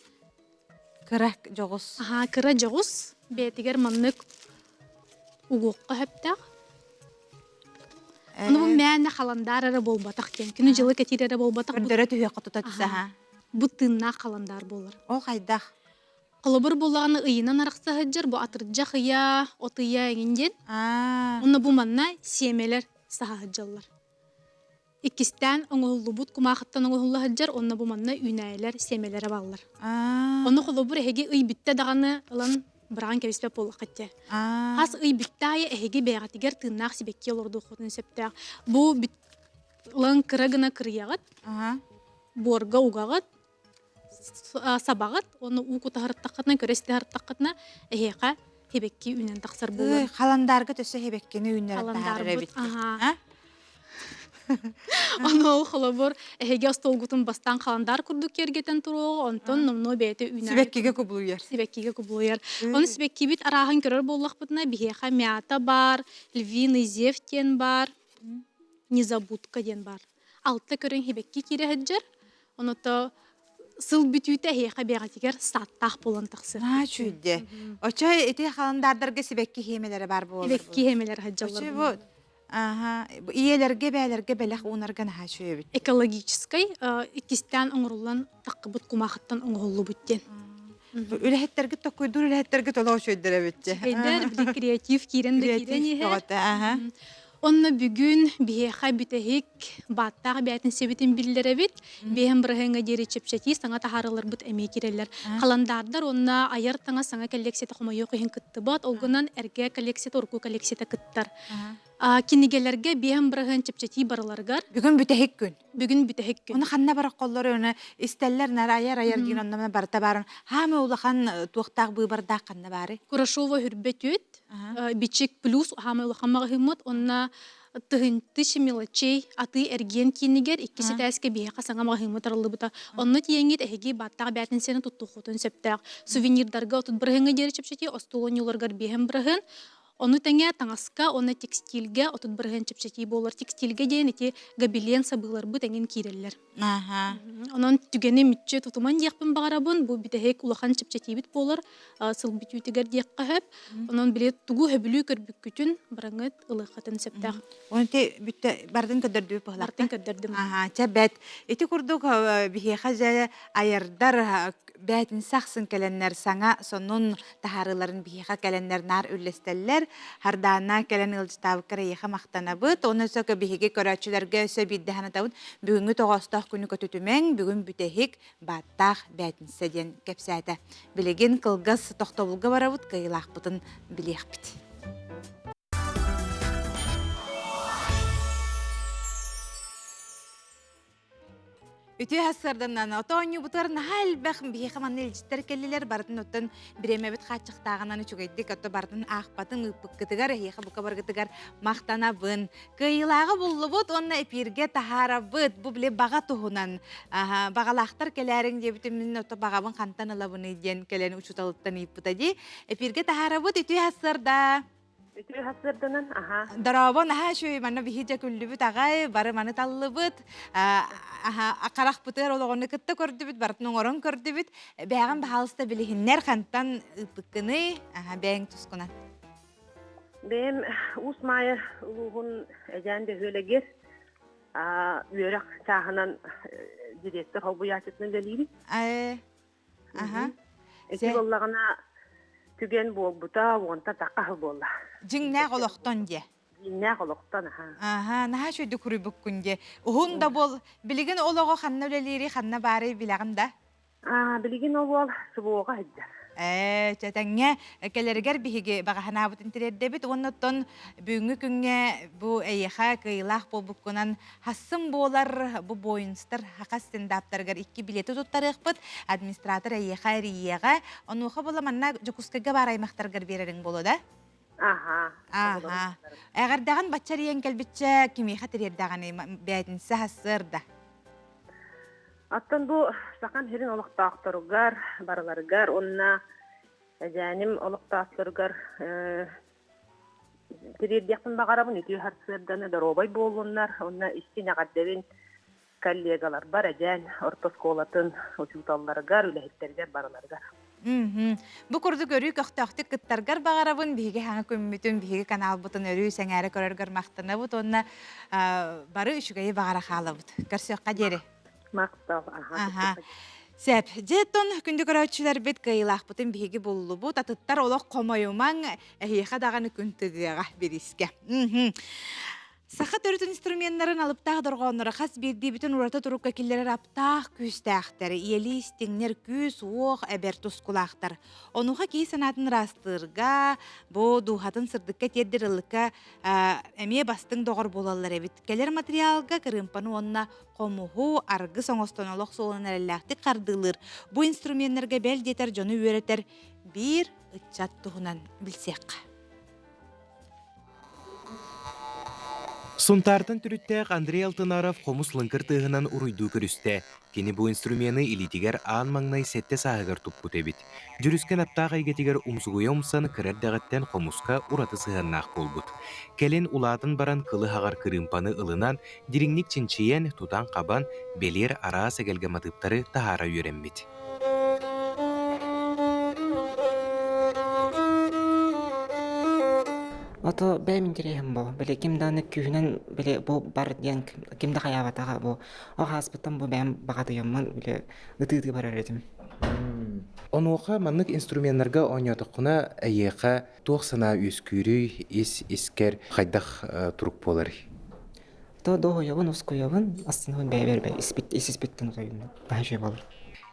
Кыра дьоҕус. Аһаа, кыра дьоҕус. Бэйэтигэр маннык угуохха сөптөөх. Ону бу мээнэ халандаар эрэ буолбатах диэн. Күнү-дьылы кэтиир эрэ буолбатах. Көрдөрө түһүөххэ тута түсэ Бу тыыннаах халандаар буолар. Ол хайдах? Холобур буоллаҕына ыйынан арахса сылдьар бу атырдьах ыйа, от ыйа эҥин диэн. Онно бу манна сиэмэлэр саһа сылдьаллар. Иккистээн оҥоһуллубут кумаахыттан оҥоһулла сылдьар уонна бу манна үүнээйилэр сиэмэлэрэ бааллар. Ону холобур эһиги ый бүттэ даҕаны ылан быраҕан кэбиспэт буоллаххыт дии. Хас ый бүттэ аайы эһиги бэйэҕитигэр тыыннаах сибэкки олордуоххутун сөптөөх. Бу ылан кыра гына кырыйаҕыт, буорга угаҕыт, сабаҕыт уонна уу кутаһыртаххытына, көрө истэһэртаххытына эһиэхэ хибэкки үүнэн тахсар буолар. Халандаарга төссө хибэккини үүннэрэн таһаарар эбит. Ону ол холобур эһиги остуолгутун бастаан халандаар курдук киэргэтэн туруоҕу, онтон номнуо бэйэтэ үүнэр. Сибэккигэ кубулуйар. Сибэккигэ кубулуйар. Ону сибэккибит арааһын көрөр буоллахпытына, биһиэхэ мята баар, львиный зев диэн баар, незабудка диэн баар. Алта көрүҥ хибэкки киирэ сылдьар. Оното сыл бүтүүтэ эһиэхэ бэҕэтигэр сааттаах буолан тахсар. Аа чүйдэ. Очо ити халандаардарга сибэкки хиэмэлэрэ баар буолар. Сибэкки хиэмэлэр сылдьаллар. Очо бу Аха, ийэлэргэ бээлэргэ бэлэх уунарга наһаа үчүгэй эбит. Экологическай иккистээн оҥоруллан таххыбыт кумаахыттан оҥоһуллубут диэн. Үлэһиттэргит токкуйдуур үлэһиттэргит олох үчүгэйдэр эбит. Үчүгэйдэр, били креатив киирэн да киирэн иһэр. Онно бүгүн биһиэхэ бүтэһик бааттаах бээтинсэбитин биллэрэбит. Биэһэн бырыһыаҥҥа диэри чэпчэтии саҥа таһаарыыларбыт эмиэ киирэллэр. Халандаардар уонна айар таҥас саҥа коллекцията хомойуох иһин кыттыбат, ол гынан эргэ коллекцията урукку коллекцията кыттар. Кинигэлэргэ биэһэн бырыһыан чэпчэтии барыларыгар. Бүгүн бүтэһик күн. Бүгүн бүтэһик күн. Ону ханна барар холлор оны истэллэр нар айар айар диин онно барыта баарын хаамы улахан туохтаах быыбардаах ханна баары? Курашова хүрбэ түөт Бичик плюс хаамай улахан маҕаһыыммыт уонна тыһыынча мелочей атыы эргиэн киинигэр иккис этээскэ биһиэхэ саҥа маҕаһыыммыт арыллыбыта. Онно тиийэҥҥит эһиги бааттаах бээтинсэни туттуоххутун сөптөөх. Сувенирдарга 30 бырыһыаҥҥа диэри чэпчэтии, остуол оонньууларыгар биэһэн бырыһыан. Ону тэҥэ таҥаска уонна текстильгэ 30 бырыһыан чэпчэтии буолар. Текстильгэ диэн ити гобелен сабыыларбыт эҥин киирэллэр. Онон түгэни мүччү тутуман диэхпин баҕарабын. Бу бүтэһик улахан чэпчэтиибит буолар сыл бүтүүтүгэр диэххэ сөп. Онон били тугу сөбүлүү көрбүккүтүн бараҥыт ылыаххытын сөптөөх. Оны те бүттэ бардын көрдөрдүбүт быһылаах. Бардын көрдөрдүм. Аха, чэ бэт. Ити курдук биһиэхэ дьэ айардар бээтин сахсын кэлэннэр саҥа сонун таһаарыыларын биһиэхэ кэлэннэр наар үллэстэллэр. Хардаана кэлэн ыалдьытаабыккар эйиэхэ махтанабыт. Оны өссө биһиги көрөөччүлэргэ өссө биирдэ санатабыт. Бүгүҥҥү тоҕоостоох күнү көтүтүмэҥ, бүгүн бүтэһик бааттаах бээтинсэ диэн кэпсээтэ. Билигин кылгас тохтобулга барабыт, кыайыылаахпытын билиэхпит. Үтүө сарсыарданан ото оонньуубутугар наһаа элбэх биһиэхэ манна илдьиттэр кэллилэр барытын оттон бириэмэбит хааччахтааҕынан үчүгэйдик ото барытын аахпатым ыыппыккытыгар эһиэхэ бука баргытыгар махтанабын кыайыылааҕы буллубут уонна эпииргэ таһаарабыт бу били баҕа туһунан баҕалаахтар кэлээриҥ диэбитим мин ото баҕабын хантан ылабыный диэн кэлэн учууталыттан ыйыппыта дии эпииргэ таһаарабыт үтүө сарсыарда Үтүө сарсыарданан, аһаа. Дорообо, наһаа үчүгэй, манна биһи дьэ күллүбүт аҕай, бары маны таллыбыт, аха, харахпытыгар олоҕуну кытта көрдүбүт, барытын оҥорон көрдүбүт. Бэйэҕин баһаалыста билиһиннэр, хантан ыыппыккыный, аха, бэйэҥ тускунан. Бэйэм Уус Маайа улууһун Эдьээн бөһүөлэгэр үөрэх чааһынан директор холбуйааччытынан үлэлиибин. Аха. Ити буоллаҕына түгэн буолбута уонтан тахха сыл буолла. Дьиҥнээх олохтон диэ. Дьиҥнээх олохтон аха. Аха, наһаа үчүгэйдик суруйбуккун диэ. Уһун да буол, билигин ол оҕо ханна үлэлиирий, ханна баарый билэҕин да? Аа, билигин ол уол СВО-ҕа сылдьар. Ээ, чэтэҥҥэ кэлэригэр биһиги баҕаһынаабытын тириэрдэбит уонна оттон бүгүҥҥү күҥҥэ бу эйиэхэ кыайыылаах буолбуккунан Хассым буолар бу буойунстар хакас стендаптарыгар икки билети туттарыахпыт. Администратор эйиэхэ эрийиэҕэ. Онуоха була манна Дьокуускайга баар аймахтаргар биэрэриҥ буолуо да? Аха. Аха. Эҕэрдэҕин баччарыйан кэлбиччэ кимиэхэ тириэрдэҕиний бээтинсэ сарсыарда? Оттон бу Сахам сирин олохтоохторугар барыларыгар уонна Эдьээним олохтоохторугар тириэрдиэхпин баҕарабын үтүө сарсыарданы доруобай буоллуннар уонна истиҥ эҕэрдэбин коллегаларбар Эдьээн орто оскуолатын учууталларыгар, үлэһиттэригэр барыларыгар. Бу курдук өрүү көхтөөхтүк кыттаргар баҕарабын. Биһиги хаҥа күммүтүн, биһиги каналбытын өрүү сэҥээрэ көрөргөр махтанабыт уонна бары үчүгэйи баҕара хаалабыт. Көрсүөххэ диэри. Махтал. Аха. Сөп. Дьэ, күндү көрөөччүлэрбит кыайыылаахпытын биһиги буллубут. Атыттар олох хомойумаҥ, эһиэхэ даҕаны күн тыгыаҕа бириискэ. Саха төрүт инструменнарын алыптаах дорҕоонноро хас биирдиибитин ураты турукка киллэрэр аптаах күүстээхтэр, ийэлии истиҥнэр күүс-уох эбэр тускулаахтар. Онуоха киһи санаатын ыраастыырга, бу дууһатын сырдыкка тиэрдэр ыллыкка эмиэ бастыҥ доҕор буолаллар эбит. Кэлэр материалга кырыымпаны уонна хомуһу, аргыс оҥостон олох суолунан эрэллээхтик хардыылыыр, бу инструменнарга бэл диэтэр дьону үөрэтэр биир ыччат туһунан билсиэххэ. Сунтаартан төрүттээх Андрей Алтынаров хомус лыҥкыр тыаһынан уруйдуу көрүстэ. Кини бу инструмены илиитигэр аан маҥнай сэттэ сааһыгар туппут эбит. Дьүрүскэн аптаах эйгэтигэр умсугуйа умсан кыра эрдэҕиттэн хомуска ураты сыһыаннаах буолбут. Кэлин улаатан баран кылы хаҕар кырыымпаны ылынан, дириҥник чинчийэн, тутан-хабан, бэлиэр араас эгэлгэ матыыптары таһаара үөрэммит. Ото бэйэм интэриэһим бу. Били ким даҕаны күүһүнэн били бу бар диэн ким да хайаабатаҕа бу. Ол ааспыттан бу бэйэм баҕатыйаммын били ытыы-ытыы барар этим. Онуоха маннык инструменнарга оонньоотоххуна эйиэхэ туох санаа үөскүүрүй, ис-искэр хайдах турук буоларый? То дуоһуйабын, ускуйабын, астынабын бэйэбэр ис-испиттэн утуйуннум. Наһаа үчүгэй буолар.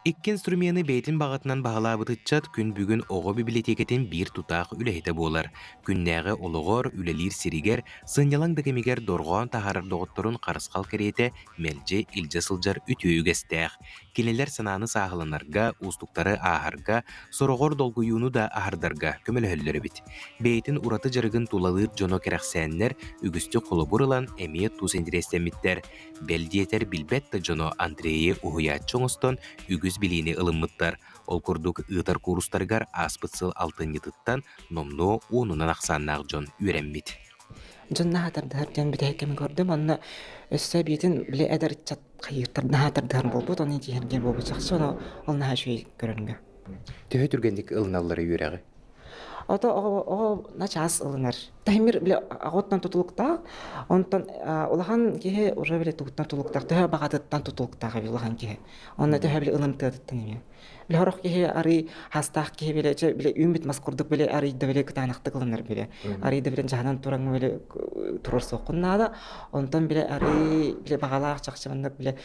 Икки инструмены бэйэтин баҕатынан баһылаабыт ыччат күн бүгүн оҕо бибилэтиэкэтин биир тутаах үлэһитэ буолар. Күннээҕи олоҕор, үлэлиир сиригэр, сынньалаҥ да кэмигэр дорҕоон таһаарар доҕотторун харысхал кэриэтэ мэлдьи илдьэ сылдьар үтүө үгэстээх. Кинилэр санааны сааһыланарга, уустуктары ааһарга, сороҕор долгуйууну да аһардарга көмөлөһөллөр эбит. Бэйэтин ураты дьарыгын тулалыыр дьоно кэрэхсээннэр, үгүстүк холобур ылан, эмиэ тус интэриэстэммиттэр. Бэл диэтэр билбэт да дьоно Андрейы уһуйааччы оҥостон үгүс билиини ылыммыттар. Ол курдук ыытар куурустарыгар ааспыт сыл алтынньытыттан номнуо уонунан ахсааннаах дьон үөрэммит. Дьон наһаа тардыһар диэн бүтэһик кэми көрдүм. Онно өссө эбиитин били эдэр ыччат хайыыртар наһаа тардыһар буолбут, оны тиһэргиир буолбут чахчы, ону ол наһаа үчүгэй көрөргө. Төһө түргэнник ылыналлара үөрэҕи? Ото оҕо начаас ылынар. Таһимир бile аҕоттан тутулуктаах, онтон улахан киһи уже бile тугуттан тутулуктаах, төһө баҕатыттан тутулуктаах эбит улахан киһи. Онно төһө бile ылымтыатыттан эмиэ. Бile хорох киһи арый хастаах киһи бile бile үүммүт мас курдук бile арыйда бile кытаанахтык ылынар бile. Арыйда бile дьаһанан туран бile турар наада. Онтон бile арый бile баҕалаах чахчы маннык бile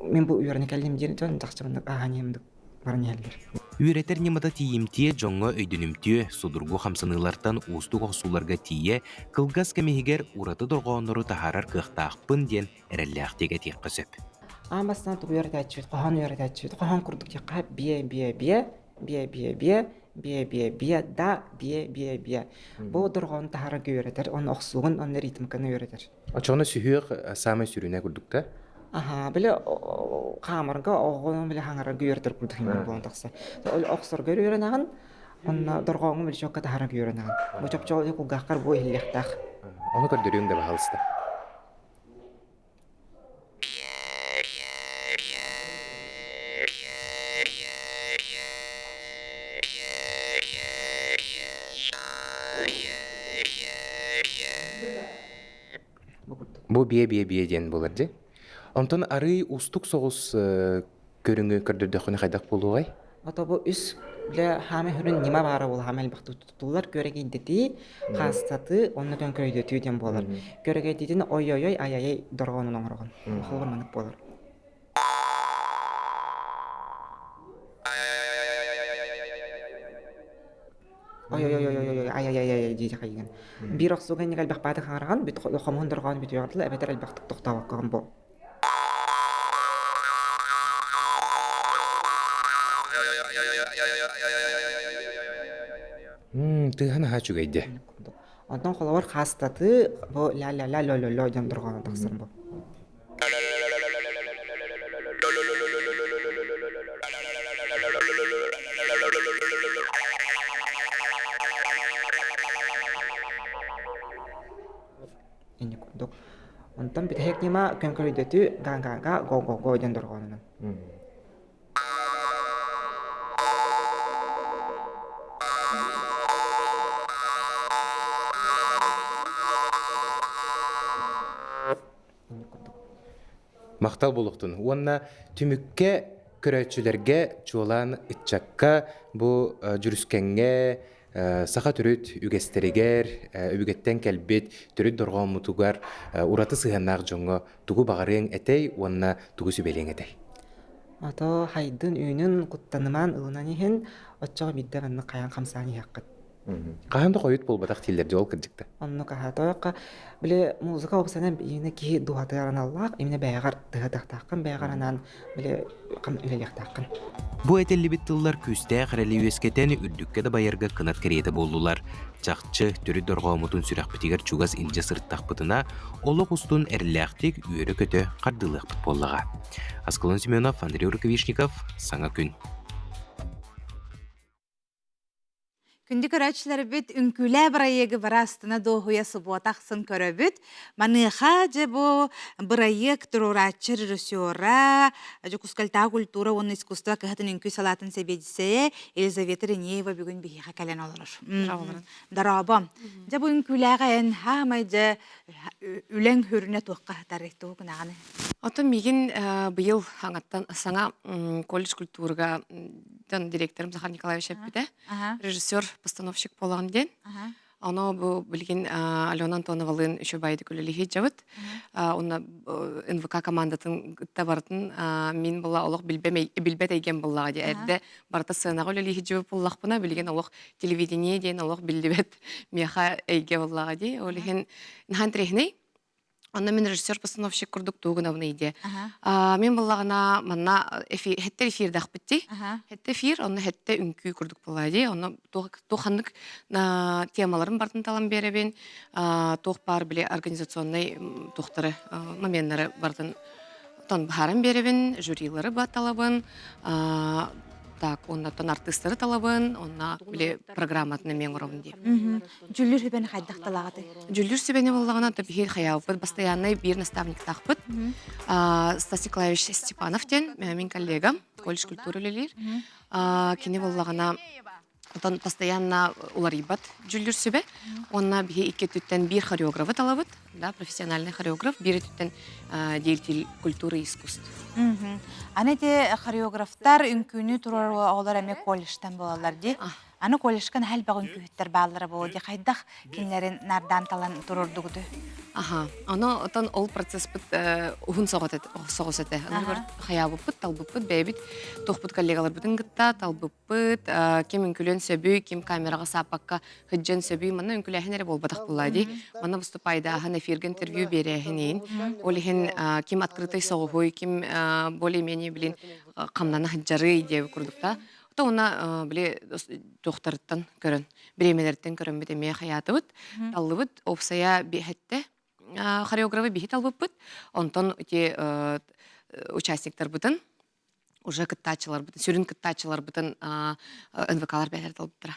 мен бу үөрэнэ кэллим диэн дьон чахчы маннык ааһан иһэмдик баран иһэллэр. Үөрэтэр ньымата тиийимтиэ, дьоҥҥо өйдөнүмтүө, судургу хамсаныылартан уустук охсууларга тиийэ, кылгас кэм иһигэр ураты дорҕооннору таһаарар кыахтаахпын диэн эрэллээхтик этиэххэ сөп. Аан бастаан тугу үөрэтээччибит, хоһоон үөрэтээччибит. Хоһоон курдук диэххэ биэ биэ биэ, биэ биэ биэ, биэ биэ биэ, да биэ биэ биэ. Бу дорҕоону таһаарарга үөрэтэр, онно охсуугун, онно ритмиканы үөрэтэр. Оччоҕуна сүһүөх саамай сүрүнэ курдук да? Аһаа, били хаамарга оҕону били хаҥарарга үөрэтэр курдук иҥэр буолан тахса. Ол охсорго үөрэнэҕин, онно дорҕооҥҥун били чокка таһаарарга үөрэнэҕин. Бу чопчу кулгааххар бу иһиллиэхтээх. Ону көрдөрүөҥ да баһаалыста. Бу биэ-биэ-биэ диэн буолар дии. Онтон арыый уустук соҕус көрүҥү көрдөрдөххүнэ хайдах буолуоҕай? Ото бу үс бile хаама хүрүн ньыма баара буола хаама элбэхтик туттуллар күөрэгэйдэтии, хаастатыы уонна көҥкөрөйдөтүү диэн буолар. Күөрэгэйдиитин ой-ой-ой ай-ай дорҕоонун оҥороҕун. Холобур маннык буолар. Ой-ой-ой-ой-ой, ай-ай-ай-ай дии хайыгын. Биир охсууга инник элбэх бааты хаҥараҕын, бүт хомуһун дорҕоон бүтүөҕэр дылы эбэтэр элбэхтик тохтообоккоҕун бу. Тыаһа наһаа үчүгэйдэ. Онтон холобур хаастатыы бу ля-ля-ля лё-лё-лё диэн дорҕооно тахсар бу. Инни курдук. Онтон бүтэһик ньыма көҥкөлөйдөтүү га-га-га го-го-го диэн дорҕоонунан. Махтал буолуохтун уонна түмүккэ көрөөччүлэргэ чуолаан ыччакка бу дьүрүскэҥҥэ саха төрүт үгэстэригэр өбүгэттэн кэлбит төрүт дорҕооммутугар ураты сыһыаннаах дьоҥҥо тугу баҕарыаҥ этэй уонна тугу сүбэлиэҥ этэй? Ото хайдын үүнүн куттанымаан ылынан иһин оччоҕо биирдэ маннык хайаан хамсаан иһиэххит. Хаһан да хойут буолбатах дииллэр дьол кырдьыкта. Оннук аха тойокко били музыка опсанан именно киһи дууһатыгар аналлаах именно бэйэҕэр тыһатахтааххын бэйэҕэр анаан били үлэлиэхтааххын. Бу этиллибит тыллар күүстээх эрэли үөскэтэн үрдүккэ да байарга кынат кэриэтэ буоллулар. Чахчы, төрүт дорҕооммутун сүрэхпитигэр чугас илдьэ сырыттахпытына, олох устун эрэллээхтик үөрэ-көтө хардыылыахпыт буоллаҕа. Аскалон Семенов, Андрей Рукавишников, Саҥа күн. Күндү көрөөччүлэрбит үҥкүүлээ бырайыагы бара астына дуоһуйа субуота ахсын көрөбүт. Маныаха дьэ бу бырайыак туруорааччы режиссера Дьокуускайтааҕы культура уонна искусство кыһатын үҥкүү салаатын сэбиэдиссэйэ Елизавета Ренеева бүгүн биһиэхэ кэлэн олорор. Дорообо. Дьэ бу үҥкүүлээҕэ эн хаамай дьэ үлэҥ хүрүнэ туохха сытарый тугу гынаҕыный? Оттон миигин быйыл хаҥаттан саҥа колледж культурага дьон директорым Захар Николаевич эппитэ. Режиссер, постановщик буолаҕын диэн. Оно бу билигин Алена Антоновалыын үчүгэй үлэлиһи дьабыт. Онно НВК командатын кытта барытын мин була олох билбэт эйгэм буллаҕа дии. Эрдэ барыта сценаҕа үлэлиһи дьыбыт буллахпына билигин олох телевидение диэн олох биллибэт миэхэ эйгэ буллаҕа дии. Ол иһин наһаа интэриэһинэй. Онно мин режиссер-постановщик курдук тугу гынабын диye. Мин буллаҕына манна хэтте эфирдахпыт дии. Хэтте эфир, онно хэтте үҥкүү курдук буолла дии. Онно туох ханнык темаларын бартын талан биэрэбин, туох баар били организационнай туохтары моменнары бартын тон баһаран биэрэбин, жюрилары талабын, так, оннотон артыыстары талабын, онно били программатын эмиэ оҥоробун дии. Дьүллүр сүбэни хайдах талаҕытый? Дьүллүр сүбэни буоллаҕына, биһиги хайаабыппыт бастайааннай биир наставниктаахпыт. Стас Николаевич Степанов диэн мин коллегам, колледж культуры үлэлиир. Кини буоллаҕына Онтон постоянно уларыйбат дьүллүр сүбэ. Уонна биһи икки өттүттэн биир хореографы талабыт, да, профессиональный хореограф, биир өттүттэн деятель культуры и искусств. Аны ити хореографтар үҥкүүнү турар оҕолор эмиэ колледжтан буолаллар дии. Аны колледжка наһаа элбэх үҥкүүһүттэр бааллара буолуо дии. Хайдах кинилэрин наардаан талан туруордугутуй? Аха. Ону отон ол процесспыт уһун соҕус этэ. Аны хайаабыппыт, талбыппыт, бэйэбит туохпут коллегаларбытын кытта талбыппыт, ким үҥкүлүөн сөбүй, ким камераҕа сааппакка сылдьан сөбүй. Манна үҥкүлээһин эрэ буолбатах буоллаа дии. Манна выступайдааһын, эфиргэ интервью биэрээһин Ол иһин ким открытый соҕуһуй, ким более-менее билин хамнана сылдьарый диэбит курдук То уна били туохтарыттан көрөн, бириэмэлэриттэн көрөммүт эмиэ хайаатыбыт, таллыбыт, опсая биһэтте хореографы биһи талбыппыт. Онтон ити участниктарбытын уже кыттааччыларбытын, сүрүн кыттааччыларбытын НВКлар бэйэлэр талбыттара.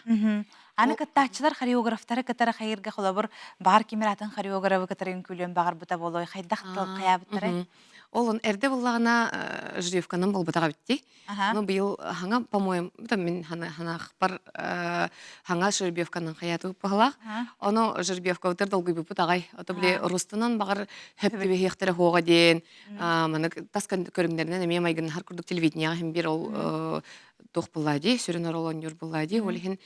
Аны кыттааччылар хореографтары кытары хайырга холобур баар кимир атын хореографы кытары үҥкүүлүөн баҕарбыта буолуой хайдах хайаабыттарай? Ол эрдэ буллаҕына жеребканан буолбатах эбитти. Ну быйыл хаҥа, по-моему, там мин ханаахпар хаҥа жеребьевканан хайаатыбыт баһылаах. Ону жеребьевкабытыр долгуйбуппут аҕай. Ото били рустанан баҕар хөп түбэһиэхтэрэ хуоҕа диэн маны тас көрүҥнэринэн эмиэ майгыннаһар курдук телевидениеҕа иһин биир ол туох буллаа дии, сүрүн оруол оонньуур буллаа дии. Ол иһин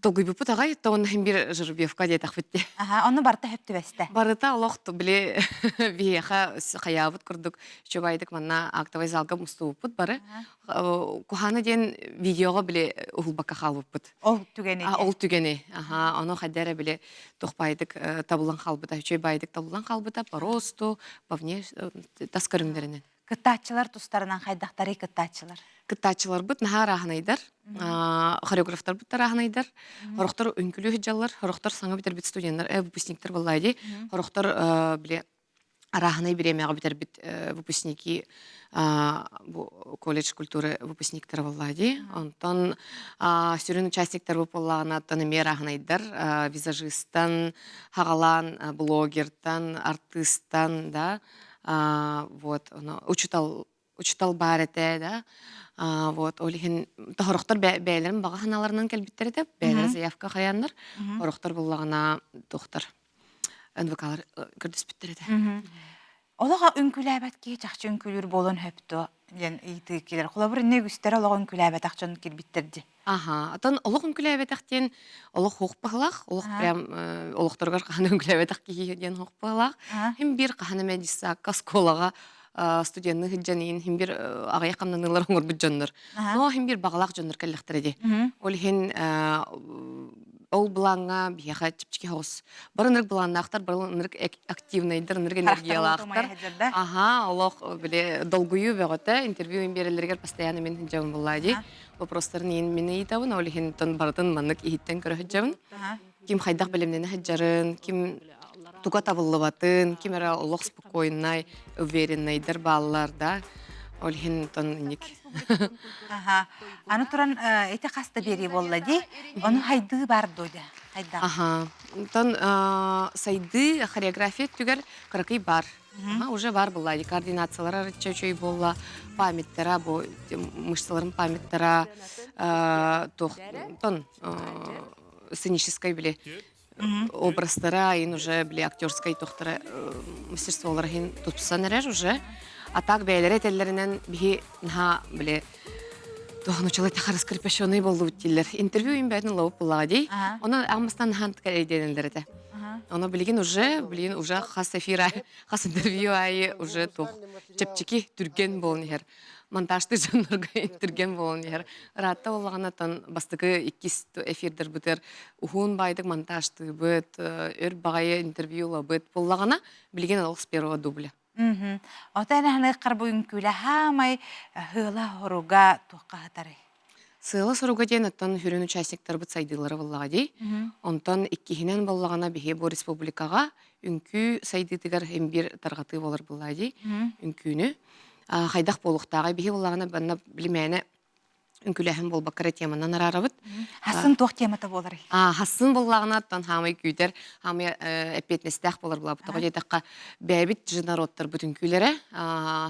Толгуйбуппут аҕай, тоҕон иһин биир жеребьевка диэтэхпит дии. Аха, ону барыта хөп түбэстэ. Барыта олох били биһиэхэ хайаабыт курдук үчүгэйдик манна актовай залга мустубуппут бары. Кухана диэн видеоҕа били уһулбакка хаалбыппыт. Ол түгэни. Ол түгэни. Аха, ону хайда эрэ били туох баайдык табыллан хаалбыта, үчүгэй баайдык табыллан хаалбыта, по росту, по вне тас көрүҥнэринэн. Кыттааччылар тустарынан хайдахтарый кыттааччылар? Кыттааччыларбыт наһаа арааһынайдар, хореографтарбыт да арааһынайдар. Хорохтор үҥкүлүү сылдьаллар, хорохтор саҥа бүтэрбит студеннар, выпускниктар буоллаа дии. Хорохтор били арааһынай бириэмэҕэ бүтэрбит выпускники бу колледж культуры выпускниктара буоллаа дии. Онтон сүрүн участниктар буоллаҕына оттон эмиэ арааһынайдар визажистан, хаҕалаан блогертан, артыыстан да вот учутал учутал баар этэ да вот ол иһин тоһорохтор бэйэлэрин баҕа санааларынан кэлбиттэр этэ бэйэлэрэ заявка хайааннар орохтор буллаҕына туохтар НВКлар көрдөспүттэр этэ. Олох үҥкүүлээбэт киһи чахчы үҥкүүлүүр буолуон сөп дуо диэн ыйытыы киирэр. Холобур, иннэ үгүстэрэ олох үҥкүүлээбэтэх дьон киирбиттэр дии. Аха, отон олох үҥкүүлээбэтэх диэн олох хуох баһылаах, олох прям олохторугар хаһан үҥкүүлээбэтэх киһи диэн хуох баһылаах. Хим биир хаһан эмэ дьыссаакка, оскуолаҕа студенны сылдьан иин хим биир аҕыйах хамнаныылар оҥорбут дьоннор. Но хим биир баҕалаах дьоннор кэллэхтэрэ дии. Ол иһин ол былааҥҥа биһиэхэ чэпчэки соҕус. Бары ынырык былааннаахтар, бары ынырык активнайдар, ынырык энергиялаахтар. Аха, олох били долгуйуу бөҕөтө. Интервью биэрэллэригэр постоянно мин сылдьабын буоллаа дии. Вопростарын иин мин ыйытабын, ол иһин барытын маннык иһиттэн көрө сылдьабын. Ким хайдах бэлэмнэнэ сылдьарын, ким туга табыллыбатын, ким эрэ олох спокойнай, увереннайдар бааллар да. Ол иһин тон инник. Аха. Аны туран ити хас да биэрии буолла дии. Ону хайдыы бар дуо дэ? Хайдах? Аха. Онтон сайдыы хореография өттүгэр кыракый бар. Аха, уже бар буолла. Координациялара арычча үчүгэй буолла. Памяттара, бу мышцаларын памяттара туох тон сценическай били образтара ин уже били актерскай тохтара мастерстволара иһин тупсан эрэр уже. А так бэйэлэрэ этэллэринэн биһи наһаа били туохнучалай раскрепощенный боллубут дииллэр. Интервью им бэйэтин ловып буллаҕа дии. Онон аммастан наһаан эйдиэнэллэр этэ. Оно билигин уже, билигин уже хас эфир хас интервью айы уже туох чэпчэки түргэн буолан иһэр. Монтажты дьоннорго түргэн буолан иһэр. Ыраатта буоллаҕына тон бастакы иккис эфирдэрбитигэр уһун баайдык монтажтыыбыт, өр баҕайы интервью ылабыт буоллаҕына, билигин олох с первого дубля. Ота эн бу үҥкүүлэ хаамай ыала хоруга туохха сытарый? Сыала-соруга диэн оттон сүрүн участниктарбыт сайдыылара буоллаҕа дии. Онтон иккиһинэн буоллаҕына биһи бу республикаҕа үҥкүү сайдыытыгар һин биир тарҕатыы буолар буоллаҕа дии үҥкүүнү. Хайдах буолуохтааҕый биһи буоллаҕына банна билимээнэ үҥкүүлээһин буолбакка эрэ теманан араарабыт. Хассын туох темата буоларый? Хассын буоллаҕына оттон хаамай күүтэр, хаамай эппиэтинэстээх буолар буолабыт. Тоҕо диэтэххэ бэйэбит же народтарбыт үҥкүүлэрэ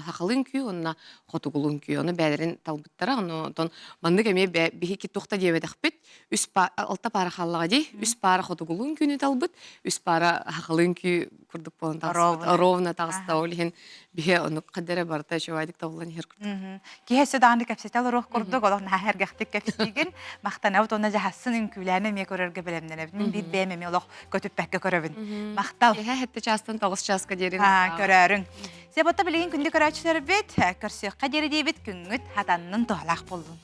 сахалыы үҥкүү уонна хотугулуу үҥкүү. Ону бэйэлэрин талбыттара. Ону оттон маннык эмиэ биһиги туох да диэбэтэхпит. Үс алта паара хааллаҕа дии. Үс паара хотугулуу үҥкүүнү талбыт, үс паара сахалыы үҥкүү курдук буолан таҕыспыт. Ровно таҕыста. Ол иһин биһи оннук хаддара барыта үчүгэйдик табыллан иһэр курдук. Киһи өссө даҕаны кэпсэтэ олоруох курдук, олох наһаа эргэхтик кэпсиигин. Махтанабыт уонна дьаһассын үҥкүүлээн эмиэ көрөргө бэлэмнэнэбит. Мин биир бэйэм эмиэ олох көтүппэккэ көрөбүн. Махтал. Киэһэ сэттэ чаастан 9 чааска диэри. Көрөөрүҥ. Себотта билигин күндү көрөөччүлэрбит, көрсүөххэ диэри диэбит күҥҥүт хатаннын туһалаах буоллун.